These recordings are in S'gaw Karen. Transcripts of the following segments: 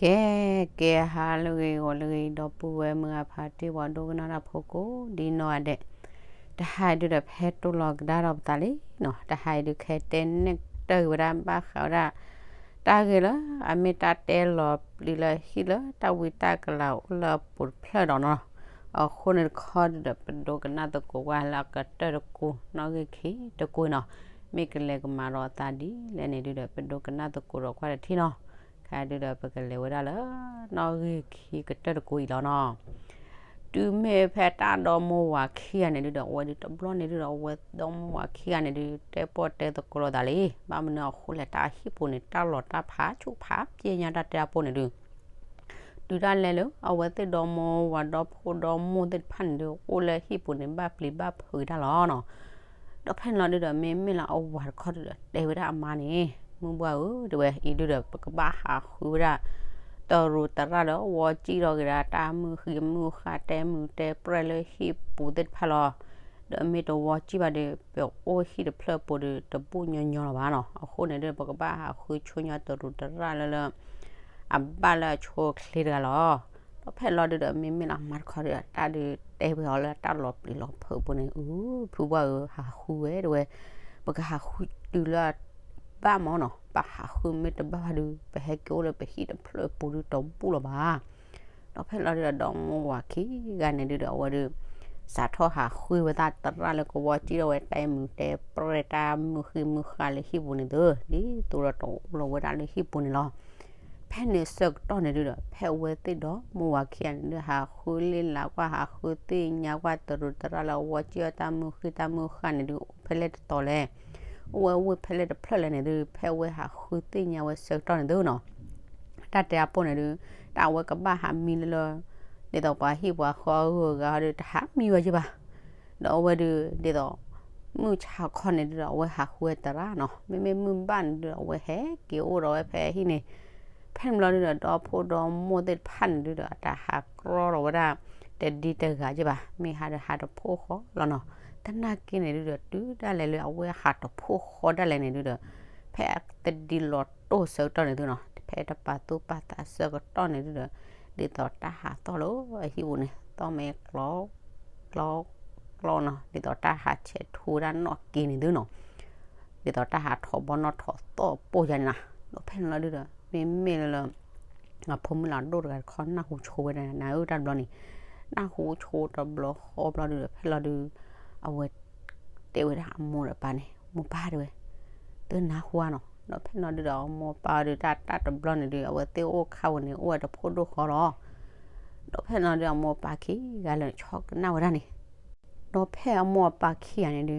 ကဲ ကဲ ဟါလၢအဂ့ၤ ဂီၤလၢအဂ့ၤ ဒီပုၢ်ဝဲၢ်မုၢ်အဖါတံၢ် ပှၤဒိကနၣ်တၢ်ဖိကိးဒ်နီၢ်ဂၤဒဲး, တဟါအံၤဒုဒီး ဖဲတိၢ်လီၤကဒါထီၣ်ပသးလံနီၤ, တဟါအံၤဒု ခဲတဲနဲၣ်တၢ်ဂ့ၢ်ဝဲဒၣ် ဘၣ်ဃးဝဲဒၣ် တၢ်ဂ့ၢ်လၢအမ့ၢ်တၢ်တဲလီၤပျံၤလၢဟံၣ်လၢတၢ်ဝံတၢ်ကလၤအိၣ်လၢအပူၤတဖျၢၣ်ဒီးနီၤ, အဃိန့ၣ်တခီဒုဒီး ပဒိကနၣ်သကိးကွၢ်လၢအကတၢၢ်တကိး နီၣ်ဂံၢ်ခံတကိးနီၤ, မ့ၢ်ကလဲၤကမၤဒီးအသးဒ်လဲၣ်န့ၣ်ဒုဒီး ပဒိကနၣ်သကိးဒီးကွၢ်တထံၣ်နီၤ, ခဲဒုဒီးပကလဲၤဝဲဒၣ်လၢ နီၣ်ဂံၢ်ခံကတၢၢ်တကိးအံၤလီၤနီၤ. တုၤမ့ၢ်ဖဲတၢ်ဒီမိၢ်ဝၤခံဂၤန့ၣ်ဒုဒီး အဝဲဒုတဘျီန့ၣ်ဒုဒီး အဝဲဒီမိၢ်ဝၤခံဂၤန့ၣ်ဒု တဲပီၣ်တဲသကိးလိာ်သးလံ, ဘၣ်မနုၤအဃိလဲၣ် တၢ်ဟံၣ်ပူၤန့ၣ် တၢ်လီၤတၢ်ဖးဆူၣ်ဖးပျဲညါတၢ်တဲအပူၤန့ၣ်ဒု တုၤဒၣ်လဲာ်လၢအဝဲသ့ၣ်ဒီမိၢ်ဝၤဒီဖိဒီမိၢ်သ့ၣ်တဖၣ်န့ၣ်ဒု အိၣ်လၢဟံၣ်ပူၤန့ၣ် ဘၣ်ပျံၤဘၣ်ဖုးက့ၤတၢ်လီၤနီၤ. ဒီးဖဲန့ၣ်လီၤဒုဒီး မ့မ့ၢ်လၢအဝၤတခီဒုဒီး တဲဝဲဒၣ်အမါန့ၣ်, မုၢ်ဘှၢ်ဧၢ တဲဝဲ အံၤဒုဒီး ပကဘၣ်ဟးဃုဝဲဒၣ် တရူးတရၣ်လၢဝီစံၣ်ထီၣ်က့ၤဒၣ် တၢ်မုၢ်ဃံမုၢ်ဃၢ် တဲမုာ်တဲပြဲၢ်လၢဟံၣ်ပူၤသ့ၣ်တဖၣ်လီၤ. ဒီးမ့ၢ်တဝီစံၣ်ဘၣ်ဒီး ပအိၣ်ဟံၣ်တဖျၢၣ်ပူၤဒီး တဘူၣ်ညီညီလၢၤဘၣ်နီၤ. အဃိန့ၣ်ဒု ပကဘၣ်ဟးဃုဆိညီတရူးတရၣ်လၢလၢ အဘၣ်လၢအဆိအချ့တဂၤလီၤ. ဒီးဖဲလီၤဒုဒီး မ့မ့ၢ်လၢအမါတခီဒုဒီး တၢ်ဒုးတဲဝဲအီၤလၢတၢ်လီၤပျံၤလီၤဖုးပူၤန့ၣ်, အု ဖုဘှၢ်ဧၢ ဟးဃုဝဲ တဲဝဲ, ပကဟးဃုတုၤလၢ ဘၣ်မၢ်နီၤ, ပဟးဃုမ့ၢ်တဘၣ်ဘၣ်ဒု ပဟဲက့ၤအိၣ်လၢပဟံၣ်တဖျၢၣ်ပူၤဒုတဘူၣ်လၢၤဘၣ်. ဒီးဖဲလီၤဒုဒီး ဒီမိၢ်ဝၤခံဂၤန့ၣ်ဒုဒီး အဝဲဒု စးထီၣ်ဟးဃုဝဲသးတရၣ်လၢကဝီစံၣ်ထီၣ်ဝဲ တဲမုာ်တဲပြဲၢ်တၢ်မုၢ်ဃံမုၢ်ဃၢ်လၢဟံၣ်ပူၤန့ၣ်သု, ဒ်သိးဒီးတအိၣ်လီၤဝဲဒၣ်လၢဟံၣ်ပူၤန့ၣ်လီၤ. ဖဲန့ၣ်ဆၢကတီၢ်န့ၣ်ဒုဒီး ဖဲအဝဲသ့ၣ်ဒီမိၢ်ဝၤခံဂၤန့ၣ်ဒု ဟးဃုလ့ၣ်လၤကွၢ် ဟးဃုသ့ၣ်ညါကွၢ်တရူးတရၣ်လၢအဝီစံၣ်ထီၣ်တၢ်မုၢ်ဃံတၢ်မုၢ်ဃၢ်န့ၣ်ဒု အိၣ်ဖဲလဲၣ်တတီၤလဲၣ်, အိၣ်ဝဲအိၣ်ဖဲလဲၣ်တဖျၢၣ်လဲၣ်န့ၣ်ဒု ဖဲအဝဲဟးဃုသ့ၣ်ညါဝဲဆၢကတီၢ်န့ၣ်သုနီၤ တၢ်တဲအပိၢ်န့ၣ်ဒု တၢ်အဝဲကဘၣ်ဟးမံလၢလၢ ဒ်သိးပှၤဟံၣ်ပှၤဃီအဂုၤအဂၤဒီး တဟးမံဝဲယဘၣ်. ဒီးအဝဲဒု ဒ်သိး မုၢ်ဆါခီန့ၣ်ဒုဒီး အဝဲဟးဃုဝဲတရၣ်နီၤ, မ့မ့ၢ်မုၢ်ဘၣ်န့ၣ်ဒုဒီး အဝဲဟဲက့ၤအိၣ်ဒီးဝဲဖဲဟံၣ်န့ၣ်, ဖဲန့ၣ်ဘျီဒုဒီး ဒီဖိဒီမိၢ်သ့ၣ်တဖၣ်န့ၣ်ဒုဒီး အတၢ်ဟးကြီလီၤဝဲဒၣ် တဒံတဂၤယဘၣ်, မ့ၢ်ဟးဒီးဟးတဖိဃီလီၤနီၤ. သနာ်က့န့ၣ်ဒုဒီး တုၤဒၣ်လဲာ်လၢအဝဲဟးတဖိဃီဒၣ်လဲာ်န့ၣ်ဒုဒီး ဖဲအတဒံလီၤတိၢ်ဆၢကတီၢ်န့ၣ်သုနီၤ, ဖဲတပာ်သူၣ်ပာ်သးဆၢကတီၢ်န့ၣ်သုဒီး ဒ်သိးတၢ်ဟးသီၣ်လၢအဟံၣ်ပူၤန့ၣ် သီၣ်မ့ၢ်ကျီ ကျီ ကျီနီၤ, ဒ်သိးတၢ်ဟးဆဲးထူဝဲဒၣ်နီၣ်က့န့ၣ်သုနီၤ, ဒ်သိးတၢ်ဟးထီၣ်ဘီနီၣ်ထီၣ်သီၣ်ပိၢ်ယါန့ၣ်နီၤ. ဒီးဖဲန့ၣ်လီၤဒုဒီး မ့မ့ၢ်လၢလၢ အဖိမုၣ်လၢအဒိၣ်တဂၤတခီ နၢ်ဟူဆိဝဲဒၣ်နၤဧၢ တၢ်တဘျီန့ၣ်, နၢ်ဟူဆိတဘျီဃီဘျီဒုဒီး ဖဲလီၤဒု အဝဲ တဲဝဲဒၣ်အမိၢ်ဒီးပၢ်န့ၣ်, မိၢ်ပၢ်တဲဝဲ, သုနၢ်ဟူဧါနီၤ. ဒီးဖဲလီၤဒုဒီး အမိၢ်ပၢ်ဒုတၢ်တၢ်တဘျီန့ၣ်ဒု အဝဲသ့ၣ်အိၣ်ခါဝဲန့ၣ် အိၣ်ဝဲတဖိဒိၣ်ဃီလီၤ. ဒီးဖဲလီၤဒုဒီး အမိၢ်အပၢ်ခံဂၤလၢာ် ဆီကနၣ်ဝဲဒၣ်န့ၣ်, ဒီးဖဲအမိၢ်အပၢ်ခံဂၤန့ၣ်ဒု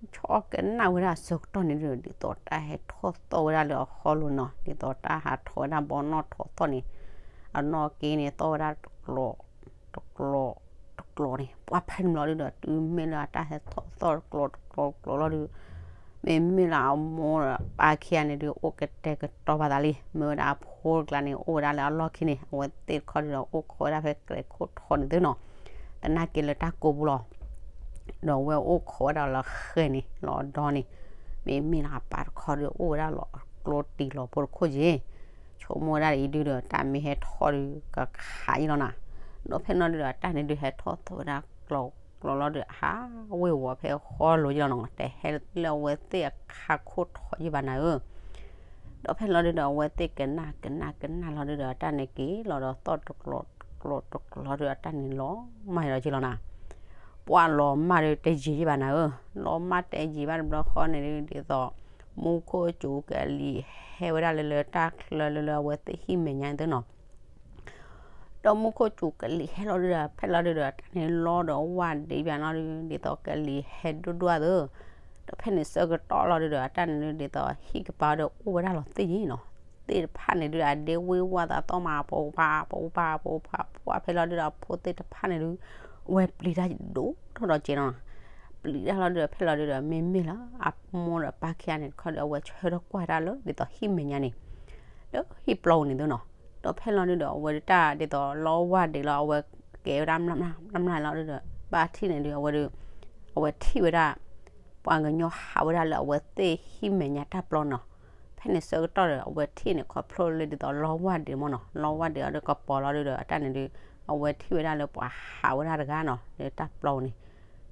ဆီကနၣ်ဝဲဒၣ်ဆၢကတီၢ်န့ၣ်ဒု ဒ်သိးတၢ်ဟဲထီၣ်သီၣ်ဝဲဒၣ်လၢအဃီလိၤနီၤ, ဒ်သိးတၢ်ဟးထီၣ်ဝဲဒၣ်ဘီနီၣ်ထီၣ်သီၣ်န့ၣ်, အနီၣ်က့န့ၣ်သီၣ်ဝဲဒၣ်တကျီ တကျီ တကျီန့ၣ်, ပှၤဖဲန့ၣ်ဘျီဒုဒီး တုၤမ့ၢ်လၢအတၢ်ဟဲထီၣ်သီၣ်တကျီ တကျီ တကျီလီၤဒု မ့မ့ၢ်လၢအမိၢ်ဒီးပၢ်ခံဂၤန့ၣ်ဒု အိၣ်ကတဲာ်ကတီၤပာ်သးလံ, မ့ၢ်ဝဲဒၣ်အဖိတကျါန့ၣ် အိၣ်ဝဲဒၣ်လၢအလီၢ်ခံန့ၣ်, အဝဲသ့ၣ်တခီဒုဒီး အိၣ်ခိးဝဲဒၣ်ဖဲကျဲခိၣ်ထီန့ၣ်သုနီၤ, သနာ်က့လၢတၢ်ကိးပူၤလီၤ. ဒီးအဝဲအိၣ်ခိးဝဲဒၣ်လၢဃဲန့ၣ် လီၤဒီန့ၣ်, မ့မ့ၢ်လၢအပၢ်တခီဒု အိၣ်ဝဲဒၣ်လီၤကျိတံၤလီၤဖိတခိၣ်က့ၤ, ဆိကမိၣ်ဝဲဒၣ်အံၤဒုဒီး တၢ်မ့ၢ်ဟဲထီၣ်ဒု ကခးအံၤလီၤနၤ. ဒီးဖဲန့ၣ်ဒုဒီး တၢ်န့ၣ်ဒုဟဲထီၣ်သီၣ်ဝဲဒၣ်ကျီ ကျီလီၤဒု အဟးဝ့ၤဝီၤဖဲဃီလိၤယလီၤနီၤ, တဟဲလၢအဝဲသ့ၣ်အခါခိၣ်ထီယဘၣ်နၤဧၢ. ဒီးဖဲလီၤဒုဒီး အဝဲသ့ၣ်ကနၣ်ကနၣ်ကနၣ်လီၤဒုဒီး အတၢ်န့ၣ်က့ၤလီၤဒီးသီၣ်တကျီ တကျီ တကျီဒု အတၢ်န့ၣ်လီၤမၢ်လီၤက့ၤလီၤနၤ. ပှၤလီၤမၢ်ဒုတယံာ်ယဘၣ်နၤဧၢ, လီၤမၢ်တယံာ်ဘၣ်တဘျီဃီန့ၣ်ဒု ဒ်သိး မူခိၣ်စူၤကလံၤဟဲဝဲဒၣ်လၢလၢတၢ်ချၢလၢလၢအဝဲသ့ၣ်ဟံၣ်မဲာ်ညါန့ၣ်သုနီၤ. ဒီးမူခိၣ်စူၤကလံၤဟဲလီၤဒုဒီး ဖဲလီၤဒုဒီး အတၢ်န့ၣ်လီၤဒီးဝၢ်ဒံးဘၣ်နီၤဒု ဒ်သိးကလံၤဟဲဒိၣ်ဒိၣ်အသိး, ဒီးဖဲန့ၣ်ဆၢကတီၢ်လီၤဒုဒီး အတၢ်န့ၣ်ဒု ဒ်သိးဟံၣ်ကပၤဒီးအိၣ်ဝဲဒၣ်လီၤသ့ၣ်ယံၤနီၤ, သ့ၣ်တဖၣ်န့ၣ်ဒု အဒ့ဝ့ၤဝၢ်သးသီၣ်မး ပပၤ ပပၤ ပပၤ ပှၤဖဲလီၤဒုဒီး အဖိသ့ၣ်တဖၣ်န့ၣ်ဒု ဝဲပျံၤတၢ်ဒိၣ်ထီၣ်ဒီးက့ၤနီၤ, ပျံၤတၢ်လီၤဒုဒီး ဖဲလီၤဒုဒီး မ့မ့ၢ်လၢအမိၢ်ဒီးပၢ်ခံဂၤန့ၣ်တခီဒီး အဝဲဆၢထၢၣ်ကွၢ်တၢ်လၢဒ်သိးဟံၣ်မဲာ်ညါန့ၣ် လၢဟံၣ်ပျီပူၤန့ၣ်သုနီၤ. ဒီးဖဲလီၤဒုဒီး အဝဲဒုတၢ်ဒ်သိးလီၤဝၢ်ဒံးလီၤ အဝဲကဲဝဲဒၣ်မျၢ်မျၢ်လီၤဒုဒီး ဘၣ်ထံၣ်န့ၣ်ဒု အဝဲဒု အဝဲထံၣ်ဝဲဒၣ် ပှၤကညီဟးဝဲဒၣ်လၢအဝဲသ့ၣ်ဟံၣ်မဲာ်ညါတၢ်ပျီနီၤ. ဖဲန့ၣ်ဆၢကတီၢ်ဒီး အဝဲထံၣ်န့ၣ် ခီဖျိလၢဒ်သိးလီဝၢ်ဒံးမ့ၢ်နီၤ, လီဝၢ်ဒံးအီၤဒီးကပီၤလီၤဒုဒီး အတၢ်န့ၣ်ဒုး အဝဲထံၣ်ဝဲဒၣ်လၢပှၤဟးဝဲဒၣ်တဂၤနီၤ လၢတၢ်ပျီပူၤန့ၣ်,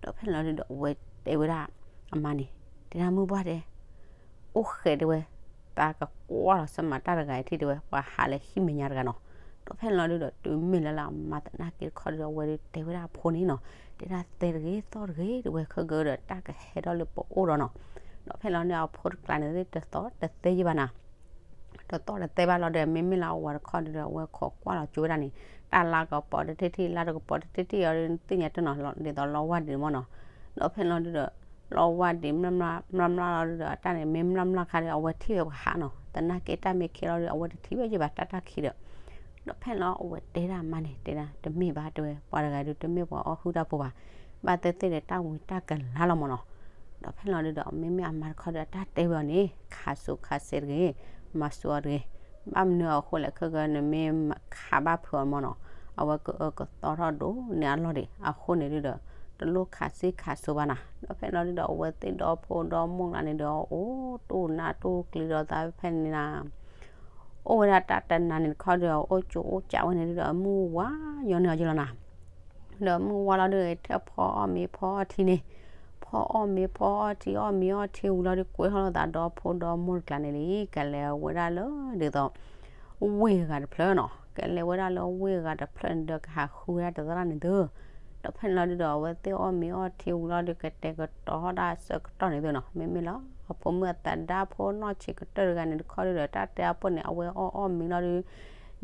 ဒီးဖဲန့ၣ်လီၤဒုဒီး အဝဲတဲဝဲဒၣ်အမါန့ၣ်, တဲဒၣ်မုၢ်ပှၢ်တဲ အိၣ်ဃဲးတဲဝဲ, သးကကွၢ်လီၤဆၢမၤတၢ်တဂၤအံၤထံၣ်တဲဝဲ ပှၤဟးလၢဟံၣ်မဲာ်ညါတဂၤနီၤ. ဒီးဖဲန့ၣ်လီၤဒုဒီး တုၤမ့ၢ်လၢလၢအမါသနာ်က့တခီဒီး အဝဲဒုတဲဝဲဒၣ်အဖိန့ၣ်နီၤ, တဲဒၣ်သဲတဂ့ၤသီတဂ့ၤတဲဝဲ ခဲကဒီးတၢ်ကဟဲထီၣ်လၢပအိၣ်ဒီးနီၤ. ဒီးဖဲန့ၣ်လီၤန့ၣ် အဖိတကျါန့ၣ် တသီၣ်တသဲယဲၢ်ဘၣ်နၤ တသီၣ်တသဲဘၣ်လီၤဒီး မ့မ့ၢ်လၢအဝၤတခီဒီး အဝဲခိးကွၢ်လီၤကၠိဝဲဒၣ်န့ၣ် တၢ်လါကပီၤတထံၣ်ထံၣ် လါတကပီၤတထံၣ်ထံၣ်အီၤဒီး သ့ၣ်ညါတနီၤ ဒ်သိးလီဝၢ်ဒံးမ့ၢ်နီၤ. ဒီးဖဲန့ၣ်လီၤဒုဒီး လီဝၢ်ဒံးမျၢ်မျၢ်လီၤဒုဒီး အတၢ်န့ၣ် မ့ၢ်မျၢ်မျၢ်ခါဒီး အဝဲထံၣ်ဝဲပှၤဟးနီၤ သနာ်က့တၢ်မ့ၢ်ခံလီၤဒီး အဝဲတထံၣ်ဝဲယဲၢ်ဘၣ်တၢ်တၢ်ခံဒီး ဒီးဖဲန့ၣ်လီၤအဝဲတဲဒၣ်အမါန့ၣ် တဲဒၣ် တမ့ၢ်ဘၣ်တဲဝဲ ပှၤတဂၤဒုးတမ့ၢ်ပှၤအီၣ်ဟုၣ်တၢ်ဖိဘၣ်, ဘၣ်သ့ၣ်သ့ၣ်ဒီးတၢ်ဝံတၢ်ကလၤလီၤမ့ၢ်နီၤ. ဒီးဖဲန့ၣ်လီၤဒုဒီး မ့မ့ၢ်အမါတခီဒီး အတၢ်တဲဝဲအီၤန့ၣ် ခးစိခးစဲးတဂ့ၤ, မၤစိအီၤတဂ့ၤ, ဘၣ်မနုၤအဃိလဲၣ် ခဲကနမ့ၢ်ခးဘၣ်ဖုးအီၤမ့ၢ်နီၤ, အဝဲကအၢကသီထီၣ်ဒိၣ်န့ၢ်အလီၢ်ဒံး အဃိန့ၣ်ဒုဒီး တလိၣ်ခးစ့ခးစိဘၣ်နၤ. ဒီးဖဲန့ၣ်လီၤဒုဒီး အဝဲသ့ၣ်ဒီဖိဒီမိၢ်ကျါန့ၣ်ဒီး အိၣ်တူၢ်နၢ်တူၢ်ကျံဒီးသးဖဲန့ၣ်နၤ အိၣ်ဝဲဒၣ်တၢ်တနၤန့ၣ်တခီဒီး အိၣ်ကၠိအိၣ်ကးဝဲန့ၣ်ဒုဒီး အမုၢ်ဝါညီန့ၢ်အီၤက့လီၤနၤ. ဒီးမုၢ်ဝါလီၤဒုး ထဲဖီအီၣ်မ့ၤဖီအီထံန့ၣ်, ဖီအီၣ်မ့ၤဖီအီထံ အီၣ်မ့ၤအီထံဝံၤလီၤဒုး ကွဲထီၣ်လိာ်သးဒီဖိဒီမိၢ်တကျါန့ၣ်လံ ကလဲၤဝဲဒၣ်လၢဒ်သိး ဝ့ၢ်ဂၤတဖျၢၣ်နီၤ, ကလဲၤဝဲဒၣ်လၢဝ့ၢ်ဂၤတဖျၢၣ်န့ၣ်ဒီး ကဟးဃုဝဲဒၣ်တသရၣ်န့ၣ်သု. ဒီးဖဲန့ၣ်လီၤဒုးဒီး အဝဲသ့ၣ်အီၣ်မ့ၤအီထံဝံၤလီၤဒုး ကတဲာ်ကတီၤထီၣ်ဒၣ်ဆၢကတီၢ်န့ၣ်သုနီၤ, မ့မ့ၢ်လၢ အဖိမုၣ်အသဒါဖိနီၢ်ဆံးကတၢၢ်တဂၤန့ၣ်တခီဒုးဒီး တၢ်တဲအဖိန့ၣ် အဝဲအီၣ်အီၣ်မ့ၤလီၤဒုး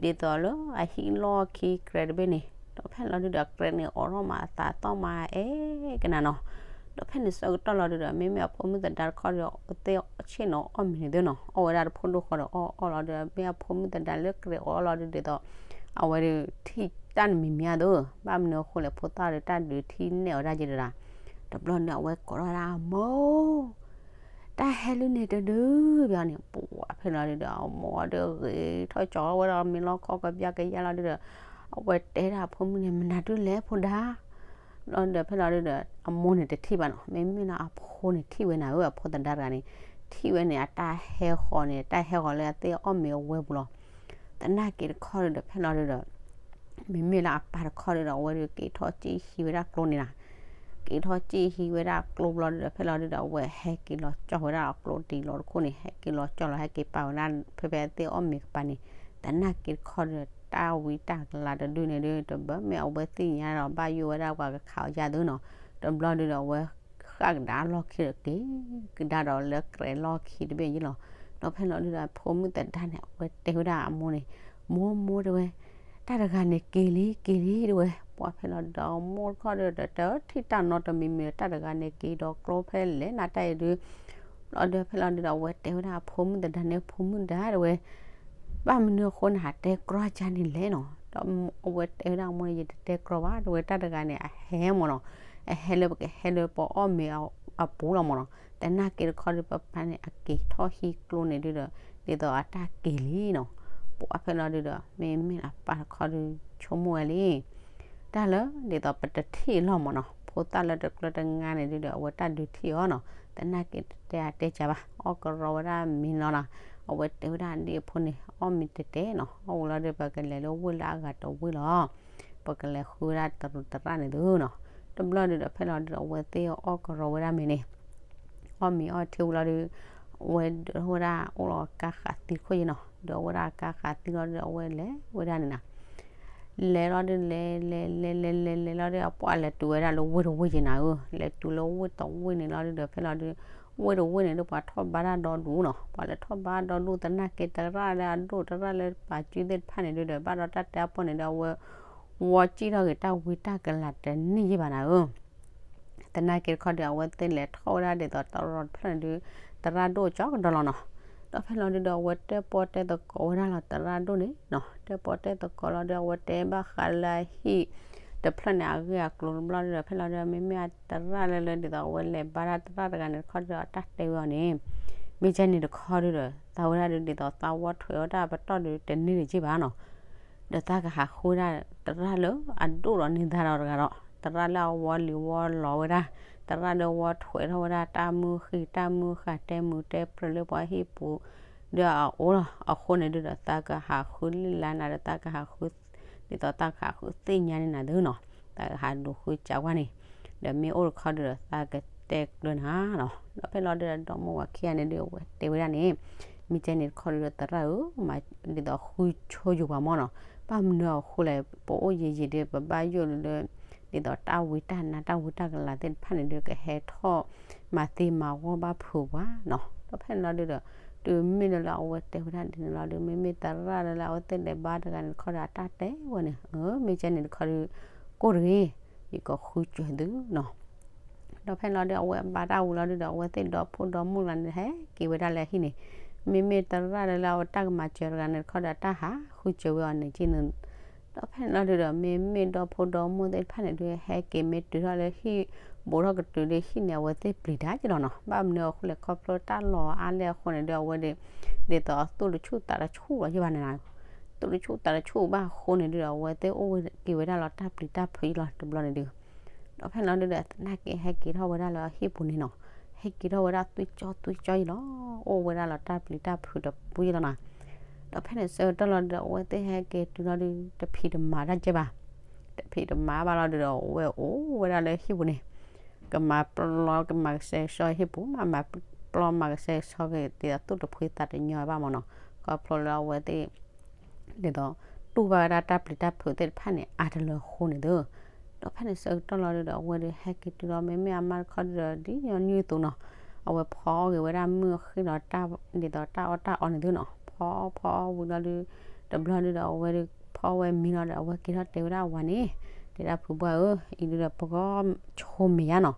ဒ်သိးလၢအဟံၣ်လီၢ်ခံကြဲးတဘ့ၣ်န့ၣ်, ဒီးဖဲန့ၣ်လီၤဒုးဒီး ကြဲးန့ၣ်အိးထီၣ်မးအသးသီၣ်မးအဲၣ်ကနၤနီၤ. ဒီးဖဲန့ၣ်ဆၢကတီၢ်လီၤဒုးဒီး မ့မ့ၢ်အဖိမုၣ်သဒါတခီဒီး အဝဲသ့ၣ်ဆ့ၣ်နီၤအီၣ်မ့ၤန့ၣ်သုနီၤ, အီၣ်ဝဲဒၣ်တဖိဒိၣ်ဃီဒီးအီၣ်အီၣ်လီၤဒုး မ့ၢ်အဖိမုၣ်သဒါလၢကြဲးအိးလီၤဒုးဒ်သိး အဝဲဒုးထံၣ်တၢ်နမံၤမံၤအသိး, ဘၣ်မနုၤအဃိလဲၣ် ဖိသၣ်ဒီးတၢ်ဒုးထံၣ်နဲၣ်အီၤဒၣ်က့ၤတဒၣ်, တဘျီန့ၣ် အဝဲကိးထီၣ်ဝဲဒၣ်အမိၢ် တၢ်ဟဲလံန့ၣ်တဒုးဘၣ်န့ၣ် ပှၤဖဲန့ၣ်လီၤဒုးဒီး အမိၢ်ဒီးဂ့ၤထီၣ်ကၠီဝဲဒီးမ့ၤလီၤခီကဘျါကယါလီၤဒုးဒီး အဝဲတဲဒၣ်အဖိမုၣ်န့ၣ် မနုၤဒုးလဲၣ်ဖိဒါ လီၤဒီးဖဲလီၤဒုးဒီး အမိၢ်န့ၣ်တထံၣ်ဘၣ်နီၤ, မ့မ့ၢ်လၢအဖိန့ၣ်ထံၣ်ဝဲနၤဧၢ, အဖိသဒါတဂၤန့ၣ် ထံၣ်ဝဲန့ၣ် အတၢ်ဟဲဃီၤန့ၣ် တၢ်ဟဲဃီၤလၢအသ့ၣ်အီၣ်မ့ၤအဝဲပူၤလီၤ. သနာ်က့တခီဒုးဒီး ဖဲလီၤဒုးဒီး မ့မ့ၢ်လၢအပၢ်တခီဒုးဒီး အဝဲဒုးက့ၤထီၣ်စံၣ်ဟံးဝဲဒၣ်ကျိန့ၣ်နီၤ, က့ၤထီၣ်စံၣ်ဟံးဝဲဒၣ်ကျိဘျီဒုးဒီး ဖဲလီၤဒုးဒီး အဝဲဟဲက့ၤလီၤကၠီၢ်ဝဲဒၣ်အကျိတံၢ်လီၤတခိၣ်န့ၣ် ဟဲက့ၤလီၤကၠီၢ်လီၤ ဟဲက့ၤပာ်ဝဲဒၣ် ဖဲဖဲအသ့ၣ်အီၣ်မ့ၤကပၤန့ၣ်, သနာ်က့တခီဒုးဒီး တၢ်ဝံတၢ်ကလၤတဒုန့ၣ်ဒုး တဘၣ်မ့ၢ်အဝဲသ့ၣ်ညါဒီး ဘၣ်ယိၣ်ဝဲဒၣ်ပှၤကခးအီၤယါသုနီၤ, တဘျီဒုးဒီး အဝဲဃၣ်ကဒါအလီၢ်ခံဒီးက့ၤကဒါဒီးလၢကြဲးလီၢ်ခံတဘ့ၣ်ယ့ၣ်လီၤ. ဒီးဖဲလီၤဒုးဒီး ဖိမုၣ်သဒါန့ၣ် အဝဲတဲဝဲဒၣ်အမိၢ်န့ၣ်, မိၢ်မိၢ်တဲဝဲ တၢ်တဂၤန့ၣ်က့ၤလံက့ၤလံတဲဝဲ, ပှၤဖဲလီၤဒုးဒီး မိၢ်တခီဒုးဒီး တထံၣ်တၢ်နီတမံၤမံၤ တၢ်တဂၤန့ၣ်က့ၤဒီးကျိဖဲလဲၣ်နၤတၢ်အံၤဒုး လီၤဒီးဖဲလီၤဒုးဒီး အဝဲတဲဝဲဒၣ်အဖိမုၣ်သဒါန့ၣ် ဖိမုၣ်သဒါတဲဝဲ, ဘၣ်မနုၤအဃိနဟးတဲကြီကါန့ၣ်လဲၣ်နီၤ, ဒီးအဝဲတဲဝဲဒၣ်အမိၢ်န့ၣ် ယတတဲကြီဘၣ်တဲဝဲ တၢ်တဂၤန့ၣ် အဟဲမ့ၢ်နီၤ, အဟဲလၢပကဟဲလၢပအီၣ်မ့ၤအပူၤလီၤမ့ၢ်နီၤ, သနာ်က့တခီဒုး ပပၢ်န့ၣ် အက့ၤထီၣ်ဟံးကျိန့ၣ်ဒုးဒီး ဒ်သိးအတၢ်က့ၤလံနီၤ, ပှၤဖဲလီၤဒုးဒီး မ့မ့ၢ်အပၢ်တခီဒုး ဆိကမိၣ်ဝဲလံ တၢ်လၢဒ်သိးပတထံၣ်အလီၢ်မ့ၢ်နီၤ, ဖိသၣ်လၢတကျၢၤတငါန့ၣ်ဒုးဒီး အဝဲတၢ်ဒုးထံၣ်အီၤနီၤ, သနာ်က့တတဲအါတဲစှၤဘၣ် အီၣ်ကရီဝဲဒၣ်မ့ၤလီၤနီၤ, အဝဲတဲဝဲဒၣ်ဒ်အဖိန့ၣ် အီၣ်မ့ၤတဲာ်တဲာ်နီၤ, အီၣ်ဝံၤလီၤဒီး ပကလဲၤလၢဝ့ၢ်လၢအဂၤတဝ့ၢ်လီၤ, ပကလဲၤဃုဝဲဒၣ်တရူးသရၣ်န့ၣ်သုနီၤ, တဘျီဒုးဒီး ဖဲလီၤဒုးဒီး အဝဲသ့ၣ်အီၣ်ကရီဝဲဒၣ်မ့ၤန့ၣ် အီၣ်မ့ၤအီထံဝံၤလီၤဒုး အဝဲဒၢဝဲဒၣ်အိၣ်လီၤကါဃးသံခိၣ်ယ့ၣ်နီၤ, ဒၢဝဲဒၣ်ကါဃးသံလီၤဒုး အဝဲလဲၤဝဲဒၣ်န့ၣ်နီၤ, လဲၤလီၤဒုး လဲၤလဲၤလဲၤလဲၤလဲၤလဲၤလီၤဒီး အပှၢ်လဲၤတုၤဝဲဒၣ်လၢဝ့ၢ်တဝ့ၢ်ယ့ၣ်နၤဧၢ, လဲၤတုၤလၢဝ့ၢ်တဝ့ၢ်န့ၣ်လီၤဒုးဒီး ဖဲလီၤဒုး ဝ့ၢ်တဝ့ၢ်န့ၣ်ဒုး ပှၤထီၣ်ဘါတၢ်ဒီဒူၣ်နီၤ, ပှၤလဲၤထီၣ်ဘါဒီဒူၣ် သနာ်က့တရၣ်လၢအဒိၣ်တရၣ်လၢပာ်စုသ့ၣ်တဖၣ်န့ၣ်ဒုးဒီး ဘၣ်ဒီးတၢ်တဲအပီၢ်န့ၣ်ဒီး အဝဲ ဝီစံၣ်ထီၣ်က့ၤတၢ်ဝံတၢ်ကလၤတန့ၢ်ယ့ၣ်ဘၣ်နၤဧၢ သနာ်က့တခီဒီး အဝဲသ့ၣ်လဲၤထီၣ်ဝဲဒၣ်ဒ်သိးတရီတဖျၢၣ်န့ၣ်ဒုး သရၣ်ဒိၣ်ကၠီကဒီးလီၤနီၤ, ဒီးဖဲလီၤဒုးဒီး အဝဲတဲပီတဲသကိးဝဲဒၣ်လီၤသရၣ်ဒိၣ်န့ၣ်နီၤ, တဲပီတဲသကိးလီၤဒီး အဝဲတဲဘၣ်ဃးလၢအဟံၣ်တဖျၢၣ်န့ၣ် အဂ့ၢ်အကျိၤတဘျီဒုးဒီး ဖဲလီၤဒုး မ့မ့ၢ်အသရၣ်လၢလၢဒ်သိး အဝဲလဲၤဘါတၢ်သရၣ်တဂၤန့ၣ်တခီဒီး အတၢ်တဲဝဲအီၤန့ၣ် မ့ၢ်ကဲန့ၣ်တခီဒုးဒီး သးဝဲဒၣ်ဒုးဒ်သိးသးဝီထွဲးအီၣ်တၢ်ပတီၢ်ဒုးတန့ၢ်တက့ၢ်ဘၣ်နီၤ ဒီးသးကဟးဃုဒၣ်သရၣ်လၢအဒိၣ်ဒီးန့ၢ်သါဒီးတဂၤဒီး သရၣ်လၢအဝီလံၤဝီလီၤဝဲဒၣ် သရၣ်လၢဝီထွဲးထီၣ်ဝဲဒၣ်တၢ်မုၢ်ဃံးတၢ်မုၢ်ဃာ်တဲမုာ်တဲပြၢၤလၢပှၤဟံၣ်ပူၤ ဒီးအအိၣ်လီၤ. အဃိန့ၣ်ဒုးဒီး သးကဟးဃုလံာ်လါနၤဒီး သးကဟးဃု ဒ်သိးသးကဟးဃုသ့ၣ်ညါန့ၢ်နၤသုနီၤ, သးကဟးဒိးဃုစးဝါန့ၣ်, ဒီးမ့ၢ်အိၣ်တခီဒုးဒီး သးကတဲကျၢၤနၤလီၤ. ဒီးဖဲလီၤဒုးဒီး ဒီမါဝၤခံဂၤန့ၣ်ဒုး အဝဲတဲဝဲဒၣ်န့ၣ်, မ့ၢ်ကဲန့ၣ်တခီဒုးဒီး သရၣ်ဧၢ, မၤဒ်သိးဃုဆိယိၤပှၤမၢ်နီၤ, ဘၣ်မနုၤအဃိလဲၣ်, ပအိၣ်ယံာ်ယံာ်ဒီး ပဘၣ်ယိၣ်လၢ ဒ်သိးတၢ်ဝံတၢ်နါတၢ်ဝံတၢ်ကလၤသ့ၣ်တဖၣ်န့ၣ်ဒုး ကဟဲထီၣ်မၤသ့မၤဝီဘၣ်ဖုးပှၤနီၤ. ဒီးဖဲန့ၣ်လီၤဒုးဒီး တုၤမ့ၢ်လၢလၢအဝဲတဲဝဲဒၣ်ဒ်န့ၣ်လီၤဒုး မ့မ့ၢ်သရၣ်လၢလၢအဝဲသ့ၣ်လဲၤဘါတဂၤန့ၣ်တခီဒီး အတၢ်တဲဝဲန့ၣ်, မ့ၢ်ကဲန့ၣ်တခီဒုး ကိၢ်တဂ့ၤ, ယကဃုစၢၤသုနီၤ. ဒီးဖဲန့ၣ်လီၤဒုး အဝဲဘါတၢ်ဝံၤလီၤဒုးဒီး အဝဲသ့ၣ်ဒီဖိဒီမိၢ်လၢန့ၣ် ဟဲက့ၤဝဲဒၣ်လၢဟံၣ်န့ၣ်, မ့မ့ၢ်သရၣ်လၢလၢအဝဲတၢ်ကမၤစၢၤတဂၤန့ၣ်တခီဒီး အတၢ်ဟးဃုစၢၤဝဲအီၤန့ၣ်က့န့ၣ်. ဒီးဖဲန့ၣ်လီၤဒုးဒီး မ့မ့ၢ်ဒီဖိဒီမိၢ်သ့ၣ်တဖၣ်န့ၣ်ဒုး ဟဲက့ၤမ့ၢ်တုၤထီၣ်လၢဟံၣ် ဘူးထီၣ်ကတုၤလၢဟံၣ်န့ၣ် အဝဲသ့ၣ်ပျံၤတၢ်က့လီၤနီၤ. ဘၣ်မနုၤအဃိလဲၣ် ခီဖျိတၢ်လီၤအါလဲၣ်အဃိန့ၣ်ဒုး အဝဲဒၣ် ဒ်သိးသူၣ်တဆူၣ်သးတဆူၣ်လီၤယဘၣ်န့ၣ်နီၤ, သူၣ်တဆူၣ်သးတဆူၣ်ဘၣ်အဃိန့ၣ်ဒုးဒီး အဝဲသ့ၣ်အိၣ်ဝဲက့ၤဝဲဒၣ်လီၤတၢ်ပျံၤတၢ်ဖုးယလီၤတဘျီန့ၣ်ဒုး. ဒီးဖဲန့ၣ်လီၤဒုးဒီး သနာ်က့ဟဲက့ၤထီၣ်ဝဲဒၣ်လၢအဟံၣ်ပူၤန့ၣ်နီၤ, ဟဲက့ၤထီၣ်ဝဲဒၣ်သွံၣ်ကၠီသွံၣ်ကၠီယလီၤ, အိၣ်ဝဲဒၣ်လီၤတၢ်ပျံၤတၢ်ဖုးတပူၤယလီၤနီၤ. ဒီးဖဲန့ၣ်ဆၢကတီၢ်လီၤဒုးဒီး အဝဲသ့ၣ်ဟဲက့ၤတုၤလီၤဒုး တဖံးတမၤတၢ်ကဲဘၣ်, တဖံးတမၤဘၣ်လီၤဒုးဒီး အဝဲအိၣ်ဝဲဒၣ်လၢဟံၣ်ပူၤန့ၣ်, ကမၤပျီကမၤကစဲးကစီဟံၣ်ပူၤ မၤမၤပျီမၤကစဲးကစီက့ၤ ဒ်သိးသူၣ်တဖှံသးတညီဘၣ်မၢ်နီၤ, ခီဖျိလၢအဝဲသ့ၣ် ဒ်သိး တူၢ်ဘၣ်ဝဲဒၣ်တၢ်ပျံၤတၢ်ဖုးသ့ၣ်တဖၣ်န့ၣ် အါတလၢအဃိန့ၣ်သု. ဒီးဖဲန့ၣ်ဆၢကတီၢ်လီၤဒုးဒီး အဝဲဒုးဟဲက့ၤတုၤလီၤ မ့မ့ၢ်အမါတခီဒုးဒီး ဒ်ညီနုၢ်အသိးနီၤ, အဝဲဖီအီၣ်က့ၤဝဲဒၣ်မုၢ်အဃ့ၢ်ဒီးတၢ် ဒ်သိးတၢ်အီၣ်တၢ်အီန့ၣ်သုနီၤ, ဖီအီၣ်ဖီအီၣ်ဝံၤလီၤဒုး တဘျီဒုးဒီး အဝဲဒုးဖီဝဲမံလီၤဒီး အဝဲက့ၤထီၣ်တဲဝဲဒၣ်အဝၤန့ၣ်, တဲဒၣ်ဖုဘှၢ်ဧၢ, အံၤဒုးဒီး ပကီၢ်ဆိမ့ၤယါနီၤ,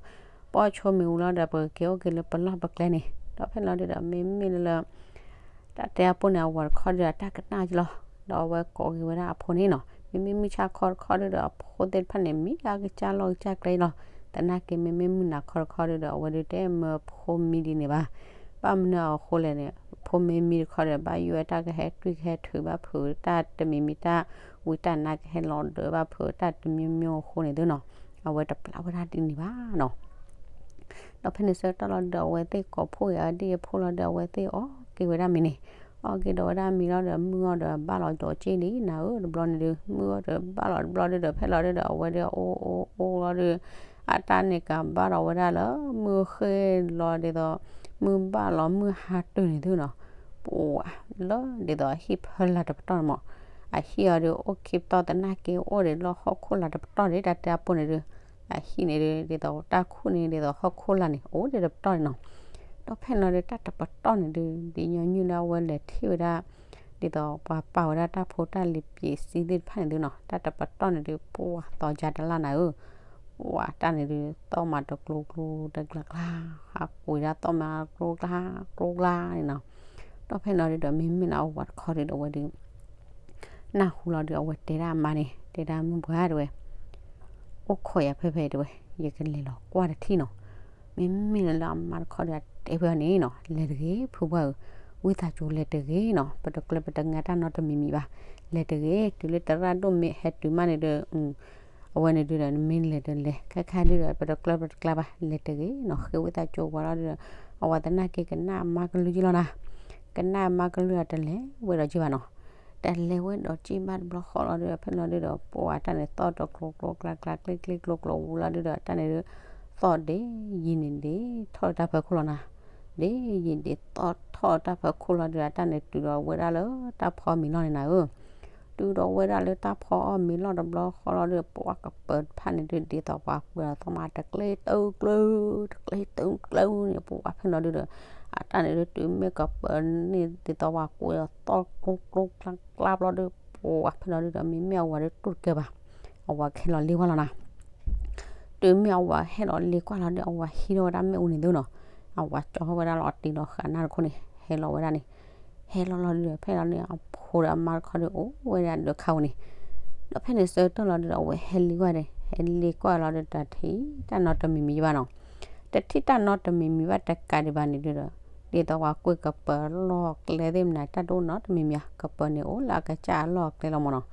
ပအီၣ်ဆိမ့ၤဝံၤလီၤဒီး ပကက့ၤအိၣ်က့ၤလၢပလီၢ်ပကျဲန့ၣ်. ဒီးဖဲန့ၣ်လီၤဒုးဒီး မ့မ့ၢ်လၢလၢ တၢ်တဲအပိၢ်န့ၣ် အဝၤတခီဒုးဒီး တၢ်ကနၣ်က့လီၤ, ဒီးအဝဲကိးက့ၤဝဲဒၣ်အဖိန့ၣ်နီၤ, မ့မ့ၢ်မုၢ်ဆါခီတခီဒုးဒီး အဖိသ့ၣ်တဖၣ်န့ၣ် မံလၢအကစၢ်လီၢ်ကစၢ်ကျဲလီၤ, သနာ်က့မ့မ့ၢ်မုၢ်နၤခီတခီဒုးဒီး အဝဲဒုးတဲမၢဖိမံဒ်န့ၣ်ဘၣ်. ဘၣ်မနုၤအဃိလဲၣ်န့ၣ် ဖိမ့ၢ်မံတခီဒီး ဘၣ်ယိၣ်ဝဲတၢ်ကဟဲတွံၢ်ကဟဲထုးဘၣ်ဖုးတၢ်တမံၤမံၤ တၢ်ဝံတၢ်နါကဟဲလီၤဒၢးဘၣ်ဖုးတၢ်တမံၤမံၤအဃိန့ၣ်သုနီၤ, အဝဲတပျၢ်ဝဲဒၣ်ဒ်န့ၣ်ဘၣ်နီၤ. ဒီးဖဲန့ၣ်ဆၢကတီၢ်လီၤဒုးဒီး အဝဲသ့ၣ်ကိးဖှိၣ်က့ၤအဒ့ၣ်အဖိလီၤဒုးဒီး အဝဲသ့ၣ်အီၣ်က့ၤဝဲဒၣ်မ့ၤန့ၣ်, အီၣ်က့ၤဒီးဝဲဒၣ်မ့ၤလီၤဒီး မုၢ်အီၣ်ဒီးဘၣ်လီၤဒီးက့န့ၣ် နၤဧၢ, တဘျီန့ၣ်ဒုး မုၢ်အီၣ်ဒီးဘၣ်လီၤတဘျီဒုးဒီး ဖဲလီၤဒုးဒီး အဝဲဒုးအိၣ်အိၣ်အိၣ်လီၤဒုး အတၢ်န့ၣ်ကဘၣ်ဒီးဝဲဒၣ်လၢ မုၢ်ဃ့ၢ်လီၤဒ်သိး မုၢ်ဘၣ်လီၤမုၢ်ဟါတုၤန့ၣ်သုနီၤ, ပှၤလၢဒ်သိးအဟံၣ်ဖၢလာ်တပတီၢ်န့ၣ်မး, အဟံၣ်အီၤဒုးအိၣ်ခံပတီၢ်သနာ်က့အိၣ်ဒံးလၢဟီၣ်ခိၣ်လာ်တပတီၢ်န့ၣ် တၢ်တဲအပိၢ်န့ၣ်ဒုး, အဟံၣ်န့ၣ်ဒုး ဒ်သိးတၢ်ခူၣ်န့ၣ် ဒ်သိးဟီၣ်ခိၣ်လာ်န့ၣ် အိၣ်ဒံးတပတီၢ်န့ၣ်နီၤ. ဒီးဖဲန့ၣ်လီၤဒုး တၢ်တပတီၢ်န့ၣ်ဒုး ဒ်ညီနုၢ်လၢအဝဲလဲၤထံၣ်ဝဲဒၣ် ဒ်သိးပှၤပာ်ဝဲဒၣ်တၢ်ဖိတၢ်လံၤပံးစံသ့ၣ်တဖၣ်န့ၣ်သုနီၤ, တၢ်တပတီၢ်န့ၣ်ဒုး ပှၤသီယါတလၢ်နၤဧၢ, ပှၤတၢ်န့ၣ်ဒုး သီၣ်မၤတကျိၤကျိၤတကျါကျါ, ဟးကွံာ်ဒၣ်သီၣ်မၤကျိၤကျါကျိၤကျါန့ၣ်နီၤ. ဒီးဖဲန့ၣ်လီၤဒုးဒီး မ့မ့ၢ်လၢအဝၤတခီဒုးဒီး အဝဲဒုး နၢ်ဟူလီၤဒုး အဝဲတဲဒၣ်အမါန့ၣ် တဲဒၣ်မုၢ်ပှၢ်တဲဝဲ, အိၣ်ခိးယၤဖဲဖဲတဲဝဲ, ယကလဲၤလီၤကွၢ်တထံၣ်နီၤ. မ့မ့ၢ်လၢအမါတခီဒုး အတဲဖဲအီၤန့ၣ်နီၤ, လဲၤတဂ့ၤ ဖုပှၢ်ဧၢ, ဝံသးစူၤလဲၤတဂ့ၤနီၤ, ပတကျၢၤပတငါတၢ်နီတမံၤမံၤဘၣ်, လဲၤတဂ့ၤ, တုၤလၢသရၣ်ဒိၣ်မ့ၢ်ဟဲတုၤမးန့ၣ်ဒီး အဝဲန့ၣ်ဒုးဒီး နမ့ၢ်လဲၤဒီးလဲၤ ခဲခါဒုးဒီး ပတကျၢၤပတကျါဘၣ်, လဲၤတဂ့ၤနီၤ, ဃ့ဝံသးစူၤဝဲလီၤဒုးဒီး အဝၤသနာ်က့ကနၣ်အမါကလုၢ်က့လီၤနၤ, ကနၣ်အမါကလုၢ်ဒီးတလဲၤဝဲဒီးက့ဘၣ်နီၤ. တလဲၤဝဲဒီးက့ဘၣ်တဘျီဃီလီၤဒုးဒီး ဖဲန့ၣ်လီၤဒုးဒီး ပှၤတၢ်န့ၣ်သီၣ်တကျိၤကျိၤကျါကျါ ကျ့ကျ့ကျိၤကျိၤဝံၤလီၤဒုးဒီး တၢ်န့ၣ်ဒုး သီၣ်ဒ့ယံၤန့ၣ်ဒ့ထီၣ်တၢ်ဖီခိၣ်လီၤနၤ, ဒ့ယံၤဒ့သီၣ်ထီၣ်တၢ်ဖီခိၣ်လီၤဒုးဒီး တၢ်န့ၣ်တုၤဒီးဝဲဒၣ်လၢတၢ်ဖီမ့ၤလီၢ်န့ၣ်နၤဧၢ. တုၤဒီးဝဲဒၣ်လၢတၢ်ဖီအီၣ်မ့ၤလီၢ်တဘျီဃီလီၤဒုး ပှၤကပၢၤတဖၣ်န့ၣ်ဒုး ဒ်သိးပှၤကွံာ်အီၤသီၣ်မး တကျ့တုၤကျု တကျ့တုၤကျုန့ၣ် ပှၤဖဲန့ၣ်လီၤဒုးဒီး အတၢ်န့ၣ်ဒုး တုၤမ့ၢ်ကပၢၤန့ၣ် ဒ်သိးပှၤကွံာ်အီၤသီၣ်ကျိကျိကျါကျါဘျီဒုး ပှၤဖဲန့ၣ်လီၤဒုးဒီး မ့မ့ၢ်အဝၤဒုးတူၢ်တကဲဘၣ်, အဝၤကဟဲလီၤလ့ကွၢ်လီၤနၤ. တုၤမ့ၢ်အဝၤဟဲလီၤလ့ကွၢ်လီၤဒုး အဝၤဟံးထီၣ်ဝဲဒၣ်မ့ၣ်အူန့ၣ်သုနီၤ, အဝၤကၠီထီၣ်ဝဲဒၣ်လီၤအတ့လီၤဃာ်နၢ်တခိၣ်န့ၣ် ဟဲလီၤဝဲဒၣ်န့ၣ်, ဟဲလီၤလီၤဒုးဒီး ဖဲလီၤန့ၣ် အဖိဒီးအမါတခီဒုး အိၣ်ဝဲဒၣ်ဒီးခါဝဲန့ၣ်, ဒီးဖဲန့ၣ်ဆၢကတီၢ်လီၤဒုးဒီး အဝဲဟဲလ့ကွၢ်ဒီး ဟဲလ့ကွၢ်လီၤဒုး တထံၣ်တၢ်နီတမံၤမံၤဘၣ်နီၤ. တထံၣ်တၢ်နီတမံၤမံၤဘၣ်တကးဒံးဘၣ်န့ၣ်ဒုးဒီး ဒ်သိးပှၤကွံာ်ကပၢၤလီၢ်ကျဲသ့ၣ်မနုၤ တၢ်ဒိၣ်နီတမံၤမံၤ ကပၢၤန့ၣ်အိၣ်လၢအကစၢ်အလီၢ်အကျဲလီၤမၢ်နီၤ.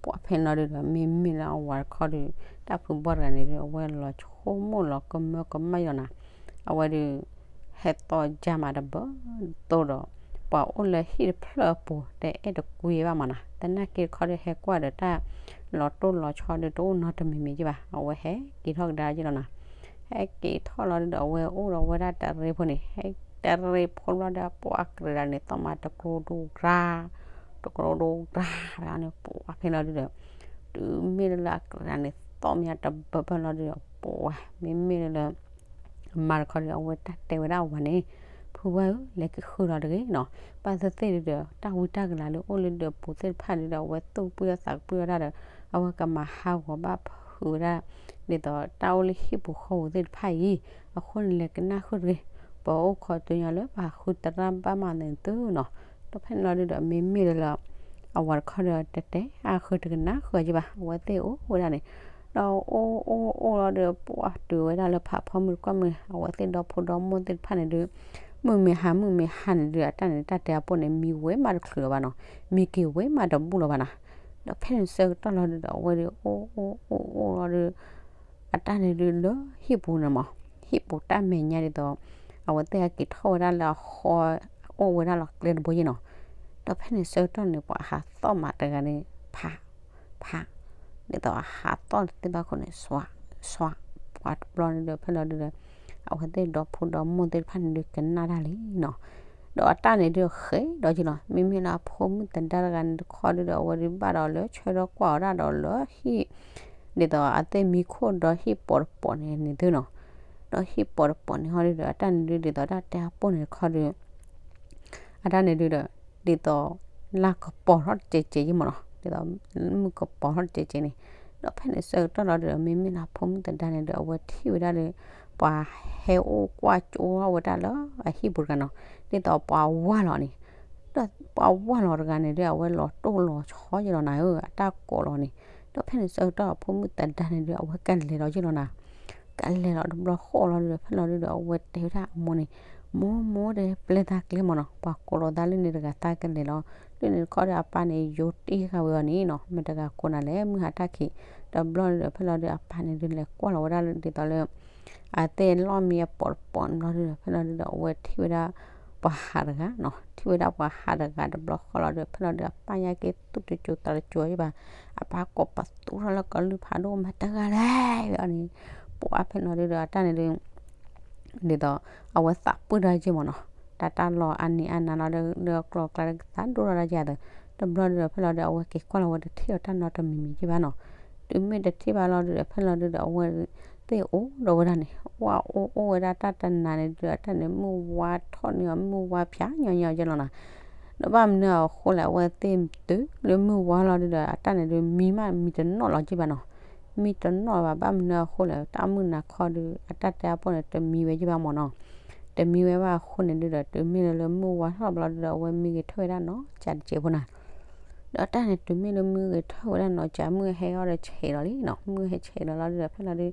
ပှၤဖဲန့ၣ်လီၤဒုးဒီး မ့မ့ၢ်လၢအဝၤတခီဒုး တၢ်ဖုဘီတဂၤန့ၣ်ဒုး အဝဲလီၤဆိကမိၣ်လီၤကမၢကမၣ်ယီၤနၤ, အဝဲဒုး ဟဲသီၣ်ယါမးတဘၢတိၢ်ဒီး ပှၤအိၣ်လၢဟံၣ်တဖျၢၣ်အပူၤ တအဲၣ်တကွံဘၣ်မးနီၤ. သနာ်က့တခီဒီး ဟဲကွၢ်ဒီးတၢ်လီၤတိၢ်လီၤဆီဒီး တအိၣ်နီတမံၤမံၤက့ဘၣ်. အဝဲဟဲက့ၤထီၣ်ကဒါက့လီၤနီၤ. ဟဲက့ၤထီၣ်လီၤဒုဒီး အဝဲအိၣ်ဒီးဝဲဒၣ်တရ့ဖိန့ၣ် ဟဲတရ့ဖိလီၤဒီး ပှၤကရၢဒၣ်န့ၣ် သီၣ်မးတကျိဒိၣ်ကရၢ တကျိဒိၣ်ကရၢ ဝဲန့ၣ် ပှၤဖဲလီၤဒုဒီး တုၤမ့ၢ်လၢအကရၢဒၣ်န့ၣ် သီၣ်မးတဘၢဘၢလီၤဒုဒီး ပှၤမ့မ့ၢ်လၢ အမါတခီဒီး အဝဲတၢ်တဲဝဲဒၣ်အဝၤန့ၣ်, ဖုဝဲဧၢ, လဲၤကဃုာ်လီၤတဂ့ၤနီၤ. ဘၣ်သ့ၣ်သ့ၣ်ဒုဒီး တၢ်ဝံတၢ်ကလၤလၢအိၣ်လၢဒၢးပူၤသ့ၣ်တဖၣ်ဒုဒီး အဝဲသူၣ်ကပုၢ်အသးကပုၢ်ဝဲဒၣ်ဒီး အဝဲကမၤဟးဂီၤဘၣ်ဖုးဝဲဒၣ် ဒ်သိးတၢ်အိၣ်လၢဟံၣ်ပူၤဃီပူၤသ့ၣ်တဖၣ်အံၤ, အဃိန့ၣ် လဲၤကနၣ်ဃုာ်တဂ့ၤ, ပအိၣ်ခိးတုၤညီလၢပှၤဃုတရၣ်ဘၣ်မးန့ၣ်သုနီၤ. ဒီးဖဲန့ၣ်လီၤဒုဒီး မ့မ့ၢ်လၢ အဝၤတခီဒီး တတဲအါဃုာ်တကနၣ်ဃုာ်အီၤက့ဘၣ်, အဝဲသ့ၣ်အိၣ်ဝဲဒၣ်န့ၣ် ဒီးအိၣ်အိၣ်အိၣ်လီၤဒီး ပှၤတုၤဝဲဒၣ်လၢဖးဖီမုၢ်တကွၢ်မုၢ်, အဝဲသ့ၣ်ဒီဖိဒီမိၢ်သ့ၣ်တဖၣ်န့ၣ်ဒု မုၢ်မ့ၢ်ဟါမုၢ်မ့ၢ်ဟါန့ၣ်ဒု အတၢ်န့ၣ် တၢ်တဲအပိၢ်န့ၣ် မံဝဲမးတချုးလီၤဘၣ်နီၤ, မံက့ၤဝဲမးတဘူၣ်လီၤဘၣ်နီၤ. ဒီးဖဲန့ၣ်ဆၢကတီၢ်လီၤဒုဒီး အဝဲဒု အိၣ်အိၣ်အိၣ်အိၣ်လီၤဒု အတၢ်န့ၣ်ဒုလၢဟံၣ်ပူၤတၢ်မဲာ်ညါဒ်သိး အဝဲသ့ၣ်ဟဲက့ၤထီၣ်ဝဲဒၣ်လၢအဃီ အိၣ်ဝဲဒၣ်လီၤကျဲတဘိယ့ၣ်နီၤ. ဒီးဖဲန့ၣ်ဆၢကတီၢ်န့ၣ် ပှၤဟးသီၣ်မးတဂၤန့ၣ် ဖး ဖး ဒ်သိးအဟးသီၣ်တသ့ဘၣ်ခိၣ်န့ၣ် စွး စွး ပှၤတဘျီန့ၣ်ဒီး ဖဲလီၤဒုဒီး အဝဲသ့ၣ်ဒီဖိဒီမိၢ်သ့ၣ်တဖၣ်န့ၣ်ဒုကနၣ်တၢ်လံနီၤ. ဒီးအတၢ်န့ၣ်ဒုဃဲဒီးယ့ၣ်လီၤ, မ့မ့ၢ်လၢအဖိမုၣ်သဒါတဂၤန့ၣ်တခီဒုဒီး အဝဲဒုဘၣ်ဒီးလၢဆၢဒီးကွၢ်ဝဲဒၣ်ဒီးလၢဟံၣ် ဒ်သိးအသ့ၣ်မံခိၣ်ဒီးဟံၣ်ပိာ်တပိာ်န့ၣ်န့ၣ်သုနီၤ. ဒီးဟံၣ်ပိာ်တပိာ်န့ၣ်ဟီဒုဒီး အတၢ်န့ၣ်ဒု ဒ်သိးတၢ်တဲအပိၢ်န့ၣ်တခီဒု အတၢ်န့ၣ်ဒုဒီး ဒ်သိး လါကပီၤထီၣ်တစဲးစဲးယ့ၣ်မးနီၤ, ဒ်သိးမုၢ်ကပီၤထီၣ်တစဲးစဲးန့ၣ်, ဒီးဖဲန့ၣ်ဆၢကတီၢ်လီၤဒုဒီး မ့မ့ၢ်လၢဖိမုၣ်သဒါန့ၣ်ဒု အဝဲထံၣ်ဝဲဒၣ်လၢ ပှၤဟဲအိၣ်ကွၢ်ကၠိထီၣ်ဝဲဒၣ်လၢအဟံၣ်ပူၤတဂၤနီၤ, ဒ်သိးပှၤဝၢ်လီၤန့ၣ်, ဒီးပှၤဝၢ်လီၤတဂၤန့ၣ်ဒု အဝဲလီၤတိၢ်လီၤဆီယ့ၣ်လီၤနၤဧၢ, အတၢ်ကိးလီၤန့ၣ်, ဒီးဖဲန့ၣ်ဆၢကတီၢ်ဖိမုၣ်သဒါန့ၣ်ဒု အဝဲကလဲၤလီၤယ့ၣ်လီၤနၤ ကလဲၤလီၤတဘျီဃီလီၤဒုဒီး ဖဲလီၤဒုဒီး အဝဲတဲဝဲဒၣ်အမိၢ်န့ၣ်, မိၢ်မိၢ်ဒီး ပျဲသးကျဲမးနီၤ, ပှၤကိးလီၤသးလၢန့ၣ်တဂၤသးကလဲၤလီၤ, လၢန့ၣ်တခီဒီးအပၢ်န့ၣ် ယိၤတ့ၢ်ဃာ်ဝဲအီၤန့ၣ်နီၤ, မတၤတဂၤကိးနၤလဲၣ် မုၢ်ဟါတၢ်ခံး, တဘျီဒုဒီး ဖဲလီၤဒုအပၢ်န့ၣ်ဒုလဲၤကွၢ်လီၤဝဲဒၣ်လၢဒ်သိးလၢ အသ့ၣ်လီၢ်မံအပိာ်တပိာ်တဘျီဒုဒီး ဖဲလီၤဒုဒီး အဝဲထံၣ်ဝဲဒၣ် ပှၤဟးတဂၤနီၤ, ထံၣ်ဝဲဒၣ်ပှၤဟးတဂၤတဘျီဃီလီၤဒုဒီး ဖဲလီၤဒုအပၢ်ညါက့ၤသူၣ်တစိၤသးတစိၤယ့ၣ်ဘၣ်, အပၢ်ကိးပသူထီၣ်လၢကလုၢ်ဖးဒိၣ် မတၤတဂၤလဲၣ် ဝဲအီၤန့ၣ်, ပှၤဖဲလီၤဒုဒီး အတၢ်န့ၣ်ဒု ဒ်သိး အဝဲသးပှၢ်တၢ်ယ့ၣ်မးနီၤ, တၢ်တၢ်လီၤအါနံၤအါနၤလီၤဒီး လၢအကျိၤအကျဲတကသးဒိၣ်ထီၣ်တၢ်ယၤသၢ, တဘျီဒုဒီး ဖဲလီၤဒု အဝဲက့ၤကွၢ်လီၤဝဲတထံၣ်အီၤတၢ်နီတမံၤမံၤယ့ၣ်ဘၣ်နီၤ, တုၤမ့ၢ်တထံၣ်ဘၣ်လီၤဒုဒီး ဖဲလီၤဒုဒီး အဝဲသ့ၣ်အိၣ်ဒီးဝဲဒၣ်န့ၣ် ဝဲအိၣ်အိၣ်ဝဲဒၣ်တၢ်တနၤန့ၣ်ဒုဒီး တၢ်န့ၣ်မုၢ်ဝါထီၣ်န့ၢ်အီၤ မုၢ်ဝါဖၠးညီညီယ့ၣ်လီၤနီၤ, ဒီးဘၣ်မနုၤအဃိလဲၣ် အဝဲသ့ၣ်တုၤလၢမုၢ်ဝါလီၤဒုဒီး အတၢ်န့ၣ်ဒု မံမးမံတနီၣ်လီၤယ့ၣ်ဘၣ်နီၤ, မံတနီၣ်ဘၣ် ဘၣ်မနုၤအဃိလဲၣ် တၢ်မုၢ်နၤခီဒု အတၢ်တဲအပိၢ်န့ၣ် တမံဝဲယ့ၣ်ဘၣ်မးနီၤ, တမံဝဲဘၣ်အဃိန့ၣ်ဒုဒီး တုၤမ့ၢ်လၢလၢမုၢ်ဝါထီၣ်ဘျီဒုဒီး အဝဲမံဂ့ၤထၢၣ်ဝဲဒၣ်နီၤ ကၠးတစဲးဖိနၤ ဒီးတၢ်န့ၣ် တုၤမ့ၢ်လၢမုၢ်ဂ့ၤထၢၣ်ဝဲဒၣ်နီၤ ကၠးမုၢ်ဟဲအီၣ်ဒီးဆဲးလီၤလံနီၤ, မုၢ်ဟဲဆဲးလီၤလီၤဒုဒီး ဖဲလီၤဒု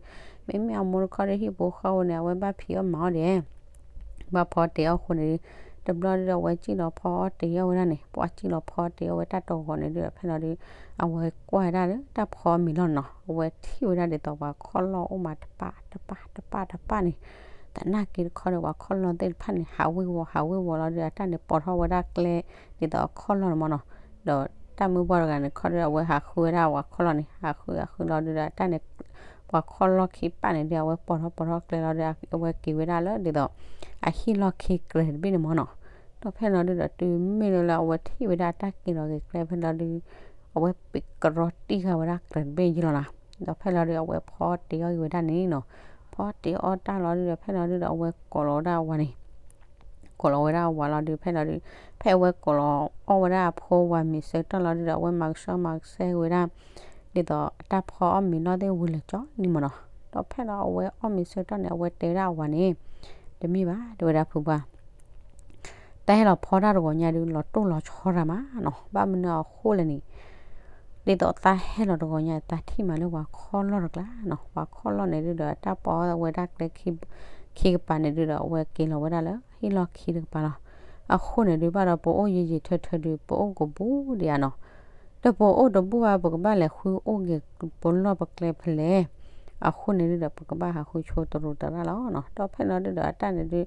မ့မ့ၢ်အမိၢ်တခီဒီးဟံၣ်ဖိဃီဖိန့ၣ် အဝဲဘၣ်ဖံးအီၣ်မၤအီၣ်ဒံး ဘၣ်ဖီတ့ၢ်အီၣ်ဃိန့ၣ်ဒု တဘျီဒုဒီး အဝဲစံၣ်လီၤဖီအီၣ်တ့ၢ်အီၣ်ဝဲဒၣ်န့ၣ် ပှၤစံၣ်လီၤဖီတ့ၢ်အီၣ်ဝဲတၢ်တဂီၤန့ၣ်ဒုဒီး ဖဲလီၤဒု အဝဲကွၢ်ဝဲဒၣ်လၢတၢ်ဖီအီၣ်မ့ၤလီၢ်နီၤ အဝဲထံၣ်ဝဲဒၣ်ဒ်သိးပှၤခီၣ်လီၢ်အိၣ်မးတပၣ်တပၣ်တပၣ် တပၣ်န့ၣ်, သနာ်က့တခီဒီး ပှၤခီၣ်လီၢ်သ့ၣ်တဖၣ်န့ၣ် ဟးဝ့ၤဝီၤ ဟးဝ့ၤဝီၤလီၤဒုဒီး အတၢ်န့ၣ်ပိာ်ထီၣ်ဝဲဒၣ်ကျဲ ဒ်သိးအခီၣ်လီၢ်န့ၣ်မးနီၤ, ဒီးတၢ်မုၢ်ပှၢ်တဂၤန့ၣ် ခီဒီး အဝဲဟးဃုဝဲဒၣ်ပှၤခီၣ်လီၢ်န့ၣ် ဟးဃုဟးဃုလီၤဒုဒီး အတၢ်န့ၣ် ပှၤခီၣ်လီၢ်ခံပၢ်န့ၣ်ဒု အဝဲပိာ်ထီၣ်ပိာ်ထီၣ်ကျဲလီၤဒီး အဝဲက့ၤဝဲဒၣ်လၢဒ်သိး အဟံၣ်လီၢ်ခံကြဲးတဘ့ၣ်န့ၣ်မးနီၤ, ဒီးဖဲလီၤဒုဒီး တုၤမ့ၢ်လၢလၢအဝဲထံၣ်ဝဲဒၣ်အတၢ်က့ၤလီၤက့ၤကျဲဖဲလီၤဒု အဝဲပ့းကရီတံၢ်ဃာ်ဝဲဒၣ်ကြဲးတဘ့ၣ်ယ့ၣ်လီၤနီၤ, ဒီးဖဲလီၤဒု အဝဲဖီတ့ၢ်အီၣ်က့ၤဝဲဒၣ်န့ၣ်နီၤ, ဖီတ့ၢ်အီၣ်တၢ်လီၤဒုဒီး ဖဲလီၤဒုဒီး အဝဲကိးလီၤဝဲဒၣ်အဝၤန့ၣ် ကိးလီၤဝဲဒၣ်အဝၤလီၤဒု ဖဲလီၤဒု ဖဲအဝဲကိးလီၤအီၣ်ဝဲဒၣ်အဖိဝၤမ့ၤဆၢကတီၢ်လီၤဒုဒီး အဝဲမၤကဆှီမၤကဆှဲဝဲဒၣ် ဒ်သိးအတၢ်ဖီအီၣ်မ့ၤလီၢ်သ့ၣ်ဝံၤလၢာ်ကၠီလံမးနီၤ, ဒီးဖဲလီၤအဝဲအီၣ်မ့ၤဆၢကတီၢ်န့ၣ် အဝဲတဲဝဲဒၣ်အဝၤန့ၣ် တမ့ၢ်ဘၣ် တဲဝဲဒၣ်ဖုပှၢ် တၢ်ဟဲလီၤဖီတၢ်တဂီၤညါဒု လီၤတိၢ်လီၤဆီတၢ်မးနီၤ, ဘၣ်မနုၤအဃိလဲၣ်န့ၣ် ဒ်သိးတၢ်ဟဲလီၤတဂီၤညါ တၢ်ထံၣ်မးလၢပှၤခီၣ်လီၢ်တကျါနီၤ, ပှၤခီၣ်လီၢ်န့ၣ်ဒုဒီး တၢ်ပီအီၣ်ဝဲဒၣ်ကျဲခံကပၤန့ၣ်ဒုဒီး အဝဲက့ၤလီၤဝဲဒၣ်လၢဟံၣ်လီၢ်ခံတကပၤလီၤ. အဃိန့ၣ်ဒု ဘၣ်ဒီးပအိၣ်ယံာ်ယံာ်ထၢထၢဒု ပအိၣ်ကဘူးဒံးဧါနီၤ, ဒီးပအိၣ်တဘူးဘၣ် ပကဘၣ်လဲၤဃုအိၣ်က့ၤပလီၢ်ပကျဲဖဲလဲၣ် အဃိန့ၣ်ဒုဒီး ပကဘၣ်ဟးဃုဆိတရူးသရၣ်လီၤနီၤ. ဒီးဖဲလီၤဒုဒီး အတၢ်န့ၣ်ဒု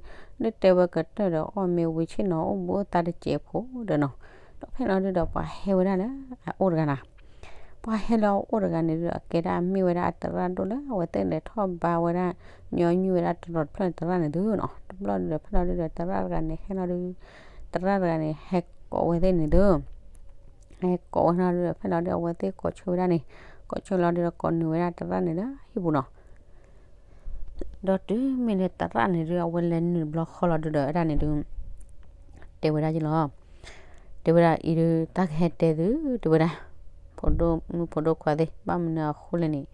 ဒုတဲဝဲကတၢၢ်ဒီး အီၣ်မ့ၤဝံၤဆ့ၣ်နီၤ အိၣ်ဘူးအိၣ်သါတစဲးဖိဒီးနီၤ. ဒီးဖဲလီၤဒုဒီး ပှၤဟဲဝဲဒၣ်လၢအအိၣ်တဂၤနီၤ. ပှၤဟဲလၢအအိၣ်တဂၤန့ၣ်ဒုဒီး အကဲဒၣ်မ့ၢ်ဝဲဒၣ်အသရၣ်ဒိၣ်လၢ အဝဲသ့ၣ်လဲၤထီၣ်ဘါဝဲဒၣ် ညီနုၢ်ဝဲဒၣ်တရီးတဖျၢၣ်သရၣ်န့ၣ်သုနီၤ. တဘျီဒုဒီး ဖဲလီၤဒုဒီး သရၣ်တဂၤန့ၣ် ဟဲလီၤဒု သရၣ်တဂၤန့ၣ် ဟဲကိးဝဲသ့ၣ်န့ၣ်သု ဟဲကိးဝဲလီၤဒုဒီး ဖဲလီၤဒု အဝဲသ့ၣ်ကိးဆိဝဲဒၣ်န့ၣ်, ကိးဆိလီၤဒုဒီး ကိးနုာ်ဝဲဒၣ်သရၣ်န့ၣ်လၢဟံၣ်ပူၤနီၤ. ဒီးတုၤမ့ၢ်လၢသရၣ်န့ၣ်ဒု အဝဲလဲၤနုာ်တဘျီဃီလီၤဒုဒီး အတၢ်န့ၣ်ဒု တဲဝဲဒၣ်ယလီၤ. တဲဝဲဒၣ်အံၤဒု တၢ်ကဟဲတဲသု တဲဝဲဒၣ်, ဖိဒိၣ်မုၣ်ဖိဒိၣ်ခွါသ့ၣ် ဘၣ်မနုၤအဃိလဲၣ်န့ၣ်,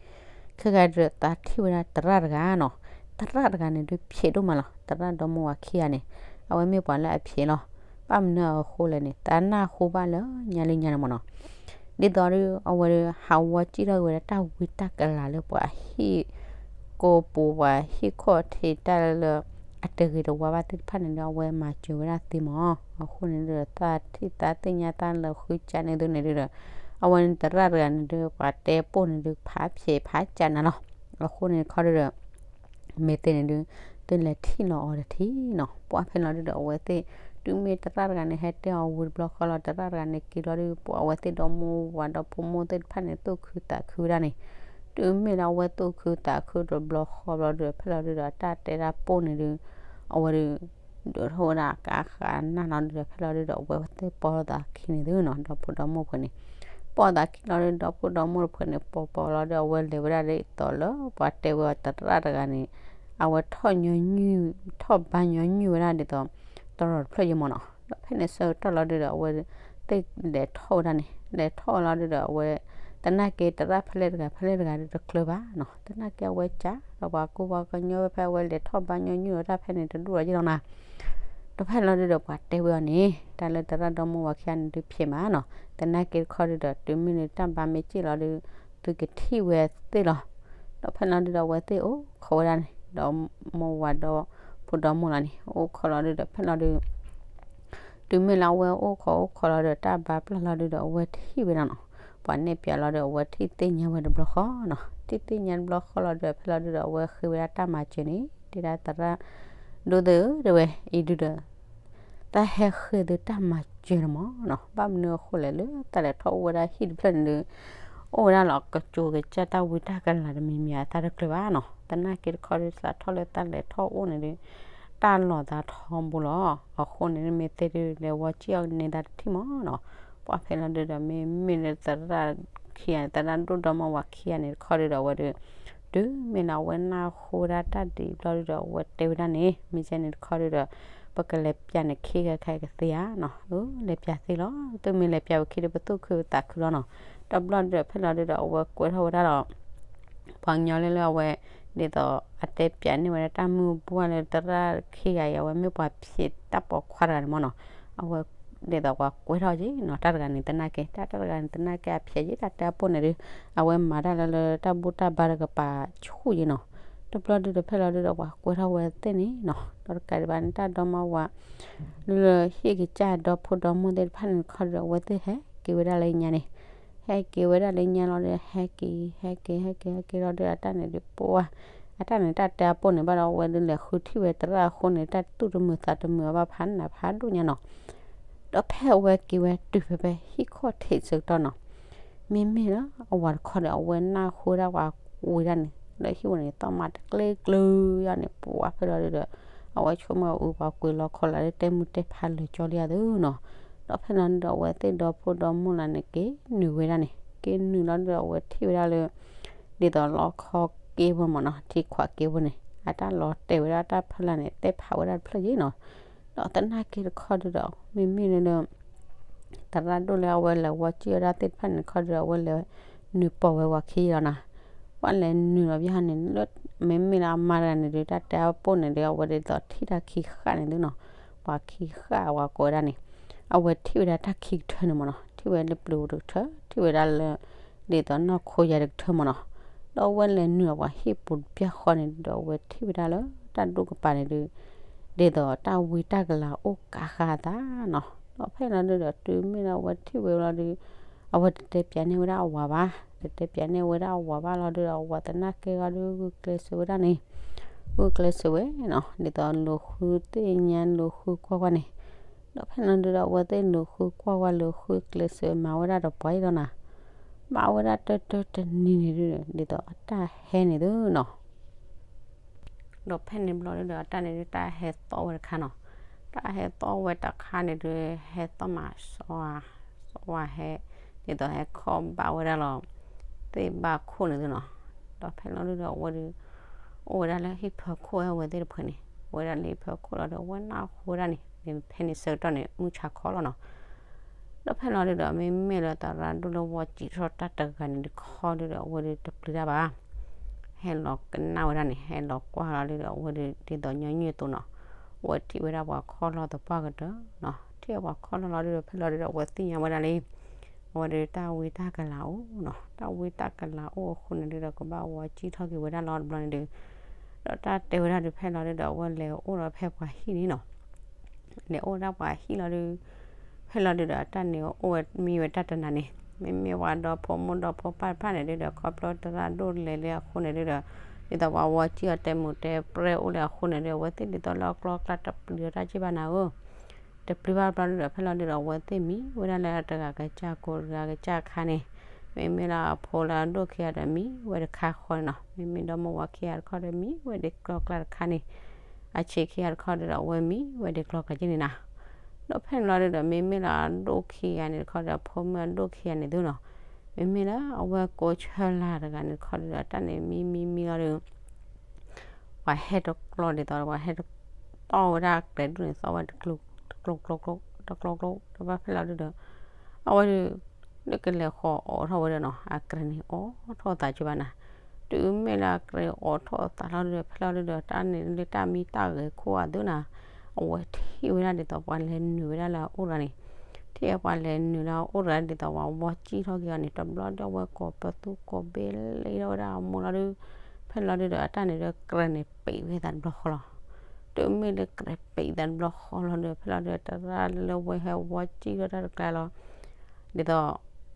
ခဲဂၤဒုဒီး သးထံၣ်ဝဲဒၣ်သရၣ်တဂၤနီၤ. သရၣ်တဂၤန့ၣ်ဒု ဖျဲးဒိၣ်မးလီၤ. သရၣ်ဒီမါဝၤခံဂၤန့ၣ် အဝဲမ့ၢ်ပှၤလၢအဖျဲးလီၤ. ဘၣ်မနုၤအဃိလဲၣ်န့ၣ် သးနၢ်ဟူဘၣ်လၢညါလၢညါန့ၣ်မ့ၢ်နီၤ. ဒ်သိးဒု အဝဲဒု ဟးဝီစံၣ်ထီၣ်က့ၤဝဲဒၣ် တၢ်ဝံတၢ်ကလၤလၢပှၤဟံၣ်ကိာ်ပူၤ ပှၤဟံၣ်ခိၣ်ထံးတၢ်လၢ အတဂ့ၤတဝါဘၣ်သ့ၣ်တဖၣ်န့ၣ်ဒု အဝဲမၤစၢၤဝဲဒၣ်သ့မ့ၢ်. အဃိန့ၣ်ဒု သးထံၣ်သးသ့ၣ်ညါ တၢ်လၢဃုကၠးန့ၣ်သုန့ၣ်ဒုဒီး အဝဲန့ၣ်သရၣ်တဂၤန့ၣ်ဒု ပှၤတဲပိၢ်န့ၣ်ဒု ဖးဖျဲးဖးကၠးနၤလီၤ. အဃိန့ၣ်တခီဒုဒီး မ့ၢ်သ့န့ၣ်ဒု သုလဲၤထံၣ်လီၤအီၤတထံၣ်နီၤ. ပှၢ်ဖဲလီၤဒုဒီး အဝဲသ့ၣ် တုၤမ့ၢ်သရၣ်တဂၤန့ၣ် ဟဲတဲအီၤဝံၤတဘျီဃီလီၤ သရၣ်တဂၤန့ၣ်က့ၤလီၤဒု ပှၢ်အဝဲသ့ၣ်ဒီမါဝၤဒီဖိမိၢ်သ့ၣ်တဖၣ်န့ၣ် သူၣ်ခုသးခုဝဲဒၣ်န့ၣ်, တုၤမ့ၢ်လၢအဝဲသူၣ်ခုသးခုတဘျီဃီဘျီဒုဒီး ဖဲလီၤဒုဒီး အတၢ်တဲဒၣ်ပိၢ်န့ၣ်ဒု အဝဲဒု ဒိးထီၣ်ဝဲဒၣ်ကါဃးနၢ်လီၤဒုဒီး ဖဲလီၤဒုဒီး အဝဲသ့ၣ်ပိာ်လိာ်သးခံန့ၣ်သုနီၤ ဒီဖိဒီမိၢ်ဖိန့ၣ် ပိာ်သးခံလီၤဒု ဒီဖိဒီမိၢ်တဖုန့ၣ် ပိာ်ပိာ်လီၤဒု အဝဲလဲၤဝဲဒၣ်ဒ်သိးလၢ ပှၤတဲဝဲအီၤသရၣ်တဂၤန့ၣ် အဝဲထီၣ်ညီနုၢ် ထီၣ်ဘါညီနုၢ်ဝဲဒၣ်ဒ်သိး တရီးတဖျၢၣ်ယ့မ့ၢ်နီၤ. ဒီးဖဲန့ၣ်ဆၢကတီၢ်လီၤဒုဒီး အဝဲသ့ၣ်လဲၤထီၣ်ဝဲဒၣ်န့ၣ် လဲၤထီၣ်လီၤဒုဒီး အဝဲ သနာ်က့သရၣ်ဖဲလဲၣ်တဂၤ ဖဲလဲၣ်တဂၤဒုတကျၢၤဘၣ်နီၤ. သနာ်က့အဝဲကၠး ဒီးပှၤကူပှၤကညီဝဲဖဲအဝဲလဲၤထီၣ်ဘါညီနုၢ်ဝဲဒၣ်ဖဲန့ၣ်တဒူၣ်လီၤယ့လီၤနီၤ. ဒီးဖဲလီၤဒုဒီးပှၤတဲဝဲအီၤန့ၣ် တၢ်လၢသရၣ်ဒီမါဝၤခံဂၤန့ၣ်ဒုဖျဲးမးနီၤ. သနာ်က့တခီဒုဒီး တုၤမ့ၢ်လၢတၢ်ဘါမ့ၢ်စ့ၢ်လီၤဒု သုကထံၣ်ဝဲသ့ၣ်လီၤ. ဒီးဖဲလီၤဒုဒီးအဝဲသ့ၣ်အိၣ်ခိးဝဲဒၣ်န့ၣ် ဒီးမါဝၤဒီဖိဒီမိၢ်လီၤန့ၣ် အိၣ်ခိးလီၤဒုဒီးဖဲလီၤဒု တုၤမ့ၢ်လၢအဝဲအိၣ်ခိးအိၣ်ခိးလီၤဒီး တၢ်ဘါပျၢ်လီၤဒုဒီး အဝဲထံၣ်ဝဲဒၣ်နီၤ. ပှၤနဲၣ်ပၠးလီၤဒီး အဝဲထံၣ်သ့ၣ်ညါဝဲတဘျီဃီနီၤ. ထံၣ်သ့ၣ်ညါတဘျီဃီလီၤဒီး ဖဲလီၤဒုဒီး အဝဲဃ့ဝဲဒၣ်တၢ်မၤစၢၤန့ၣ် တဲဒၣ်သရၣ်ဒိၣ်သ့ၣ်ဧၢ တဲဝဲ အံၤဒုဒီး တၢ်ဟဲဃ့သုတၢ်မၤစၢၤန့ၣ်မ့ၢ်နီၤ. ဘၣ်မနုၤအဃိလဲၣ်လၢတၢ်လဲၤထီၣ်အိၣ်ဝဲဒၣ်ဟံၣ်တဖျၢၣ်န့ၣ်ဒု အိၣ်ဝဲဒၣ်လီၤကကၠိကစၢ်တၢ်ဝံတၢ်ကလၤတမံၤမံၤအသးတကျၢၤဘၣ်နီၤ. သနာ်က့တခီဒု စးထီၣ်လၢတၢ်လဲၤထီၣ်အိၣ်န့ၣ်ဒု တၢ်လီၤသးထီဘိလီၤ. အဃိန့ၣ် မ့ၢ်သ့ၣ်ဒု လဲၤဝီစံၣ်အီၤန့ၢ်သးတထံၣ်မ့ၢ်နီၤ. ပှၢ်ဖဲလီၤဒုဒီး မ့မ့ၢ်လၢသရၣ်ခံဂၤန့ၣ် သရၣ်ဒိၣ်ဒီမါဝၤခံဂၤန့ၣ်တခီဒုဒီး အဝဲဒု တုၤမ့ၢ်လၢအဝဲနၢ်ဟူဝဲဒၣ်တၢ်ဒ်အံၤဘျီဒုဒီး အဝဲတဲဝဲဒၣ်န့ၣ် မ့ၢ်ကဲန့ၣ်တခီဒုဒီး ပကလဲၤပၠးန့ၣ်ခံဂၤခဲကသ့ဧါနီၤ. အၢ လဲၤပၠးသ့လီၤ. သုမ့ၢ်လဲၤပၠးဝဲခံဒု ပသူၣ်ခုသးခုလီၤနီၤ. ဒီးဘျီဒုဒီး ဖဲလီၤဒုဒီး အဝဲကွဲးထီၣ်ဝဲဒၣ်ဒီး ပှၤကညီလၢလၢအဝဲ ဒ်သိးအတဲပၠးန့ၢ်ဝဲဒၣ်တၢ်မုၢ်အဘူၣ်လၢသရၣ်ခံဂၤအံၤ အဝဲမ့ၢ်ပှၤဖျဲးတၢ်ပိာ်ခွါတဂၤန့ၣ်မ့ၢ်နီၤ. အဝဲ ဒ်သိးပှၤကွဲးထီၣ်က့ၤနီၤ တၢ်တဂၤန့ၣ် သနာ်က့ တၢ်တဂၤန့ၣ် သနာ်က့အဖျဲးက့ၤ တၢ်တဲအပိၢ်န့ၣ်ဒု အဝဲမၤတၢ်လၢလၢတၢ်ဘူၣ်တၢ်ဘါတကပၤဆူၣ်က့ၤနီၤ. တဘျီဒုဒီးဖဲလီၤဒုဒီး ပှၤကွဲးထီၣ်ဝဲသ့ၣ်န့ၣ်နီၤ. ဒီးတကးဒံးဘၣ်န့ၣ် တၢ်ဒီမါဝၤ လၢလၢဟံၣ်ကစၢ်ဒီဖိဒီမိၢ်သ့ၣ်တဖၣ်န့ၣ်တခီဒုဒီး အဝဲသ့ၣ်ဟဲက့ၤဝဲဒၣ်လၢညါန့ၣ် ဟဲက့ၤဝဲဒၣ်လၢညါလီၤဒီး ဟဲက့ၤ ဟဲက့ၤ ဟဲက့ၤ ဟဲက့ၤလီၤဒီး အတၢ်န့ၣ်ဒုးပှၢ် အတၢ်န့ၣ် တၢ်တဲအပိၢ်န့ၣ်ဘၣ်ဒီး အဝဲဒုးလဲၤဃုထံၣ်ဝဲသရၣ်အဃိန့ၣ် တၢ်သူၣ်တမုာ်သးတမုာ်အဘၣ်ဖးနးဖးဒိၣ်ညါနီၤ. ဒီးဖဲအဝဲက့ၤဝဲတုၤဖဲဖဲဟံၣ်ခိၣ်ထံးဆၢကတီၢ်နီၤ မ့မ့ၢ်လၢအဝၤတခီဒီး အဝဲနၢ်ဟူဝဲဒၣ်ပှၤကွံာ်ဒၣ်န့ၣ် လၢဟံၣ်ဝဲန့ၣ် သီၣ်မးတကျ့ကျၢၤယါန့ၣ် ပှၢ်ဖဲလီၤဒုဒီး အဝဲဆိကမိၣ်အူပှၤကွံာ်လီခီလၢတဲမုၢ်တဲဖးလၢာ်ကၠီလံဧါသုနီၤ. ဒီးဖဲလီၤဒုဒီး အဝဲသ့ၣ်ဒီဖိဒီမိၢ်လၢန့ၣ် က့ၤနုာ်ဝဲဒၣ်န့ၣ် က့ၤနုာ်လီၤဒုဒီး အဝဲထံၣ်ဝဲဒၣ်လၢ ဒ်သိးလီခီက့ဖိမ့ၢ်နီၤ ထံခွးက့ဖိန့ၣ် အတၢ်လီၤတဲာ်ဝဲဒၣ်တၢ်ဖီလာ်န့ၣ် တဲဖးဝဲဒၣ်တဖျၢၣ်က့နီၤ. ဒီးသနာ်က့တခီဒုဒီး မ့မ့ၢ်လၢ သရၣ်ဒိၣ်လၢအဝဲလဲၤဝီစံၣ်ဝဲဒၣ်သ့ၣ်တဖၣ်န့ၣ်တခီဒုဒီး အဝဲလဲၤနုာ်ပိာ်ဝဲဝၤခံလီၤနီၤ. ပှၢ်လဲၤနုာ်လီၤဘၣ်န့ၣ် လၢ မ့မ့ၢ်လၢအမါတဂၤန့ၣ်ဒုး တၢ်တဲအပိၢ်န့ၣ်ဒုး အဝဲဒ်သိးထံၣ်တၢ်ခံဃၣ်န့ၣ်သုနီၤ. ပှၤခံဃၣ်ဝဲကိးဝဲဒၣ်န့ၣ် အဝဲထံၣ်ဝဲဒၣ်တၢ်ခံကထၢန့ၣ်မ့ၢ်နီၤ ထံၣ်ဝဲလၢပျုၤတကထၢ ထံၣ်ဝဲဒၣ်လၢ ဒ်သိးနီၢ်ခိယၤတကထၢမ့ၢ်နီၤ. ဒီးအဝဲလဲၤနုာ်လီၤပှၤဟံၣ်ပူၤတဘျီဃီန့ၣ်ဒီး အဝဲထံၣ်ဝဲဒၣ်လၢတၢ်ဒိၣ်ကပၤန့ၣ်ဒုး ဒ်သိးတၢ်ဝံတၢ်ကလၤအိၣ်ကးဃာ်အသးနီၤ. ဒီးဖဲလီၤဒုဒီး တုၤမ့ၢ်လၢအဝဲထံၣ်ဝဲလီၤဒုး အဝဲတတဲပၠးန့ၢ်ဝဲဒၣ်အဝၤဘၣ်. တတဲပၠးန့ၢ်ဝဲဒၣ်အဝၤဘၣ်လီၤဒုဒီး အဝၤသနာ်က့ဂီၢ်ဒု ဂုာ်ကျဲးစၢးဝဲဒၣ်န့ၣ်, ဂုာ်ကျဲးစၢးဝဲနီၤ, ဒ်သိးလူၤဃုသ့ၣ်ညါလူၤဃုကွၢ်ကွၢ်န့ၣ်, ဒီးဖဲလီၤဒုဒီး အဝဲသ့ၣ်လူၤဃုကွၢ်ကွၢ် လူၤဃုကျဲးစၢးမၤဝဲဒၣ်ဒီးပှၤအံၤဒီးနၤ, မၤဝဲဒၣ်တၢတၢတနံၤန့ၣ်ဒုဒီး ဒ်သိးအတၢ်ဟဲန့ၣ်သုနီၤ ဒီးဖဲန့ၣ်ဘျီဒုဒီး အတၢ်န့ၣ်ဒု တၢ်ဟဲသီၣ်ဝဲတခါနီၤ, တၢ်ဟဲသီၣ်ဝဲတခါန့ၣ်ဒု ဟဲသီၣ်မးစီဝါ, စီဝါဟဲ, ဒ်သိးဟဲခီၣ်ဘၣ်ဝဲဒၣ်လီၤ, သ့ၣ်ဘၣ်ခိၣ်န့ၣ်သုနီၤ, ဒီးဖဲလီၤဒုဒီး အဝဲဒု အိၣ်ဝဲဒၣ်လၢဟံၣ်ဖၢခိၣ်ဝဲသ့ၣ်တဖုန့ၣ်, အိၣ်ဝဲဒၣ်လၢဟံၣ်ဖၢခိၣ်လီၤဒီး အဝဲနၢ်ဟူဝဲဒၣ်န့ၣ်, ဖဲန့ၣ်ဆၢကတီၢ်န့ၣ် မုၢ်ဆါခီလီၤနီၤ ဒီးဖဲလီၤဒုဒီး မ့မ့ၢ်လၢသရၣ်ဒိၣ်လၢဝီစံၣ်ထီၣ်တၢ်တဂၤန့ၣ်တခီဒုဒီး အဝဲဒုတပျံၤတၢ်ဘၣ်, ဟဲလီၤကနၣ်ဝဲဒၣ်န့ၣ် ဟဲလီၤကွၢ်လီၤဒုဒီး အဝဲဒုဒ်သိးညီနုၢ်အသိးနီၤ, အဝဲထံၣ်ဝဲဒၣ်ပှၤခီၣ်လီၢ်သပှၢ်ကတၢၢ်နီၤ, ထံၣ်ပှၤခီၣ်လီၢ်လီၤဒုဒီး ဖဲလီၤဒုဒီး အဝဲသ့ၣ်ညါဝဲဒၣ်လံ အဝဲဒုတၢ်ဝံတၢ်ကလၤအိၣ်နီၤ, တၢ်ဝံတၢ်ကလၤအိၣ်အဃိန့ၣ်ဒုဒီး ကဘၣ်ဝီစံၣ်ထီၣ်က့ၤဝဲဒၣ်လီၤတဘျီန့ၣ်ဒု, ဒီးတၢ်တဲဝဲဒၣ်ဒု ဖဲလီၤဒုဒီး အဝဲလဲၤအိၣ်ဒီးဖဲပှၤဟံၣ်န့ၣ်နီၤ လဲၤအိၣ်ဒၣ်ပှၤဟံၣ်လီၤဒု, ဖဲလီၤဒုဒီး အတၢ်န့ၣ်အိၣ်ဝဲမံဝဲတၢ်တနၤန့ၣ်, မ့မ့ၢ်ပှၤဒီဖိမိၢ်ဒီဖိပၢ်တဖၣ်န့ၣ်ဒုဒီး ခီဖျိသရၣ်ဒိၣ်လဲၤလၢအဃိန့ၣ်ဒုဒီး ဒ်သိးပှၤဝီစံၣ်အီၤတဲမူးတဲပြဲၢ်အိၣ်လၢအဃိန့ၣ်ဒု အဝဲသ့ၣ်ဒ်သိးလၢအကျိၤအကျဲတပျံၤတၢ်က့ၢ်ဘၣ်နၤဧၢ တပျံၤဘၣ်ဘျီဒုဒီး ဖဲလီၤဒုဒီး အဝဲသ့ၣ်မံဝဲဒၣ်လၢတဂၤကစၢ်ကိးတဂၤကစၢ်ခါန့ၣ်, မ့မ့ၢ်လၢအဖိလၢအဒိၣ်ခံဂၤဒီးမံဝဲတခါဃီန့ၣ်နီၤ, မ့မ့ၢ်ဒီမါဝၤခံဂၤတခီဒီးမံဝဲဒ်ကျိၤကျဲတခါန့ၣ်, အဆံးခံဂၤတခီဒုဒီး အဝဲမံဝဲဒ်ကျိၤကျဲက့ၢ်န့ၣ်နၤ, ဒီးဖဲန့ၣ်လီၤဒုဒီး မ့မ့ၢ်လၢအဒိၣ်ခံဂၤန့ၣ်တခီဒီး အဖိမုၣ်အဒိၣ်ခံဂၤန့ၣ်သုနီၤ, မ့မ့ၢ်လၢအဝဲကိးဆၢလာ်တဂၤန့ၣ်တခီဒုဒီး တၢ်န့ၣ်မံမံမံလီၤဒု ပှၤဟဲတကျိၤဒ်သိး ပှၤဟဲတတီၢ်ဝဲဒၣ်အကြဲးဒိၣ်န့ၣ် သီၣ်ဝဲတကျိၤကျိၤကျိၤ တကျိၤကျိၤ တဘျီဖဲလီၤဒုဒီး အဝဲဒု လၢကလဲၤဃီၤအိးထီၣ်ဝဲဒၣ်နီၤ အကြဲးန့ၣ် အိးထီၣ်သးက့ၢ်ဘၣ်နၤ, တုၤမ့ၢ်လၢအကြဲးအိးထီၣ်သးလီၤဒုဒီး ဖဲလီၤဒုဒီး တၢ်န့ၣ်လၢတၢ်မံတၢ်ဂဲၤခိၣ်အသုနီၤ, အဝဲထံၣ်ဝဲဒၣ်ဒ်သိးပှၤလဲၤနုာ်ဝဲဒၣ်လၢအအိၣ်တဂၤန့ၣ်, ထံၣ်ပှၤလဲၤနုာ်လၢအအိၣ်တဂၤဒ်သိးပှၤဝီစံၣ်ထီၣ်က့ၤအီၤန့ၣ် တဘျီဒီးအဝဲကိးပသူကိးဘ့ၣ်လ့ထီၣ်ဝဲဒၣ်အမိၢ်လီၤဒု, ဖဲလီၤဒုဒီး အတၢ်န့ၣ်ဒီး ကြဲးန့ၣ်ပံးဝဲသးတဘျီဃီလီၤ. တုၤမ့ၢ်လၢကြဲးပံးသးတဘျီဃီလီၤဒုဒီး ဖဲလီၤဒုဒီး တရၣ်လၢဝဲဟဲဝီစံၣ်ထီၣ်တၢ်တကျါလီၤ ဒ်သိး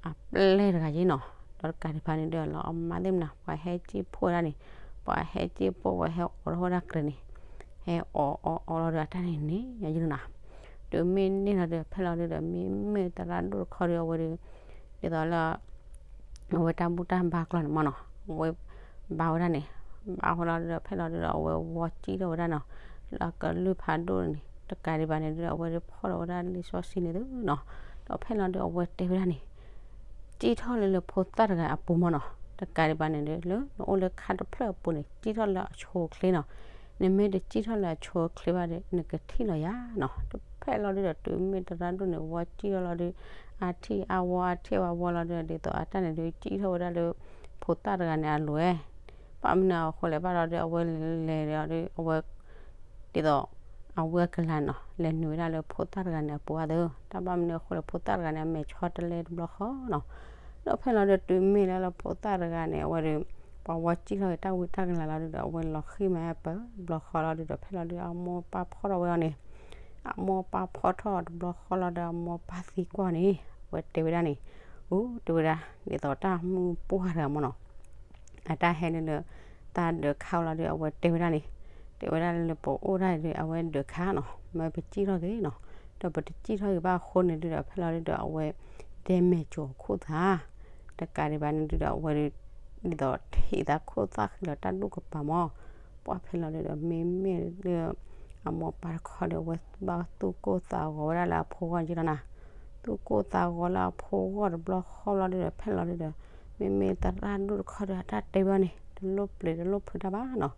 အပျဲၢ်တဂၤက့ၢ်နီၤ, ဒီးတကးဒံးဘၣ်န့ၣ်ဒီး လီၤအမါသ့ၣ်မနၤ ပှၤဟဲစံၣ်ဖှိၣ်ဝဲဒၣ်န့ၣ်, ပှၤဟဲစံၣ်ဖှိၣ်ဝဲဟဲအိးထီၣ်ဝဲဒၣ်ကြဲးန့ၣ်, ဟဲအိးအိးအိးလီၤဒီး အတၢ်န့ၣ်န့ၣ် ယယုၢ်နီၤ, တုၤမ့ၢ်န့ၣ်လီၤဒီး ဖဲလီၤဒုဒီး မ့မ့ၢ်သရၣ်ဒိၣ်တခီဒီး အဝဲဒု ဒ်သိးလၢ အဝဲတၢ်ဘူၣ်တၢ်ဘါကျီၢ်န့ၣ်မ့ၢ်နီၤ, အဝဲဘါဝဲဒၣ်န့ၣ်, ဘါဝဲလီၤဒုဒီး ဖဲလီၤဒုဒီး အဝဲဝီစံၣ်ထီၣ်ဝဲဒၣ်နီၤ, လၢအကလုၢ်ဖးဒိၣ်န့ၣ် တကးဒံးဘၣ်န့ၣ်ဒုဒီး အဝဲဒုဖီၣ်ထီၣ်ဝဲဒၣ်လံာ်စီဆှံန့ၣ်သုနီၤ, ဒီးဖဲလီၤဒုဒီး အဝဲတဲဝဲဒၣ်န့ၣ် စံၣ်ထီၣ်လၢလၢဖိသၣ်တဂၤအပူၤမ့ၢ်နီၤ, တကးဒံးဘၣ်န့ၣ်ဒု လၢနအိၣ်လၢခါတဖျၢၣ်အပူၤန့ၣ် စံၣ်ထီၣ်လၢအဆိအချ့နီၤ, နမ့ၢ်တစံၣ်ထီၣ်လၢအဆိအချ့ဘၣ်ဒီး နကထံၣ်လီၤယၤနီၤ, တဖဲလီၤဒုဒီး တုၤမ့ၢ်သရၣ်ဒိၣ်န့ၣ် ဝီစံၣ်ထီၣ်လီၤဒု, အါထံၣ်အါဝီအါထံၣ်ဝါဝီလီၤဒု ဒ်သိးအတၢ်န့ၣ်ဒု စံၣ်ထီၣ်ဝဲဒၣ်လၢ ဖိသၣ်တဂၤန့ၣ်အလိၤဝဲ, ဘၣ်မနုၤအဃိလဲၣ်ဘၣ်လီၤဒု အဝဲလဲၤဒီးဒု အဝဲ ဒ်သိး အဝဲကလၤနီၤ လဲၤနုာ်ဝဲဒၣ်လၢဖိသၣ်တဂၤန့ၣ်အပူၤအသၢ, တၢ်ဘၣ်မနုၤအဃိလဲၣ် ဖိသၣ်တဂၤန့ၣ် အမဲာ်ဆီတလဲတဘျီဃီနီၤ, ဒီးဖဲလီၤဒု တုၤမ့ၢ်လၢလၢဖိသၣ်တဂၤန့ၣ် အဝဲဒု ပှၤဝီစံၣ်ထီၣ်က့ၤတၢ်ဝံတၢ်ကလၤလီၤဒုဒီး အဝဲလီၤဃံၢ်မးပၢတဘျီဃီလီၤဒုဒီး ဖဲလီၤဒု အမိၢ်ပၢ်ဖီၣ်ထီၣ်ဝဲအီၤန့ၣ်, အမိၢ်ပၢ်ဖီၣ်ထီၣ်တဘျီဃီလီၤဒု အမိၢ်ပၢ်သံကွၢ်န့ၣ် အဝဲတဲဝဲဒၣ်န့ၣ်, အိၣ် တဲဝဲဒၣ် ဒ်သိးတၢ်မုၢ်ပှၢ်တဂၤမ့ၢ်နီၤ အတၢ်ဟဲလၢလၢ တၢ်ဒၢးခါဝဲလီၤဒု အဝဲတဲဝဲဒၣ်န့ၣ်, တဲဝဲဒၣ်လၢပအိၣ်ဒၣ်ဒု အဝဲဒၢးခါနီၤ မ့ၢ်ပစံၣ်ထီၣ်က့ၤနီၤ, ဒီးပတစံၣ်ထီၣ်က့ၤဘၣ်အဃိန့ၣ်ဒုဒီး ဖဲလီၤဒုဒီး အဝဲ ဒဲမဲာ်ကၠီၤခိၣ်သး, တကးဒံးဘၣ်န့ၣ်ဒုဒီး အဝဲဒု ဒ်သိးထံၣ်သးခိၣ်သၣ်ဃံလီၤတၢ်ဒိၣ်ကပၤမ့ၢ်, ပှၢ်ဖဲလီၤဒုဒီး မ့မ့ၢ်လၢ အမိၢ်ပၢ်တခီဒီး အဝဲဘၣ်သူၣ်ကိၢ်သးဂီၤဝဲဒၣ်လၢအဖိဂီၢ်က့ၤလီၤနၤ, သူၣ်ကိၢ်သးဂီၤလၢအဖိဂီၢ်တဘျီဃီလီၤဒုဒီး ဖဲလီၤဒုဒီး မ့မ့ၢ်သရၣ်ဒိၣ်တခီဒီး အတၢ်တဲဘၣ်န့ၣ် တလိၣ်ပျံၤတလိၣ်ဖုးတၢ်ဘၣ်နီၤ,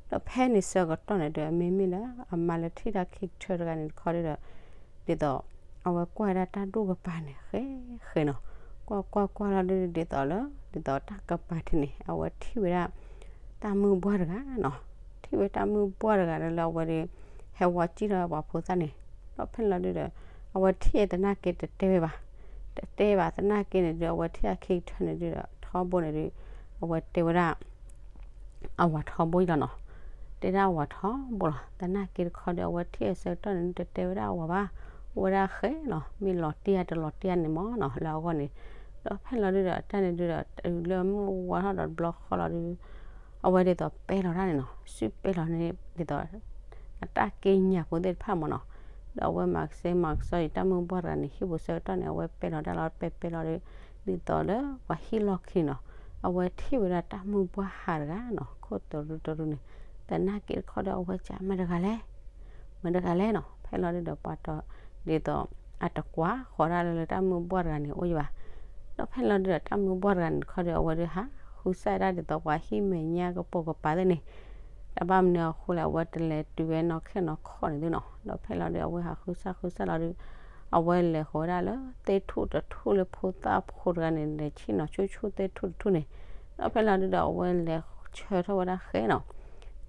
ဒီးဖဲန့ၣ်ဆၢကတီၢ်န့ၣ်ဒု မ့မ့ၢ်လၢအမါလၢထံၣ်တၢ်ခံကထၢတဂၤန့ၣ်တခီဒုဒီး ဒ်သိး အဝဲကွၢ်ဝဲဒၣ်တၢ်ဒိၣ်ကပၤန့ၣ် ဃဲဃဲနီၤ, ကွၢ်ကွၢ်ကွၢ်လီၤဒု ဒ်သိးလၢ ဒ်သိးတၢ်ကပၤထံးန့ၣ် အဝဲထံၣ်ဝဲဒၣ် တၢ်မုၢ်ဘှၢ်တဂၤနီၤ, ထံၣ်ဝဲတၢ်မုၢ်ဘှၢ်တဂၤလၢအဝဲဒု ဟဲဝီစံၣ်ထီၣ်ဝဲပှၤဖိသၣ်န့ၣ်, ဒီးဖဲလီၤဒုဒီး အဝဲထံၣ်သနာ်က့တတဲဝဲဘၣ်, တတဲဘၣ်သနာ်က့န့ၣ်ဒု အဝဲထံၣ်အခံကထၢန့ၣ်ဒုဒီး ထီဘိန့ၣ်ဒု အဝဲတဲဝဲဒၣ် အဝၤထီဘိအံၤလီၤနီၤ, တဲဒၣ်အဝၤထီဘိလီၤ, သနာ်က့တခီဒီး အဝဲထံၣ်အဆၢကတီၢ်န့ၣ် တတဲဝဲဒၣ်အဝၤဘၣ်, အိၣ်ဝဲဒၣ်ဃဲလီၤ, မ့ၢ်လီၤတံၢ်ဧါတလီၤတံၢ်ဧါန့ၣ်မ့ၢ်နီၤ လၢအဂီၢ်န့ၣ် ဒီးဖဲလီၤဒုဒီး တၢ်န့ၣ်ဒုဒီး တုၤလၢမုၢ်ဝါထီၣ်ဒီးတဘျီဃီလီၤဒု အဝဲဒ်သိးပဲလီၤတၢ်န့ၣ်နီၤ, စုပဲလီၤန့ၣ်ဒ်သိး အတၢ်က့ညၣ်ဖိသ့ၣ်တဖၣ်မ့ၢ်နီၤ. ဒီးအဝဲမၤကစဲမၤကစီအံၤ တၢ်မုၢ်ဘှၢ်တဂၤန့ၣ် ဟံၣ်ပူၤဆၢကတီၢ်န့ၣ် အဝဲပဲလီၤတၢ်လီၤ ပဲပဲလီၤဒု ဒ်သိးလၢပှၤဟံၣ်လီၢ်ခံနီၤ, အဝဲထံၣ်ဝဲဒၣ်တၢ်မုၢ်ဘှၢ်ဟးတဂၤနီၤ, ခိၣ်တရူတရူန့ၣ်, သနာ်က့တခီဒီး အဝဲကးမ့ၢ်တဂၤလဲၣ် မ့ၢ်တဂၤလဲၣ်နီၤ. ဖဲလီၤဒုဒီးပှၤတီ ဒ်သိး အတကွၢ်ဃီၤဒၣ်လၢလၢတၢ်မုၢ်ဘှၢ်တဂၤန့ၣ်အိၣ်ယဘၣ်. ဒီးဖဲလီၤဒုဒီးတၢ်မုၢ်ဘှၢ်တဂၤန့ၣ်တခီဒီး အဝဲဒုဟးဃုစၢ်ဒၣ်ဒ်သိးပှၤဟံၣ်မဲာ်ညါကပိာ်ကပၤသ့ၣ်န့ၣ်, တၢ်ဘၣ်မနုၤအဃိလဲၣ် အဝဲတလဲၤတုၤဝဲနီၢ်ခဲနီၢ်ခီၣ်န့ၣ်သုနီၤ. ဒီးဖဲလီၤဒုဒီး အဝဲဟးဃုစၢ်ဃုစၢ်လီၤဒု အဝဲလဲၤဃီၤဝဲဒၣ်လၢသ့ၣ်ထူၣ်တထူၣ်လၢဖိသၣ်ဖိတဂၤန့ၣ် လဲၤဆ့ၣ်နီၤဆူၣ်ဆူၣ်သ့ၣ်ထူၣ်တထူၣ်န့ၣ်, ဒီးဖဲလီၤဒုဒီး အဝဲလဲၤဆၢထၢၣ်ဝဲဒၣ်ဃဲနီၤ.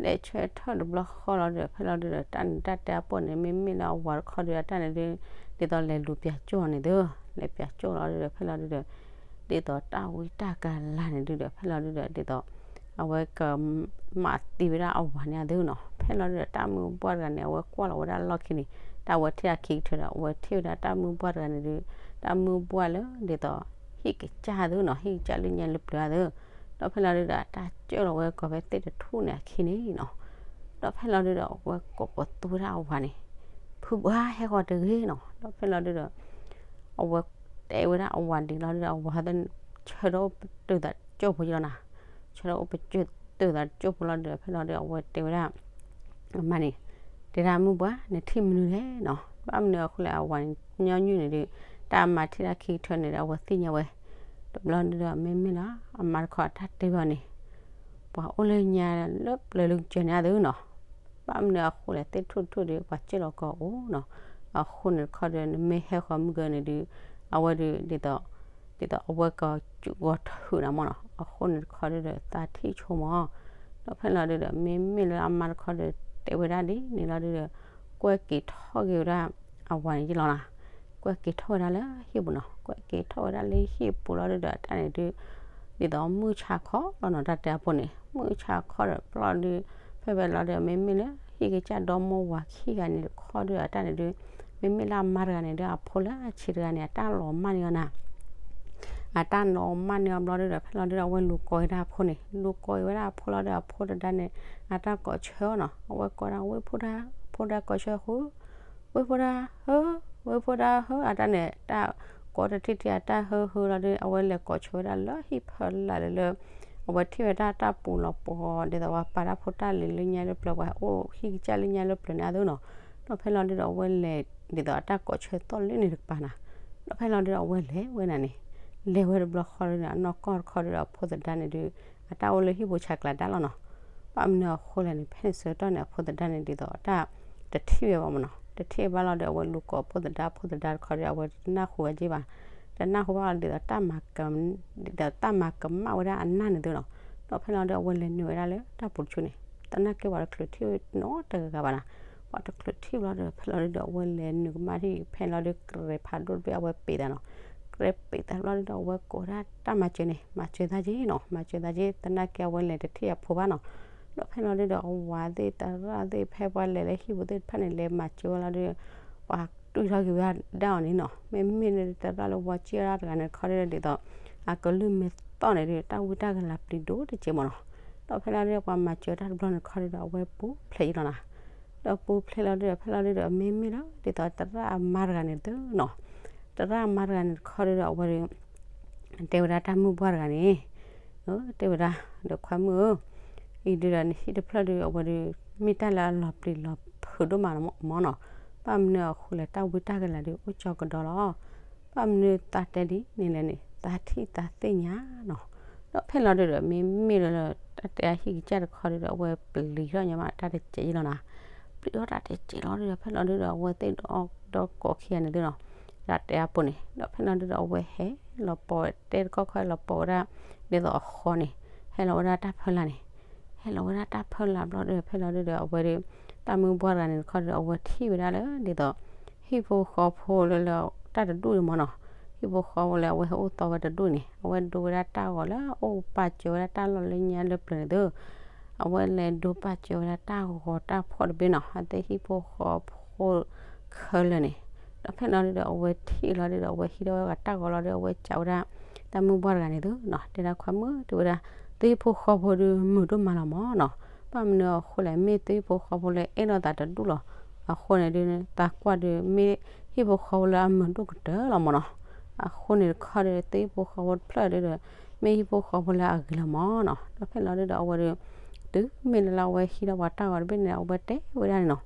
လဲၤဆၢထၢၣ်တဘျီဃီလီၤဒုဒီး ဖဲလီၤဒုဒီး တၢ်န့ၣ်တၢ်တဲအပိၢ်န့ၣ် မ့မ့ၢ်လၢအဝၤတခီဒု အတၢ်န့ၣ်ဒု ဒ်သိးလဲၤလူၤပၠးကၠိၣ်အီၤန့ၣ်သု, လဲၤပၠးကၠိၣ်လီၤဒုဒီး ဖဲလီၤဒုဒီး ဒ်သိးတၢ်ဝံတၢ်ကလၤန့ၣ်ဒုဒီး ဖဲလီၤဒုဒီး ဒ်သိး အဝဲက မၤသံဝဲဒၣ်အဝၤန့ၣ်အသုနီၤ. ဖဲလီၤဒုဒီး တၢ်မုၢ်ဘှၢ်တဂၤန့ၣ် အဝဲကွၢ်လီၤဝဲဒၣ်လီၢ်ခံန့ၣ် တၢ်ဝဲထံၣ်အခံကထၢဒီး အဝဲထံၣ်ဝဲဒၣ်တၢ်မုၢ်ဘှၢ်တဂၤန့ၣ်ဒု တၢ်မုၢ်ဘှၢ်လၢဒ်သိး ဟံၣ်ကစၢ်သုနီၤ, ဟံၣ်ကစၢ်လၢညါလၢပျၢၤအသု. ဒီးဖဲလီၤဒုဒီး အတၢ်ကၢၣ်လီၤဝဲကီၤဖဲသ့ၣ်တထူၣ်န့ၣ်အခံန့ၣ်နီၤ. ဒီးဖဲလီၤဒုဒီး အဝဲကိးပသူဝဲဒၣ်အဝၤန့ၣ် ဖုဘှါဟဲဃီၤတဂ့ၤနီၤ. ဒီးဖဲလီၤဒုဒီး အဝဲတဲဝဲဒၣ်အဝၤဒ်လီၤဒုဒီး အဝၤသ့ၣ် ဆၢထၢၣ်အိၣ်ပတုာ်သးကၠိၣ်ဖိလီၤနီၤ, ဆၢထၢၣ်အိၣ်ပတုာ်သးကၠိၣ်ဖိလီၤဒုဒီး ဖဲလီၤဒုဒီး အဝဲတဲဝဲဒၣ် အမါန့ၣ် တဲဒၣ်မုၢ်ဘှၢ် နထံၣ်မနုၤလဲၣ်နီၤ. ဘၣ်မနုၤအဃိလဲၣ် အဝၤန့ၣ် ညီနုၢ်န့ၣ်ဒု တၢ်မၤထံၣ်တၢ်ခံကထၢန့ၣ်ဒီး အဝဲသ့ၣ်ညါဝဲ တဘျီဒုဒီး မ့မ့ၢ်လၢ အမါတခီအတၢ်တဲဘၣ်န့ၣ် ပှၤအိၣ်လၢညါလၢပျၢၤလၢကစၢၢ်န့ၣ်အသုနီၤ. ဘၣ်မနုၤအဃိလဲၣ် သ့ၣ်ထူၣ်ထူၣ်ဒု ပှၤကၢၣ်လီၤကီၤအိၣ်နီၤ. အဃိန့ၣ်တခီဒီး နမ့ၢ်ဟဲဃီၤမုၢ်ဂၢၤန့ၣ်ဒု အဝဲဒု ဒ်သိး ဒ်သိးအဝဲကစူးဂီၤထုးနၤမ့ၢ်နီၤ. အဃိန့ၣ်တခီဒုဒီး သးထံၣ်ဆိမး. ဒီးဖဲလီၤဒုဒီး မ့မ့ၢ်လၢအမါတခီဒီး တဲဝဲဒၣ်ဒ်န့ၣ်လီၤဒုဒီး ကွဲးက့ၤထီၣ်က့ၤဝဲဒၣ် အဝၤန့ၣ်ယလီၤနီၤ. ကွဲးက့ၤထီၣ်ဝဲဒၣ်လၢဟံၣ်ပူၤနီၤ. ကွဲးက့ၤထီၣ်ဝဲဒၣ်လၢဟံၣ်ပူၤလီၤဒုဒီး အတၢ်န့ၣ်ဒု ဒ်သိးမုၢ်ဆါခီလီၤနီၤ တၢ်တဲအပိၢ်န့ၣ် မုၢ်ဆါခီဒီးပျီဒု ဖဲဖဲလီၤဒု မ့မ့ၢ်လၢဟံၣ်ကစၢ်ဒီမိၢ်ဝၤခံဂၤန့ၣ်တခီဒု အတၢ်န့ၣ်ဒု မ့မ့ၢ်လၢအမါတဂၤန့ၣ်ဒီး အဖိလၢအဆံးတဂၤန့ၣ် အတၢ်လီၤမၢ်န့ၢ်အီၤနၤ အတၢ်လီၤမၢ်န့ၢ်အီၤဘျီဒုဒီး ဖဲလီၤဒုဒီး အဝဲလူၤကိးဝဲဒၣ်အဖိန့ၣ် လူၤကိးဝဲဒၣ်အဖိလီၤဒု အဖိတဒါန့ၣ် အတၢ်ကိးဆၢအီၤနီၤ. အဝဲကိးဒၣ် ဝ့ၢ်ဖိဒါ ဖိဒါကိးဆၢဃု ဝ့ၢ်ဖိဒါ ဟၢ ဝ့ၢ်ဖိဒါဟၢ အတၢ်န့ၣ် တၢ်ကိးတထံၣ်ထံၣ်အတၢ်ဟၢဟၢလီၤဒု အဝဲလဲၤကိးဆၢဝဲဒၣ်လၢဟံၣ်ဖီလာ်လၢ အဝဲထံၣ်ဝဲဒၣ်တၢ်ပူၤလီၤပှီၤ ဒ်သိးပှၤပာ်တၢ်ဖိတၢ်လံၤလၢညါလၢပျၢၤ ပှၤအိၣ်ဟံၣ်ကစၢ်လၢညါလၢပျၢၤန့ၣ်အသုနီၤ. ဒီးဖဲလီၤဒုဒီး အဝဲလဲၤ ဒ်သိးအတၢ်ကိးဆၢသီၣ်လၢန့ၣ်တကပၤနၤ. ဒီးဖဲလီၤဒုဒီး အဝဲလဲၤဝဲဒၣ်န့ၣ် လဲၤဝဲတဘျီဃီဒုန့ၣ် အနီၢ်ကီၢ်တခီဒုဒီး အဖိသဒါန့ၣ်ဒု အတၢ်အိၣ်လၢဟံၣ်ပူၤဆးကျးဒါလီၤနီၤ. ဘၣ်မနုၤအဃိလဲၣ်န့ၣ် ဖဲန့ၣ်ဆၢကတီၢ်န့ၣ် အဖိသဒါန့ၣ် ဒ်သိးအတၢ်တထံၣ်ဝဲဘၣ်မးနီၤ. တထံၣ်ဘၣ်လီၤဒီး အဝဲလူၤကိးဖိသဒါ ဖိသဒါတခီဒီး အဝဲတနၢ်ဟူဝဲက့ၤဘၣ်. တနၢ်ဟူဘၣ်လီၤဒ်သိးတၢ်မၤက ဒ်သိးတၢ်မၤကမၣ်ဝဲဒၣ်အနၢ်န့ၣ်သုနီၤ. ဒီးဖဲလီၤဒု အဝဲလဲၤနုာ်ဝဲဒၣ်လၢတၢ်ပူၤတဆူန့ၣ် သနာ်က့ပှၤတချုးထံၣ်နီတဂၤဘၣ်နၤ. ပှၤတချုးထံၣ်ဘၣ်လီၤဒီး ဖဲလီၤဒုဒီး အဝဲလဲၤနုာ�ကမၣ်ထံၣ် ဖဲလီၤဒု ကြဲးဖးဒိၣ်တဘ့ၣ် အဝဲပ့ၤသးနီၤ. ကြဲးပ့ၤသးဘျီဒုဒီး အဝဲကိးဒၣ်တၢ်မၤစၢၤန့ၣ် မၤစၢၤသးက့ၤနီၤ မၤစၢၤသးက့ၤ သနာ်က့အဝဲလဲၤတထံၣ်အဖိဘၣ်နီၤ. ဒီးဖဲလီၤဒုဒီး အဝၤသ့ၣ်သရၣ်သ့ၣ် ဖဲပှၤလဲၤလၢဟံၣ်ပူၤသ့ၣ်တဖၣ်န့ၣ် လဲၤမၤစၢၤဝဲလီၤဒု ပှၤတွံၢ်ထီၣ်က့ၤဝဲဒၣ်အီၤန့ၣ်နီၤ. မ့မ့ၢ်လၢသရၣ်လၢဝီစံၣ်ဝဲဒၣ်တဂၤန့ၣ်တခီဒုဒီး ဒ်သိး အကလုၢ်မ့ၢ်သီၣ်န့ၣ်ဒု တၢ်ဝံတၢ်ကလၤပျံၤဒိၣ်တက့ၢ်မးနီၤ. ဒီးဖဲလီၤဒုဒီးပှၤမၤစၢၤတၢ်တဘျီန့ၣ်တခီဒုဒီး အဝဲပူၤဖျဲးယံလီၤနၤ. ဒီးပူၤဖျဲးလီၤဒုဒီး ဖဲလီၤဒုဒီး မ့မ့ၢ်လၢဒ်သိးသရၣ်အမါတဂၤန့ၣ်သုနီၤ. သရၣ်အမါတဂၤန့ၣ်တခီဒုဒီး အဝဲဒု တဲဝဲဒၣ်တၢ်မုၢ်ဘှၢ်တဂၤန့ၣ် တဲဝဲဒၣ် ဒီးခွါမုၣ်ဧၢ, အံၤဒုဒီးနဟံၣ်တဖျၢၣ်ဒု အဝဲဒု မ့ၢ်တၢ်လၢအလီၤပျံၤလီၤဖုးဒိၣ်မးမးနီၤ. ဘၣ်မနုၤအဃိလဲၣ် တၢ်ဝံတၢ်ကလၤဒု အိၣ်ကၠီကဒီးလီၤ. ဘၣ်မနုၤသးတဲဒ်န့ၣ်လဲၣ်န့ၣ် သးထံၣ်သးသ့ၣ်ညါနီၤ. ဒီးဖဲလီၤဒုဒီး မ့မ့ၢ်လၢ တၢ်တဲအဟံၣ်ကစၢ်တခီဒုဒီး အဝဲပျံၤထီၣ်ညါမးတၢ်တစဲးယံလီၤနၤ. ပျံၤထီၣ်တၢ်တစဲးလီၤဒုဒီး ဖဲလီၤဒုဒီး အဝဲသ့ၣ်ဒီးကိးခံဂၤန့ၣ်သုနီၤ တၢ်တဲအပိၢ်န့ၣ် ဒီးဖဲလီၤဒုဒီး အဝဲဟဲလီၤပိာ်တဲတကီၢ်ခီလီၤပိာ်ဝဲဒၣ် ဒ်သိးအဃီန့ၣ် ဟဲလီၤဝဲဒၣ်တၢ်ဖၢလာ်န့ၣ် ဟဲလီၤဝဲဒၣ်တၢ်ဖၢလာ်ဘျီဒီး ဖဲလီၤဒုဒီး အဝဲဒု တၢ်မုၢ်ဘှၢ်တဂၤန့ၣ်တခီဒီး အဝဲထံၣ်ဝဲဒၣ်လၢ ဒ်သိး ဟံၣ်ဖိဃီဖိလၢလၢတၢ်တဒူၣ်န့ၣ်မးနီၤ. ဟံၣ်ဖိဃီဖိလၢအဝဲဟဲအိၣ်သီဝဲတဒူၣ်န့ၣ် အဝဲဒိဝဲဒၣ်တၢ်ဂီၤလၢအအိၣ်ပာ်စၢၤဝဲဒၣ်တၢ်လီၢ်လၢညါလၢပျၢၤန့ၣ်သု အဝဲလဲၤဒိပာ်စၢၤဝဲဒၣ်တၢ်ဂီၤတၢ်ဖီၣ်တဘ့ၣ်နီၤ အသ့ၣ်ဟံၣ်ဖိဃီဖိခဲလၢာ်န့ၣ်. ဒီးဖဲလီၤဒုဒီး အဝဲထံၣ်လီၤဒုဒီး အဝဲဟံးထီၣ်ဝဲတၢ်ဂီၤလီၤဒီး အဝဲစံးဝဲဒၣ် တၢ်မုၢ်ပှၢ်တဂၤန့ၣ်သုနီၤ တဲဒၣ်ခွါမုၣ် တဲဝဲဒၣ် သုဟံၣ်ဖိဃီဖိဒုးမုာ်ဒိၣ်မးလီၤမၢ်နီၤ. ဘၣ်မနုၤအဃိလဲၣ် မ့ၢ်သုဟံၣ်ဖိဃီဖိလၢအဲၣ်လိာ်သးတဒူၣ်လီၤ. အဃိန့ၣ်ဒုး သးကွၢ်ဒုး မ့ၢ်ဟံၣ်ဖိဃီဖိလၢအမုာ်ဒိၣ်ကတၢၢ်လီၤမၢ်နီၤ. အဃိန့ၣ်တခီဒုး သုဟံၣ်ဖိဃီဖိတဖျၢၣ်ဒုးဒီး မ့ၢ်ဟံၣ်ဖိဃီဖိလၢအဂ့ၤလီၤမၢ်နီၤ. ဒီးဖဲလီၤဒုးဒီးအဝဲဒုး တုၤမ့ၢ်လၢလၢအဝဲဟံးဒီးပှၤတၢ်ဂီၤတဘ့ၣ်န့ၣ် အဝဲတဲဝဲဒၣ်န့ၣ်နီၤ.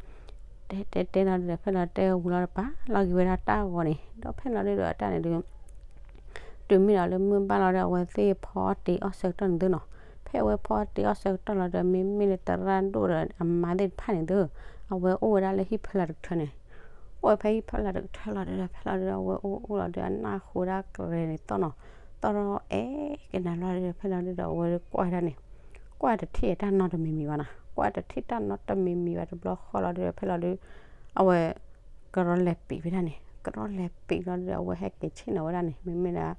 တဲတဲတဲလီၤဒုးဒီး ဖဲလီၤတဲဝံၤလီၤဒီး ပာ်လီၤက့ၤဝဲဒၣ်တၢ်ဂီၤန့ၣ် ဒီးဖဲလီၤဒုးဒီးအတၢ်န့ၣ်ဒုး တုၤမ့ၢ်ဒီးလၢမုၢ်ဘၣ်လီၤဒီး အဝဲသ့ၣ်ဖီအီၣ်တ့ၤအီၣ်ဆၢကတီၢ်န့ၣ်သုနီၤ. ဖဲအဝဲဖီအီၣ်တ့ၤအီၣ်ဆၢကတီၢ်လီၤဒီး မ့မ့ၢ်လၢသရၣ်ဒိၣ်ဒီးအမါသ့ၣ်တဖၣ်န့ၣ်သု အဝဲအိၣ်ဝဲဒၣ်လၢဟံၣ်ဖီလာ်တကထၢန့ၣ် အိၣ်ဝဲဖဲဟံၣ်ဖီလာ်တကထၢလီၤဒုးဒီး ဖဲလီၤဒုးဒီး အဝဲအိၣ်အိၣ်လီၤဒီး အနၢ်ဟူဝဲဒၣ်ကရဲၤန့ၣ်သီၣ်နီၤ သီၣ်ထီၣ်အဲၣ်ကနၤလီၤဒုးဒီး ဖဲလီၤဒုးဒီး အဝဲကွၢ်ဝဲဒၣ်န့ၣ် ကွၢ်တထံၣ်အတၢ်နီတမံၤမံၤဘၣ်နီၤ. ကွၢ်တထံၣ်တၢ်နီတမံၤမံၤဘၣ်တဘျီဃီလီၤဒုးဒီး ဖဲလီၤဒုး အဝဲ ကရီလဲၤပံာ်ဝဲဒၣ်န့ၣ် ကရီလဲၤပံာ်လီၤဒုးဒီး အဝဲဟဲက့ၤဆ့ၣ်နီၤဝဲဒၣ်န့ၣ် မ့မ့ၢ်ဒၣ်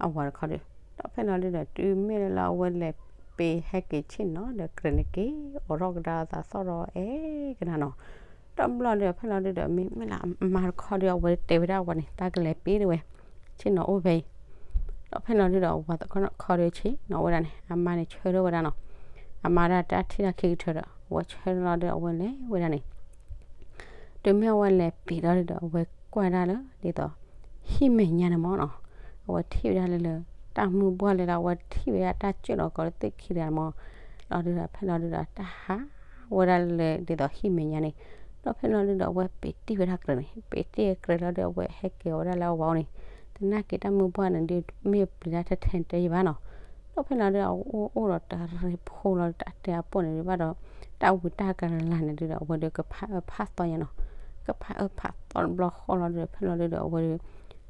အဝၤတခီဒုး ဒီးဖဲလီၤဒုးဒီး တုၤမ့ၢ်လၢအဝဲလဲၤပံာ်ဟဲက့ၤဆ့ၣ်နီၤဒီး ကရဲၤန့ၣ်က့ၤ အိးထီၣ်ကဒါသးသီၣ်ဒီးအဲၣ်ကနၤနီၤ. ဒီးဘျီဒုးဒီး ဖဲလီၤဒုးဒီး မ့မ့ၢ်လၢအမါတခီဒုး အဝဲတဲဝဲဒၣ်အဝၤန့ၣ် တၢ်ကလဲၤပံာ်ဒၣ်ဝဲ ဆ့ၣ်နီၤအိၣ်ဖဲအံၤ ဒီးဖဲလီၤဒုးဒီး အဝၤတခီဒုးဆ့ၣ်နီၤဝဲဒၣ်န့ၣ် အမါန့ၣ်ဆၢထၢၣ်ဝဲဒၣ်နီၤ. အမါဒၣ်တၢ်ထံၣ်တၢ်ခံကထၢဒီး အဝဲဆၢထၢၣ်လီၤဒုးဒီး အဝဲလဲၤဝဲဒၣ်န့ၣ် တုၤမ့ၢ်အဝဲလဲၤပံာ်လီၤဒုးဒီး အဝဲကွၢ်ဒၣ်လၢ ဒ်သိး ဟံၣ်မဲာ်ညါန့ၣ်မၢ်နီၤ. အဝဲထံၣ်ဝဲဒၣ်လၢလၢ တၢ်မုၢ်ပှၢ်လၢလၢ အဝဲထံၣ်ဝဲဒၣ်တၢ်စၢၢ်လီၤကီးလၢသ့ၣ်ခံတဂၤန့ၣ်မၢ် လီၤဒုးဒီး ဖဲလီၤဒုးဒီး တၢ်ဟးဝဲဒၣ်လၢ ဒ်သိးဟံၣ်မဲာ်ညါန့ၣ် ဒီးဖဲလီၤဒုးဒီး အဝဲပံာ်တံၢ်ဝဲဒၣ်ကရဲၤန့ၣ် ပံာ်တံၢ်ကရဲၤလီၤဒုး အဝဲဟဲက့ၤဝဲဒၣ်လၢအဝၤအိၣ်န့ၣ် တနာ်က့ၤတၢ်မုၢ်ပှၢ်န့ၣ်ဒုး မ့ၢ်ပျံၤတၢ်ထဲထဲတဲယံၤဘၣ်နီၤ. ဒီးဖဲလီၤဒုး အအိၣ်အိၣ်ဒီးတရံးဖိလီၤ တၢ်တဲအပိၢ်န့ၣ်ဒုး ဘၣ်ဒီး တၢ်ဝံတၢ်ကလၤန့ၣ်ဒုးဒီး အဝဲဒုးကဖးအၢဖးသီညါနီၤ. ကဖးအၢဖးသီတဘျီဃီလီၤဒုးဒီး ဖဲလီၤဒုးဒီး အဝဲဒုး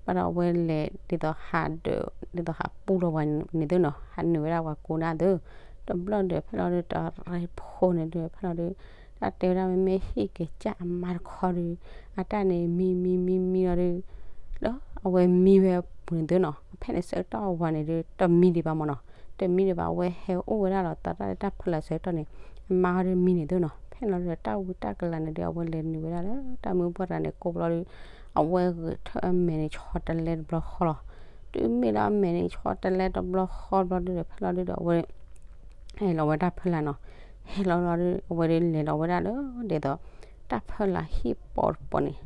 ဘၣ်ဒီးအဝဲလဲၤဒ်သိးဟးဒုး ဒ်သိးဟးပူလီၤဝဲန့ၣ်သုနီၤ ဟးနုာ်ဝဲဒၣ်ပှၤကိးဒၣ်သု တဘျီဒုး ဖဲလီၤဒုး တရံးဖိန့ၣ်ဒုး ဖဲလီၤဒုး တၢ်တဲဝဲဒၣ် မ့မ့ၢ်ဟံၣ်ကစၢ်အမါတခီဒုး အတၢ်န့ၣ်မံမံမံမံလီၤဒုး လၢအဝဲမံဝဲအပူၤန့ၣ်သုနီၤ ဖဲန့ၣ်ဆၢကတီၢ်အဝၤန့ၣ်ဒုး တမံဒံးဘၣ်မၢ်နီၤ. တမံဒံးဘၣ် အဝဲဟဲအိၣ်ဝဲဒၣ်လီၤ သရၣ်လၢတၢ်ဖီလာ်ဆၢကတီၢ်န့ၣ် အမါဟီဒုးမံန့ၣ်သုနီၤ. ဖဲန့ၣ်လီၤဒုး တၢ်ဝံတၢ်ကလၤန့ၣ်ဒုး အဝဲလဲၤနုာ်ဝဲဒၣ်လၢတၢ်မုၢ်ပှၢ်တဂၤန့ၣ် ကိးဘျီဒုး အဝဲဂဲၤထၢၣ်အမဲာ်န့ၣ်ဆီတလဲတဘျီဃီလီၤ. တုၤမ့ၢ်လၢအမဲာ်န့ၣ်ဆီတလဲတဘျီဃီဘျီဒုးဒီး ဖဲလီၤဒုးဒီး အဝဲ ဟဲလီၤဝဲတၢ်ဖီလာ်နီၤ. ဟဲလီၤလီၤဒုး အဝဲဒုးလဲၤလီၤဝဲဒၣ်လၢ ဒ်သိးတၢ်ဖီလာ်ဟံၣ်ပိာ်တပိာ်န့ၣ်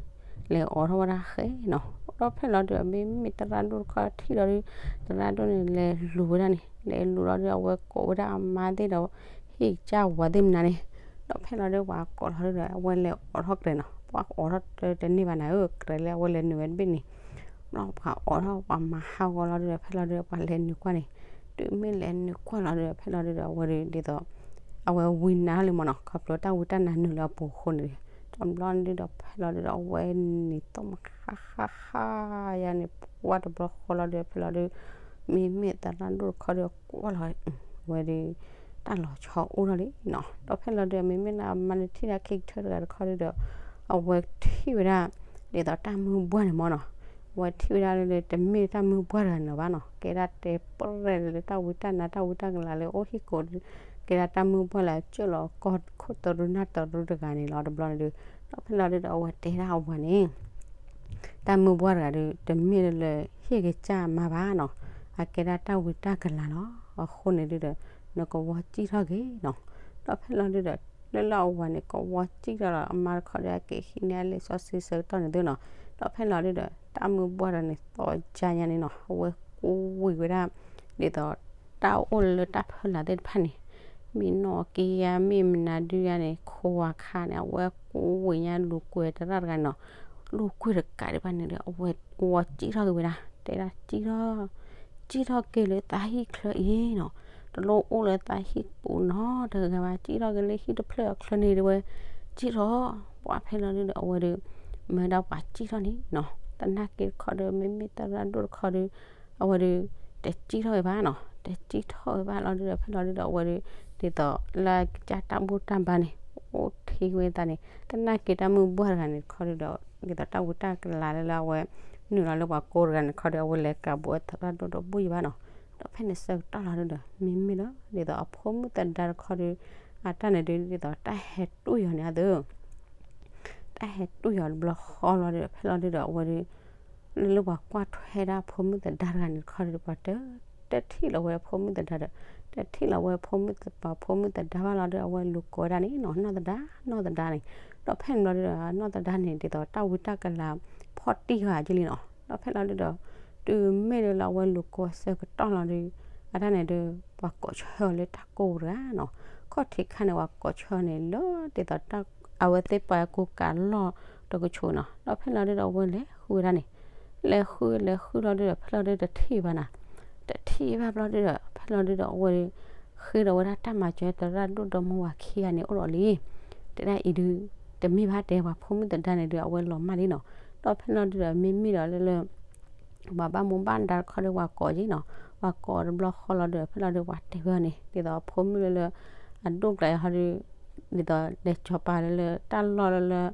လဲၤအိးထီၣ်ဝဲဒၣ်ဃဲနီၤ. ဒီးဖဲလီၤဒုး မ့မ့ၢ်သရၣ်ဒိၣ်တခီထံၣ်လီၤဒုး သရၣ်ဒိၣ်န့ၣ် လဲၤလူၤဝဲဒၣ်န့ၣ် လဲၤလူၤလီၤဒုး အဝဲကိးဝဲဒၣ်အမါသ့ၣ်ဒီး ဟံၣ်ကစၢ်ဝၤသ့ၣ်မနုၤန့ၣ် ဒီးဖဲလီၤဒုး ပှၤကိးလီၤဒုးဒီး အဝဲလဲၤအိးထီၣ်ကရဲၤနီၤ. ပှၤအိးထီၣ်တန့ၢ်ဘၣ်နၤဧၢ ကရဲၤလၢအဝဲလဲၤနုာ်ဝဲတဘ့ၣ်န့ၣ် ဘျီပှၤအိးထီၣ် ပှၤမၤဟးဂီၤလီၤဒုးဒီး ဖဲလီၤဒုး ပှၤလဲၤနုာ်ကွၢ်န့ၣ် တုၤမ့ၢ်လဲၤနုာ်ကွၢ်လီၤဒုးဒီး ဖဲလီၤဒုးဒီး အဝဲဒုးဒ်သိး အဝဲဝံနါလံမၢ်နီၤ. ခီဖျိတၢ်ဝံတၢ်နါနုာ်လၢအပူၤအဃိန့ၣ် တဘျီဒုးဒီး ဖဲလီၤဒုးဒီး အဝဲနံၤသီၣ်မးဃါဃါဃါယါန့ၣ် ပှၢ်တဘျီဃီလီၤဒုး ဖဲလီၤဒုး မ့မ့ၢ်သရၣ်ဒိၣ်တခီဒုးကွၢ်လီၤ အဝဲဒုး တၢ်လီၤဆီအိၣ်ထီၣ်လံနီၤ. ဒီးဖဲလီၤဒုး မ့မ့ၢ်လၢအမါန့ၣ်ထံၣ်ဒၣ်ခံကထၢတဂၤတခီဒုးဒီး အဝဲထံၣ်ဝဲဒၣ် ဒ်သိးတၢ်မုၢ်ပှၢ်န့ၣ်မၢ်နီၤ. အဝဲထံၣ်ဝဲဒၣ်လၢတမ့ၢ်တၢ်မုၢ်ပှၢ်တဂၤန့ၣ်လီၤဘၣ်နီၤ. ကဲဒၣ်တဲပရဲၣ်လၢတၢ်ဝံတၢ်နါ တၢ်ဝံတၢ်ကလၤလၢအိၣ်ဟံၣ်ကိး ကဲဒၣ်တၢ်မုၢ်ပှၢ်လၢအစၢၢ်လီၤကီၢ်ခိၣ်တရူးနၢ်တရူးတဂၤန့ၣ်လီၤ. တဘျီန့ၣ်ဒုး ဒီးဖဲလီၤဒုးဒီး အဝဲတဲဒၣ်အဝၤန့ၣ် တၢ်မုၢ်ပှၢ်တဂၤဒုး တမ့ၢ်လၢဟံၣ်ကစၢ်မါဘၣ်နီၤ. အကဲဒၣ်တၢ်ဝံတၢ်ကလၤလီၤ. အဃိန့ၣ်ဒုးဒီး နကဝီၤစံၣ်ထီၣ်က့ၤနီၤ. ဒီးဖဲလီၤဒုးဒီး လၢလၢအဝၤန့ၣ် ကဝီၤစံၣ်ထီၣ်လီၤ အမါတခီဒီး အက့ၤဟံးန့ၢ်အလံာ်စီဆှံဆၢကတီၢ်န့ၣ်သုနီၤ. ဒီးဖဲလီၤဒုးဒီး တၢ်မုၢ်ပှၢ်တဂၤန့ၣ် သီယါညါန့ၣ်နီၤ အဝဲကူဝံၤဝဲဒၣ် ဒ်သိး တၢ်အိၣ်လၢတၢ်ဖီလာ်သ့ၣ်တဖၣ်န့ၣ် မ့ၢ်နီၢ်က့ယါ မ့ၢ်မနုၤဒုယါန့ၣ် ခိဝါခါန့ၣ် အဝဲကူဝံၤညါလူၤကွဲသရၣ်တဂၤန့ၣ်နီၤ. လူၤကွဲတကးဒံးဘၣ်န့ၣ်ဒီး အဝဲ ဝီၤစံၣ်ထီၣ်က့ၤဝဲဒၣ် တဲဒၣ်စံၣ်ထီၣ် စံၣ်ထီၣ်က့ၤလၢသးဟံၣ်ချၢအံၤနီၤ. တလိၣ်အိၣ်လၢသးဟံၣ်ပူၤနီတဂၤဘၣ် စံၣ်ထီၣ်က့ၤလၢဟံၣ်တဖျၢၣ်အချၢန့ၣ်တဲဝဲ စံၣ်ထီၣ် ပှၤဖဲလီၤဒုးဒီး အဝဲဒုး မ့ၢ်ဒၣ်ပှၤစံၣ်ထီၣ်န့ၣ်နီၤ. သနာ်က့တခီဒီး မ့မ့ၢ်သရၣ်ဒိၣ်တခီဒီး အဝဲဒုး တစံၣ်ထီၣ်ဝဲဘၣ်နီၤ. တစံၣ်ထီၣ်ဝဲဘၣ်လီၤဒုးဒီး ဖဲလီၤဒုးဒီး အဝဲဒုး ဒ်သိးလၢကစၢ်တၢ်ဘူၣ်တၢ်ဘါန့ၣ် အိၣ်ထံဝဲသးန့ၣ် သနာ်က့တၢ်မုၢ်ပှၢ်တဂၤန့ၣ်တခီဒုးဒီး ဒ်သိးတၢ်ဝံတၢ်ကလၤလၢလၢအဝဲ နုာ်လီၤလၢပှၤကိးတဂၤန့ၣ်တခီဒီး အဝဲလဲၤကးဘူးဝဲသရၣ်ဒိၣ်ဒီးဘူၣ်ယံၤဘၣ်နီၤ. ဒီးဖဲန့ၣ်ဆၢကတီၢ်လီၤဒုးဒီး မ့မ့ၢ်လီၤ ဒ်သိးအဖိမုၣ်သဒါတခီဒီး အတၢ်န့ၣ်ဒုး ဒ်သိးတၢ်ဟဲတူၢ်ယီၤန့ၣ်အသိး တၢ်ဟဲတူၢ်ယီၤတဘျီဃီလီၤဒုးဒီး ဖဲလီၤဒုးဒီး အဝဲဒုး လၢပှၤကွၢ်ထွဲဒၣ်ဖိမုၣ်သဒါတဂၤန့ၣ်တခီဒီး ပှၤတ တထံၣ်လီၤဝဲဖိမုၣ်သဒါဒီး တထံၣ်လီၤဝဲဖိမုၣ်သ ပှၤဖိမုၣ်သဒါဘၣ်လီၤဒီး အဝဲလူၤကိးဝဲဒၣ်န့ၣ်နီၤ နီၢ်သဒါ နီၢ်သဒါန့ၣ်, ဒီးဖဲန့ၣ်ဘျီဒီး နီၢ်သဒါန့ၣ် ဒ်သိးတၢ်ဝံတၢ်ကလၤဖီၣ်တံၢ်ဃာ်က့လံနီၤ, ဒီးဖဲလီၤဒုဒီး တုၤမ့ၢ်ဒၣ်လၢအဝဲလူၤကိးဆၢကတီၢ်လီၤဒီး အတၢ်န့ၣ်ဒီး ပှၤကိးဆၢလၢတၢ်ကိၢ်ပူၤတဂၤနီၤ, ခီၣ်ထံးခါန့ၣ် ပှၤကိးဆၢန့ၣ်လၢဒ်သိး အဝဲသ့ၣ်ပှၤကိးကးလီၢ်တကဆိးနီၤ, ဒီးဖဲလီၤဒုဒီးအဝဲလဲၤဃုဝဲဒၣ်န့ၣ်, လဲၤဃုလဲၤဃုလီၤဒုဒီး ဖဲလီၤဒုတထံၣ်ဘၣ်နၤ, တထံၣ်ဘၣ်ဘျီဒုဒီး ဖဲလီၤဒုဒီးအဝဲ ဃ့ဒီးဝဲဒၣ်တၢ်မၤစၢၤသရၣ်ဒိၣ်ဒီမါဝၤခံဂၤန့ၣ်အိၣ်ဒီးလံ, တဲဒၣ်အံၤဒု တမ့ၢ်ဘၣ်တဲ ပှၤဖိမုၣ်သဒါန့ၣ်ဒု အဝဲလီၤမၢ်လံနီၤ, ဒီးဖဲလီၤဒုဒီးမ့မ့ၢ်ဒီးလၢလၢ ပှၤဘၣ်မူဘၣ်ဒါတခီဒီးပှၤကိးက့နီၤ, ပှၤကိးတဘျီဃီလီၤဒီး ဖဲလီၤဒုပှၤတဲဝဲန့ၣ် ဒ်သိးဖိမုၣ်လၢလၢ အဒိၣ်ကျါဟီဒီး ဒ်သိးလဲၤစီၤပၤလၢလၢတၢ်လီၢ်လၢလၢ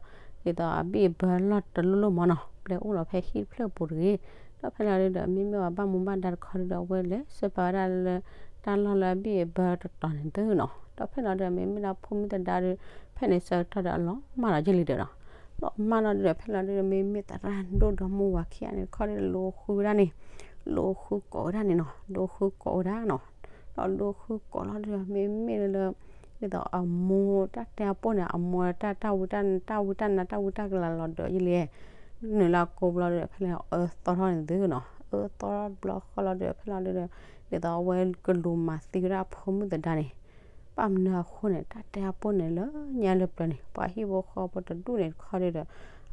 ဒ်သိးအဘံၣ်အဘၢလီၢ်တလိၣ်လိၣ်မၢ်နီၤ, ပျဲအိၣ်လီၤဖဲဟံၣ်တဖျၢၣ်ပူၤတဂ့ၤ, ဒီးဖဲလီၤဒုဒီး မ့မ့ၢ်ပှၤဘၣ်မူဘၣ်ဒါတခီဒုဒီး အဝဲလဲၤစီၤပၤဝဲဒၣ်လၢ တၢ်လီၢ်လၢအဘံၣ်အဘၢတတီၤန့ၣ်သုနီၤ, ဒီးဖဲလီၤဒုဒီး မ့မ့ၢ်ဒၣ်ဖိမုၣ်သဒါဒီး ဖဲန့ၣ်ဆၢကတီၢ်ဒီးအလီၤမၢ်လီၤက့လံဒီးနီၤ, လီၤမၢ်လီၤဒုဒီး ဖဲလီၤဒုဒီး မ့မ့ၢ်သရၣ်ဒိၣ်ဒီမါဝၤခံဂၤန့ၣ်တခီဒီး လူၤဃုဝဲဒၣ်န့ၣ်, လူၤဃုကိးဝဲဒၣ်န့ၣ်နီၤ, လူၤဃုကိးဝဲဒၣ်နီၤ, ဒီးလူၤဃုကိးလီၤဒုဒီး မ့မ့ၢ်လၢ ဒ်သိးအမိၢ်တၢ်တဲအပိၢ်န့ၣ် အမိၢ်တၢ် တၢ်ဝံတၢ် တၢ်ဝံတၢ်နါ တၢ်ဝံတၢ်ကလၤလီၤဒီးယလဲၣ်, နုာ်လၢအကိးဘျီဒီး ဖဲလီၤအၢသီထီၣ်န့ၣ်သုနီၤ, အၢသီထီၣ်တဘျီဃီလီၤဒီး ဖဲလီၤဒုဒီး ဒ်သိးအဝဲကလူၤမၤသံဝဲဒၣ်အဖိမုၣ်သဒါန့ၣ်, ဘၣ်မနုၤအဃိန့ၣ် တၢ်တဲအပိၢ်န့ၣ် လၢညါလၢပျၢၤန့ၣ် ပှၤဟံၣ်ဖိဃီဖိတဒူၣ်န့ၣ်တခီဒုဒီး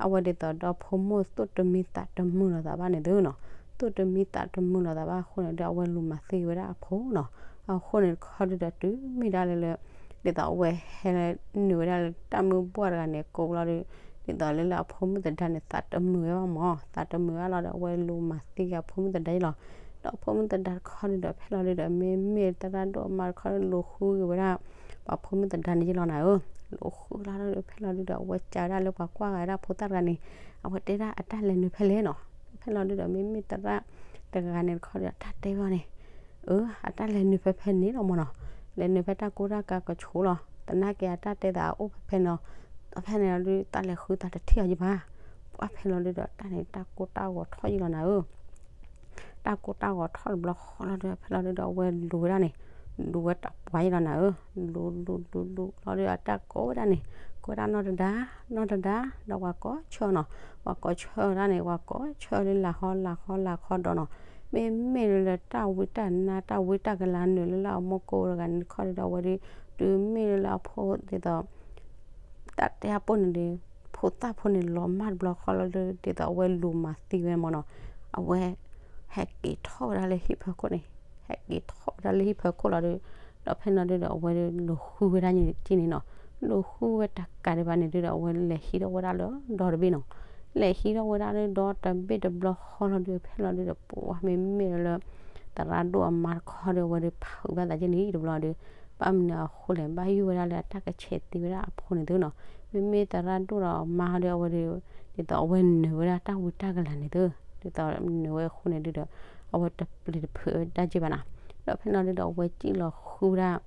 အဝဲဒ်သိးဒီးဖိမိၢ်သူၣ်တမံသးတမုာ်လိာ်သးဘၣ်န့ၣ်သုနီၤ, သူၣ်တမံသးတမုာ်လိာ်သးဘၣ်အဃိန့ၣ်ဒီး အဝဲလူၤမၤသံဝဲဒၣ်အဖိနီၤ, အဃိန့ၣ်တခီဒုဒီး တုၤမ့ၢ်ဒၣ်လၢလၢ ဒ်သိးအဝဲဟဲနုာ်ဝဲဒၣ်လၢတၢ်မုၢ်ဘှၢ်တဂၤန့ၣ် ကိးဘျီဒီး ဒ်သိးလၢလၢအဖိမုၣ်သဒါန့ၣ် သးတမုာ်ဝဲဘၣ်မၢ်, သးတမုာ်ဘၣ်လီၤဒီး အဝဲလူၤမၤသံက့ၤအဖိမုၣ်သဒါယ့လီၤ, ဒီးအဖိမုၣ်သဒါတခီဒုဒီး ဖဲလီၤဒုဒီး မ့မ့ၢ်သရၣ်ဒိၣ်အမါတခီဒု လူၤဃုက့ၤဝဲဒၣ် ပှၤဖိမုၣ်သဒါန့ၣ်ယ့လီၤနၤဧၢ, လူၤဃုလီၤဒုဒီး ဖဲလီၤဒုဒီး အဝဲကးဝဲဒၣ်လၢပှၤကွၢ်ဂၤဝဲဒၣ်ဖိသၣ်တဂၤန့ၣ် အဝဲတဲဒၣ်အတၢ်လဲၤနုာ်ဖဲလဲၣ်နီၤ, ဖဲလီၤဒုဒီး မ့မ့ၢ်သရၣ်တဂၤန့ၣ်တခီဒီး အတၢ်တဲဘၣ်န့ၣ် အၢ အတၢ်လဲၤနုာ်ဖဲဖဲန့ၣ်လီၤမၢ်နီၤ, လဲၤနုာ်ဖဲတၢ်ကိၢ်တၢ်ကၤကဆိးလီၤ, သနာ်က့အတၢ်တဲသးအိၣ်ဖဲဖဲန့ၣ်လီၤ, ဒီးဖဲန့ၣ်လီၤဒု တၢ်လဲၤဃုသးတထံၣ်အီၤယဘၣ်, ပှၢ်ဖဲလီၤဒုဒီး တၢ်န့ၣ်တၢ်ကိၢ်တၢ်ဂီၤထီၣ်ယလီၤနၤဧၢ တၢ်ကိၢ်တၢ်ဂီၤထီၣ်တဘျီဃီလီၤဒီး ဖဲလီၤဒုဒီး အဝဲလူၤဝဲဒၣ်န့ၣ်, လူၤဝဲတပှၢ်ယလီၤနၤဧၢ, လူၤလူၤလူၤလူၤလီၤဒီး အတၢ်ကိးဝဲဒၣ်န့ၣ်, ကိးဝဲဒၣ်နီၢ်တဒါ, နီၢ်တဒါ, ဒီးပှၤကိးဆၢနီၤ, ပှၤကိးဆၢဝဲဒၣ်န့ၣ် ပှၤကိးဆၢလၢလၤဃီလၤဃီလၤဃီဒီးနီၤ, မ့မ့ၢ်လၢတၢ်ဝံတၢ်နါ တၢ်ဝံတၢ်ကလၤနုာ်လၢလၢအမိၢ်ကိးတဂၤန့ၣ်တခီဒီး အဝဲဒု တုၤမ့ၢ်လၢလၢအဖိဒ်သိး တၢ်တဲအပိၢ်န့ၣ်ဒီး ဖိသၣ်ဖိန့ၣ်လီၤမၢ်တဘျီဃီလီၤဒီး ဒ်သိးအဝဲလူၤမၤသံဝဲမၢ်နီၤ, အဝဲ ဟဲက့ၤထီၣ်ဝဲဒၣ်လၢဟံၣ်ဖၢခိၣ်န့ၣ်, ဟဲက့ၤထီၣ်ဝဲဒၣ်လၢဟံၣ်ဖၢခိၣ်လီၤဒီး, ဒီးဖဲန့ၣ်လီၤဒုဒီး အဝဲဒုလူၤဃုဝဲဒၣ်န့ၣ်က့န့ၣ်နီၤ, လူၤဃုဝဲတကးဒံးဘၣ်န့ၣ်ဒုဒီး အဝဲလဲၤဟံးထီၣ်ဝဲဒၣ်လၢဒီတဘ့ၣ်နီၤ, လဲၤဟံးထီၣ်ဝဲဒၣ်လၢဒီတဘ့ၣ်တဘျီဃီလီၤဒီး ဖဲလီၤဒုဒီး ပှၤမ့မ့ၢ်လၢ သရၣ်ဒိၣ်အမါတခီဒီး အဝဲဒုဖုးဘၣ်သးက့န့ၣ်တဘျီဒီး ဘၣ်မနုၤအဃိလဲၣ် ဘၣ်ယိၣ်ဝဲဒၣ်လၢအတၢ်ကဆဲးသံဝဲဒၣ်အဖိန့ၣ်သုနီၤ, မ့မ့ၢ်သရၣ်ဒိၣ်ဒီးအမါဟီဒီး အဝဲဒု ဒ်သိးအဝဲနုာ်ဝဲဒၣ်တၢ်ဝံတၢ်ကလၤန့ၣ်သု, ဒ်သိးနုာ်ဝဲအဃိန့ၣ်ဒုဒီး အဝဲတပျံၤတဖုးဝဲဒၣ်က့ဘၣ်နီၤ, ဒီးဖဲန့ၣ်လီၤဒုဒီး အဝဲစံၣ်လီၤဃုဝဲဒၣ်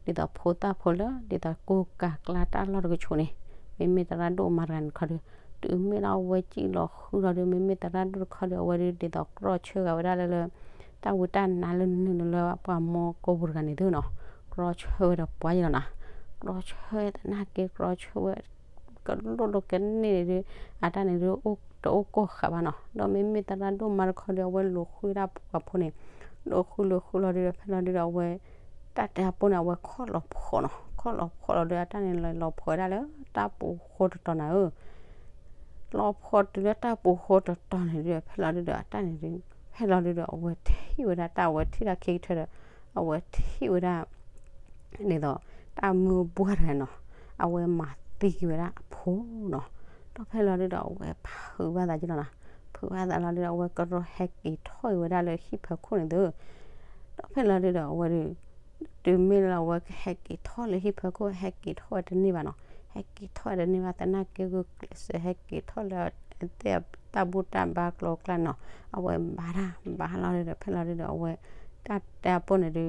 ဒ်သိးဖိသၣ်ဖိလၢ ဒ်သိးကိၢ်ကၤကျါတၢ်လီၢ်တကဆိးန့ၣ်, မ့မ့ၢ်သရၣ်ဒိၣ်အမါတဂၤန့ၣ်တခီဒီး တုၤမ့ၢ်လၢအဝဲစံၣ်လီၤဃုလီၤဒီး မ့မ့ၢ်သရၣ်ဒိၣ်တခီဒီး အဝဲဒု ဒ်သိးကြီဆၢဂၤဝဲဒၣ်လၢလၢ တၢ်ဝံတၢ်နါလၢနုာ်လၢပှၤမိၢ်ကိးပူၤတဂၤန့ၣ်သုနီၤ,ကြီဆၢဝဲဒီးပှၤယလီၤနီၤ, ကြီဆၢသနာ်က့ကြီဆၢဝဲ ကလိၣ်လိာ်ကန့ၢ်န့ၣ်ဒု အတၢ်န့ၣ်ဒု တအိၣ်ကိၢ်ဃာ်ဘၣ်နီၤ, ဒီးမ့မ့ၢ်သရၣ်ဒိၣ်မါတခီဒီး အဝဲလူၤဃုဒၣ်ပှၤဖိန့ၣ်, လူၤဃုလူၤဃုလီၤဒုဒီး ဖဲလီၤဒုဒီး အဝဲ တၢ်တဲအပိၢ်န့ၣ် အဝဲခီၣ်လီၤဖီနီၤ, ခီၣ်လီၤဖီလီၤဒီး အတၢ်န့ၣ်လီၤဖီဝဲဒၣ်လၢ တၢ်ပူၤဃိတတီၤနၤဧၢ လီၤဖီတုၤလၢတၢ်ပူၤဃိတတီၤန့ၣ်ဒု ဖဲလီၤဒုဒီး အတၢ်န့ၣ်ဒု ဖဲလီၤဒုဒီး အဝဲထံၣ်ဝဲဒၣ်တၢ် အဝဲထံၣ်ဒၣ်ခံကထၢဒီး အဝဲထံၣ်ဝဲဒၣ် ဒ်သိး တၢ်မုၢ်ဘှၢ်တဂၤနီၤ, အဝဲမၤသံက့ၤဝဲဒၣ်အဖိနီၤ, ဒီးဖဲလီၤဒုဒီး အဝဲဖုးဘၣ်သးက့လီၤနီၤ, ဖုးဘၣ်သးလီၤဒုဒီး အဝဲကရီဟဲက့ၤထီၣ်က့ၤဝဲဒၣ်လၢဟံၣ်ဖၢခိၣ်န့ၣ်သု, ဒီးဖဲလီၤဒုဒီး အဝဲဒု တုၤမ့ၢ်လၢအဝဲကဟဲက့ၤထီၣ်လၢဟံၣ်ဖၢခိၣ် ဟဲက့ၤထီၣ်ဝဲတန့ၢ်ဘၣ်နီၤ, ဟဲက့ၤထီၣ်ဝဲတန့ၢ်ဘၣ် သနာ်က့ဂုာ်ကျဲးစၢးဟဲက့ၤထီၣ်လၢ တၢ်ဘူၣ်တၢ်ဘါကျိၤကျါနီၤ, အဝဲဘါတၢ်ဘါလီၤဒုဒီး ဖဲလီၤဒုဒီး အဝဲ တၢ်တဲအပိၢ်န့ၣ်ဒု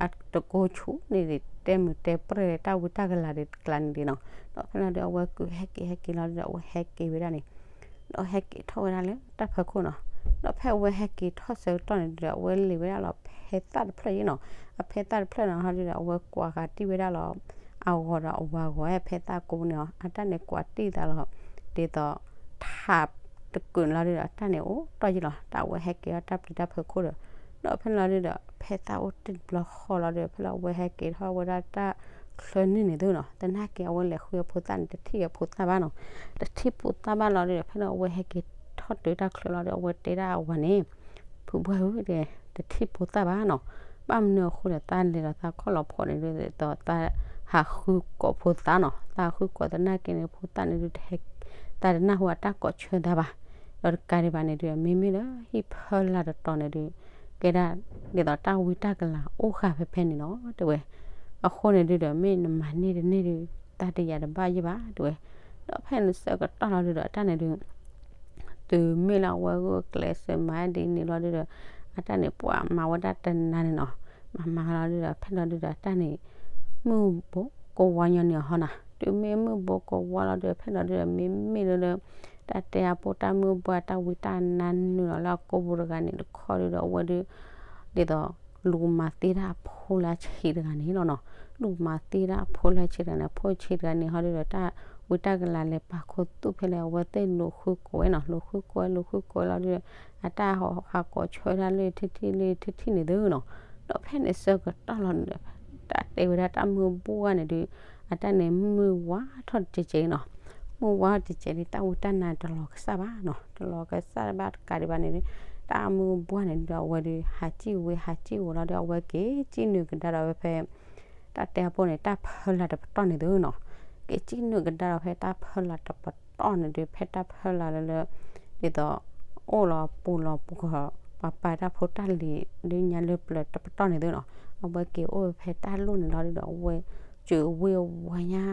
အတကိးဆူၣ်န့ၣ်ဒု တဲမုာ်တဲပြဲၢ်တၢ်ဝံတၢ်ကလၤဒုးကျါန့ၣ်ဒုနီၤ, ဒီးဖဲလီၤဒု အဝဲကုာ်ဟဲက့ၤဟဲက့ၤလီၤဒုဒီး အဝဲဟဲက့ၤဝဲဒၣ်န့ၣ် ဒီးဟဲက့ၤထီၣ်ဝဲဒၣ်လၢတၢ်ဖၢခိၣ်နီၤ, ဒီးဖဲအဝဲဟဲက့ၤထီၣ်ဆၢကတီၢ်န့ၣ်ဒီး အဝဲလဲၤဝဲဒၣ်လီၤဖဲသၣ်တဖျၢၣ်အံၤနီၤ. အဖဲသၣ်တဖျၢၣ်န့ၣ်ဟီဒုဒီး အဝဲကွၢ်ဃာ်တံၢ်ဝဲဒၣ်လီၤ အဂီၤဒီးအဝၤဂီၤ ဖဲသၣ်ကိးပူၤန့ၣ်အီၤ အတၢ်န့ၣ်ကွၢ်တံၢ်သးလီၤ ဒ်သိး ထးတကုာ်န့ၣ်လီၤဒုဒီး အတၢ်န့ၣ်အိၣ်တီၢ်ယံၤလီၤ. တၢ်အဝဲဟဲက့ၤအီၣ်တၢ်ပျံၤတၢ်ဖုးခိၣ်ဒီး ဒီးဖဲန့ၣ်လီၤဒုဒီး ဖဲသၣ်အိၣ်တ့ၢ်တဘျီဃီလီၤဒီး ဖဲလီၤအဝဲဟဲက့ၤထီၣ်ဝဲဒၣ်တၢ်ချၢန့ၣ်န့ၣ်သုနီၤ. သနာ်က့အဝဲလဲၤဃုအဖိသၣ်န့ၣ် တထံၣ်အဖိသၣ်ဘၣ်နီၤ. တထံၣ်ဖိသၣ်ဘၣ်လီၤဒုဒီး ဖဲလီၤအဝဲဟဲက့ၤထီၣ်တုၤတၢ်ချၢလီၤဒီး အဝဲတဲဒၣ်အဝၤန့ၣ် ဖုဘှၢ်ဧၢ တထံၣ်ဖိသၣ်ဘၣ်နီၤ. ဘၣ်မနုၤအဃိဒီး သးလဲၤဒီးသးခီၣ်လီၤဖီးန့ၣ်ဒုဒီး သးဟးဃုကိးဖိသၣ်နီၤ. သးဟးဃုကိးသနာ်က့န့ၣ် ဖိသၣ်န့ၣ်ဒု တဟဲ သးတနၢ်ဟူအတၢ်ကိးဆၢသးဘၣ်. ဒီးတကးဒံးဘၣ်န့ၣ်ဒု မ့မ့ၢ်လၢဟံၣ်ဖၢလာ်တတီၤန့ၣ်ဒု ကဲဒၣ် ဒ်သိးတၢ်ဝံတၢ်ကလၤအိၣ်ဃာ်ဖဲဖဲန့ၣ်လီၤ တဲဝဲ. အဃိန့ၣ်ဒုဒီး မ့ၢ်နမၤန့ၢ်တန့ၢ်ဒု တၢ်တယာ်တဘၣ်ယဲၢ်ဘၣ် တဲဝဲ. ဒီးဖဲန့ၣ်ဆၢကတီၢ်လီၤဒုဒီး အတၢ်န့ၣ်ဒု တုၤမ့ၢ်လၢအဝဲဂုာ်ကျဲးစၢးမၤဒ်န့ၣ်လီၤဒုဒီး အတၢ်န့ၣ်ပှၤမၤဝဲဒၣ်တနၤန့ၣ်နီၤ. မၤမၤလီၤဒုဒီး ဖဲလီၤဒုဒီး အတၢ်န့ၣ် မုၢ်ဘိကဝါညီန့ၣ်အဟီနီၤ. တုၤမ့ၢ်မုၢ်ဘိကဝါလီၤဒုဒီး ဖဲလီၤဒုဒီး မ့မ့ၢ်လၢ တၢ်တဲအဖိတၢ်မုၢ်ဘှၢ် တၢ်ဝံတၢ်နါနုာ်လီၤလၢအကိာ်ပူၤတဂၤန့ၣ်တခီဒုဒီး အဝဲဒု ဒ်သိး လူၤမၤသံတၢ်အဖိလၢဆံးတဂၤန့ၣ်လီၤနီၤ. လူၤမၤသံတၢ်အဖိလၢဆံးတဂၤန့ၣ် အဖိဆံးတဂၤန့ၣ်ဟီဒုဒီး တၢ်ဝံတၢ်ကလၤလဲၤပာ်ခူသူၣ်ဖဲလဲၣ် အဝဲသ့ၣ်လူၤဃုကိးဝဲနီၤ. လူၤဃုကိးဝဲ လူၤဃုကိးဝဲလီၤဒုဒီး အတၢ်ဟးကိးဆၢဒၣ်လၢထံထံၣ်လၢထံထံၣ်န့ၣ်သုနီၤ. ဒီးဖဲန့ၣ်ဆၢကတီၢ်လီၤဒုဒီး တၢ်တဲဝဲဒၣ်တၢ်မုၢ်ဘှၢ်န့ၣ်ဒု အတၢ်န့ၣ်မုၢ်ဝါထီၣ်တစဲးစဲးနီၤ. မုၢ်ဝါထီၣ်တစဲးန့ၣ် တၢ်ဝံတၢ်နါတလီၤကစၢ်ဘၣ်နီၤ. တလီၤကစၢ်ဘၣ်တကးဒံးဘၣ်န့ၣ်ဒု တၢ်မုၢ်ဘှၢ်န့ၣ်ဒုဒီး အဝဲဒု ဟးစံၣ်ဝဲဟးစံၣ်ဝဲလီၤဒီး အဝဲက့ၤစံၣ်နုာ်ကဒါဒီးဝဲဖဲ တၢ်တဲအဖိန့ၣ် တၢ်ဖၢလာ်တပတီၢ်န့ၣ်သုနီၤ. က့ၤစံၣ်နုာ်ကဒါဒီးဖဲတၢ်ဖၢလာ်တပတီၢ်န့ၣ်ဒု ဖဲတၢ်ဖၢလာ်လၢလၢ ဒ်သိး အိၣ်လီၤပူၤလီၤပူၤဃီ ပှၤပာ်တၢ်ဖိတၢ်လံၤဒုညါလၢပျၢၤတပတီၢ်န့ၣ်သုနီၤ. အဝဲက့ၤအိၣ်ဖဲတၢ်လိၣ်န့ၣ်လီၤဒုဒီး အဝဲ စၢၤဝ့ဝါညါ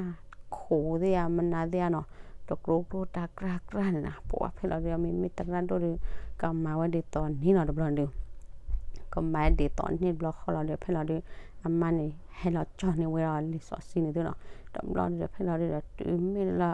ခိးသ့ၣ်ဧါ မနၤသ့ၣ်ဧါနီၤ. တကြိးကြိးတၢ်ကြၢ်ကြၢ်န့ၣ်နီၤ. ပှၤဖဲလီၤဒု မ့မ့ၢ်သရၣ်ဒိၣ်ဒု ကမၤဝဲဒ်သိးန့ၣ်နီၤ တဘျီဒု ကမၤဒ်သိးန့ၣ်တဘျီဃီလီၤဒု ဖဲလီၤဒု အမါန့ၣ် ဟဲလီၤကၠီၣ်န့ၢ်ဝဲဒီးလံာ်စီဆှံန့ၣ်သုနီၤ. တဘျီဒုဒီး ဖဲလီၤဒုဒီး တုၤမ့ၢ်လၢ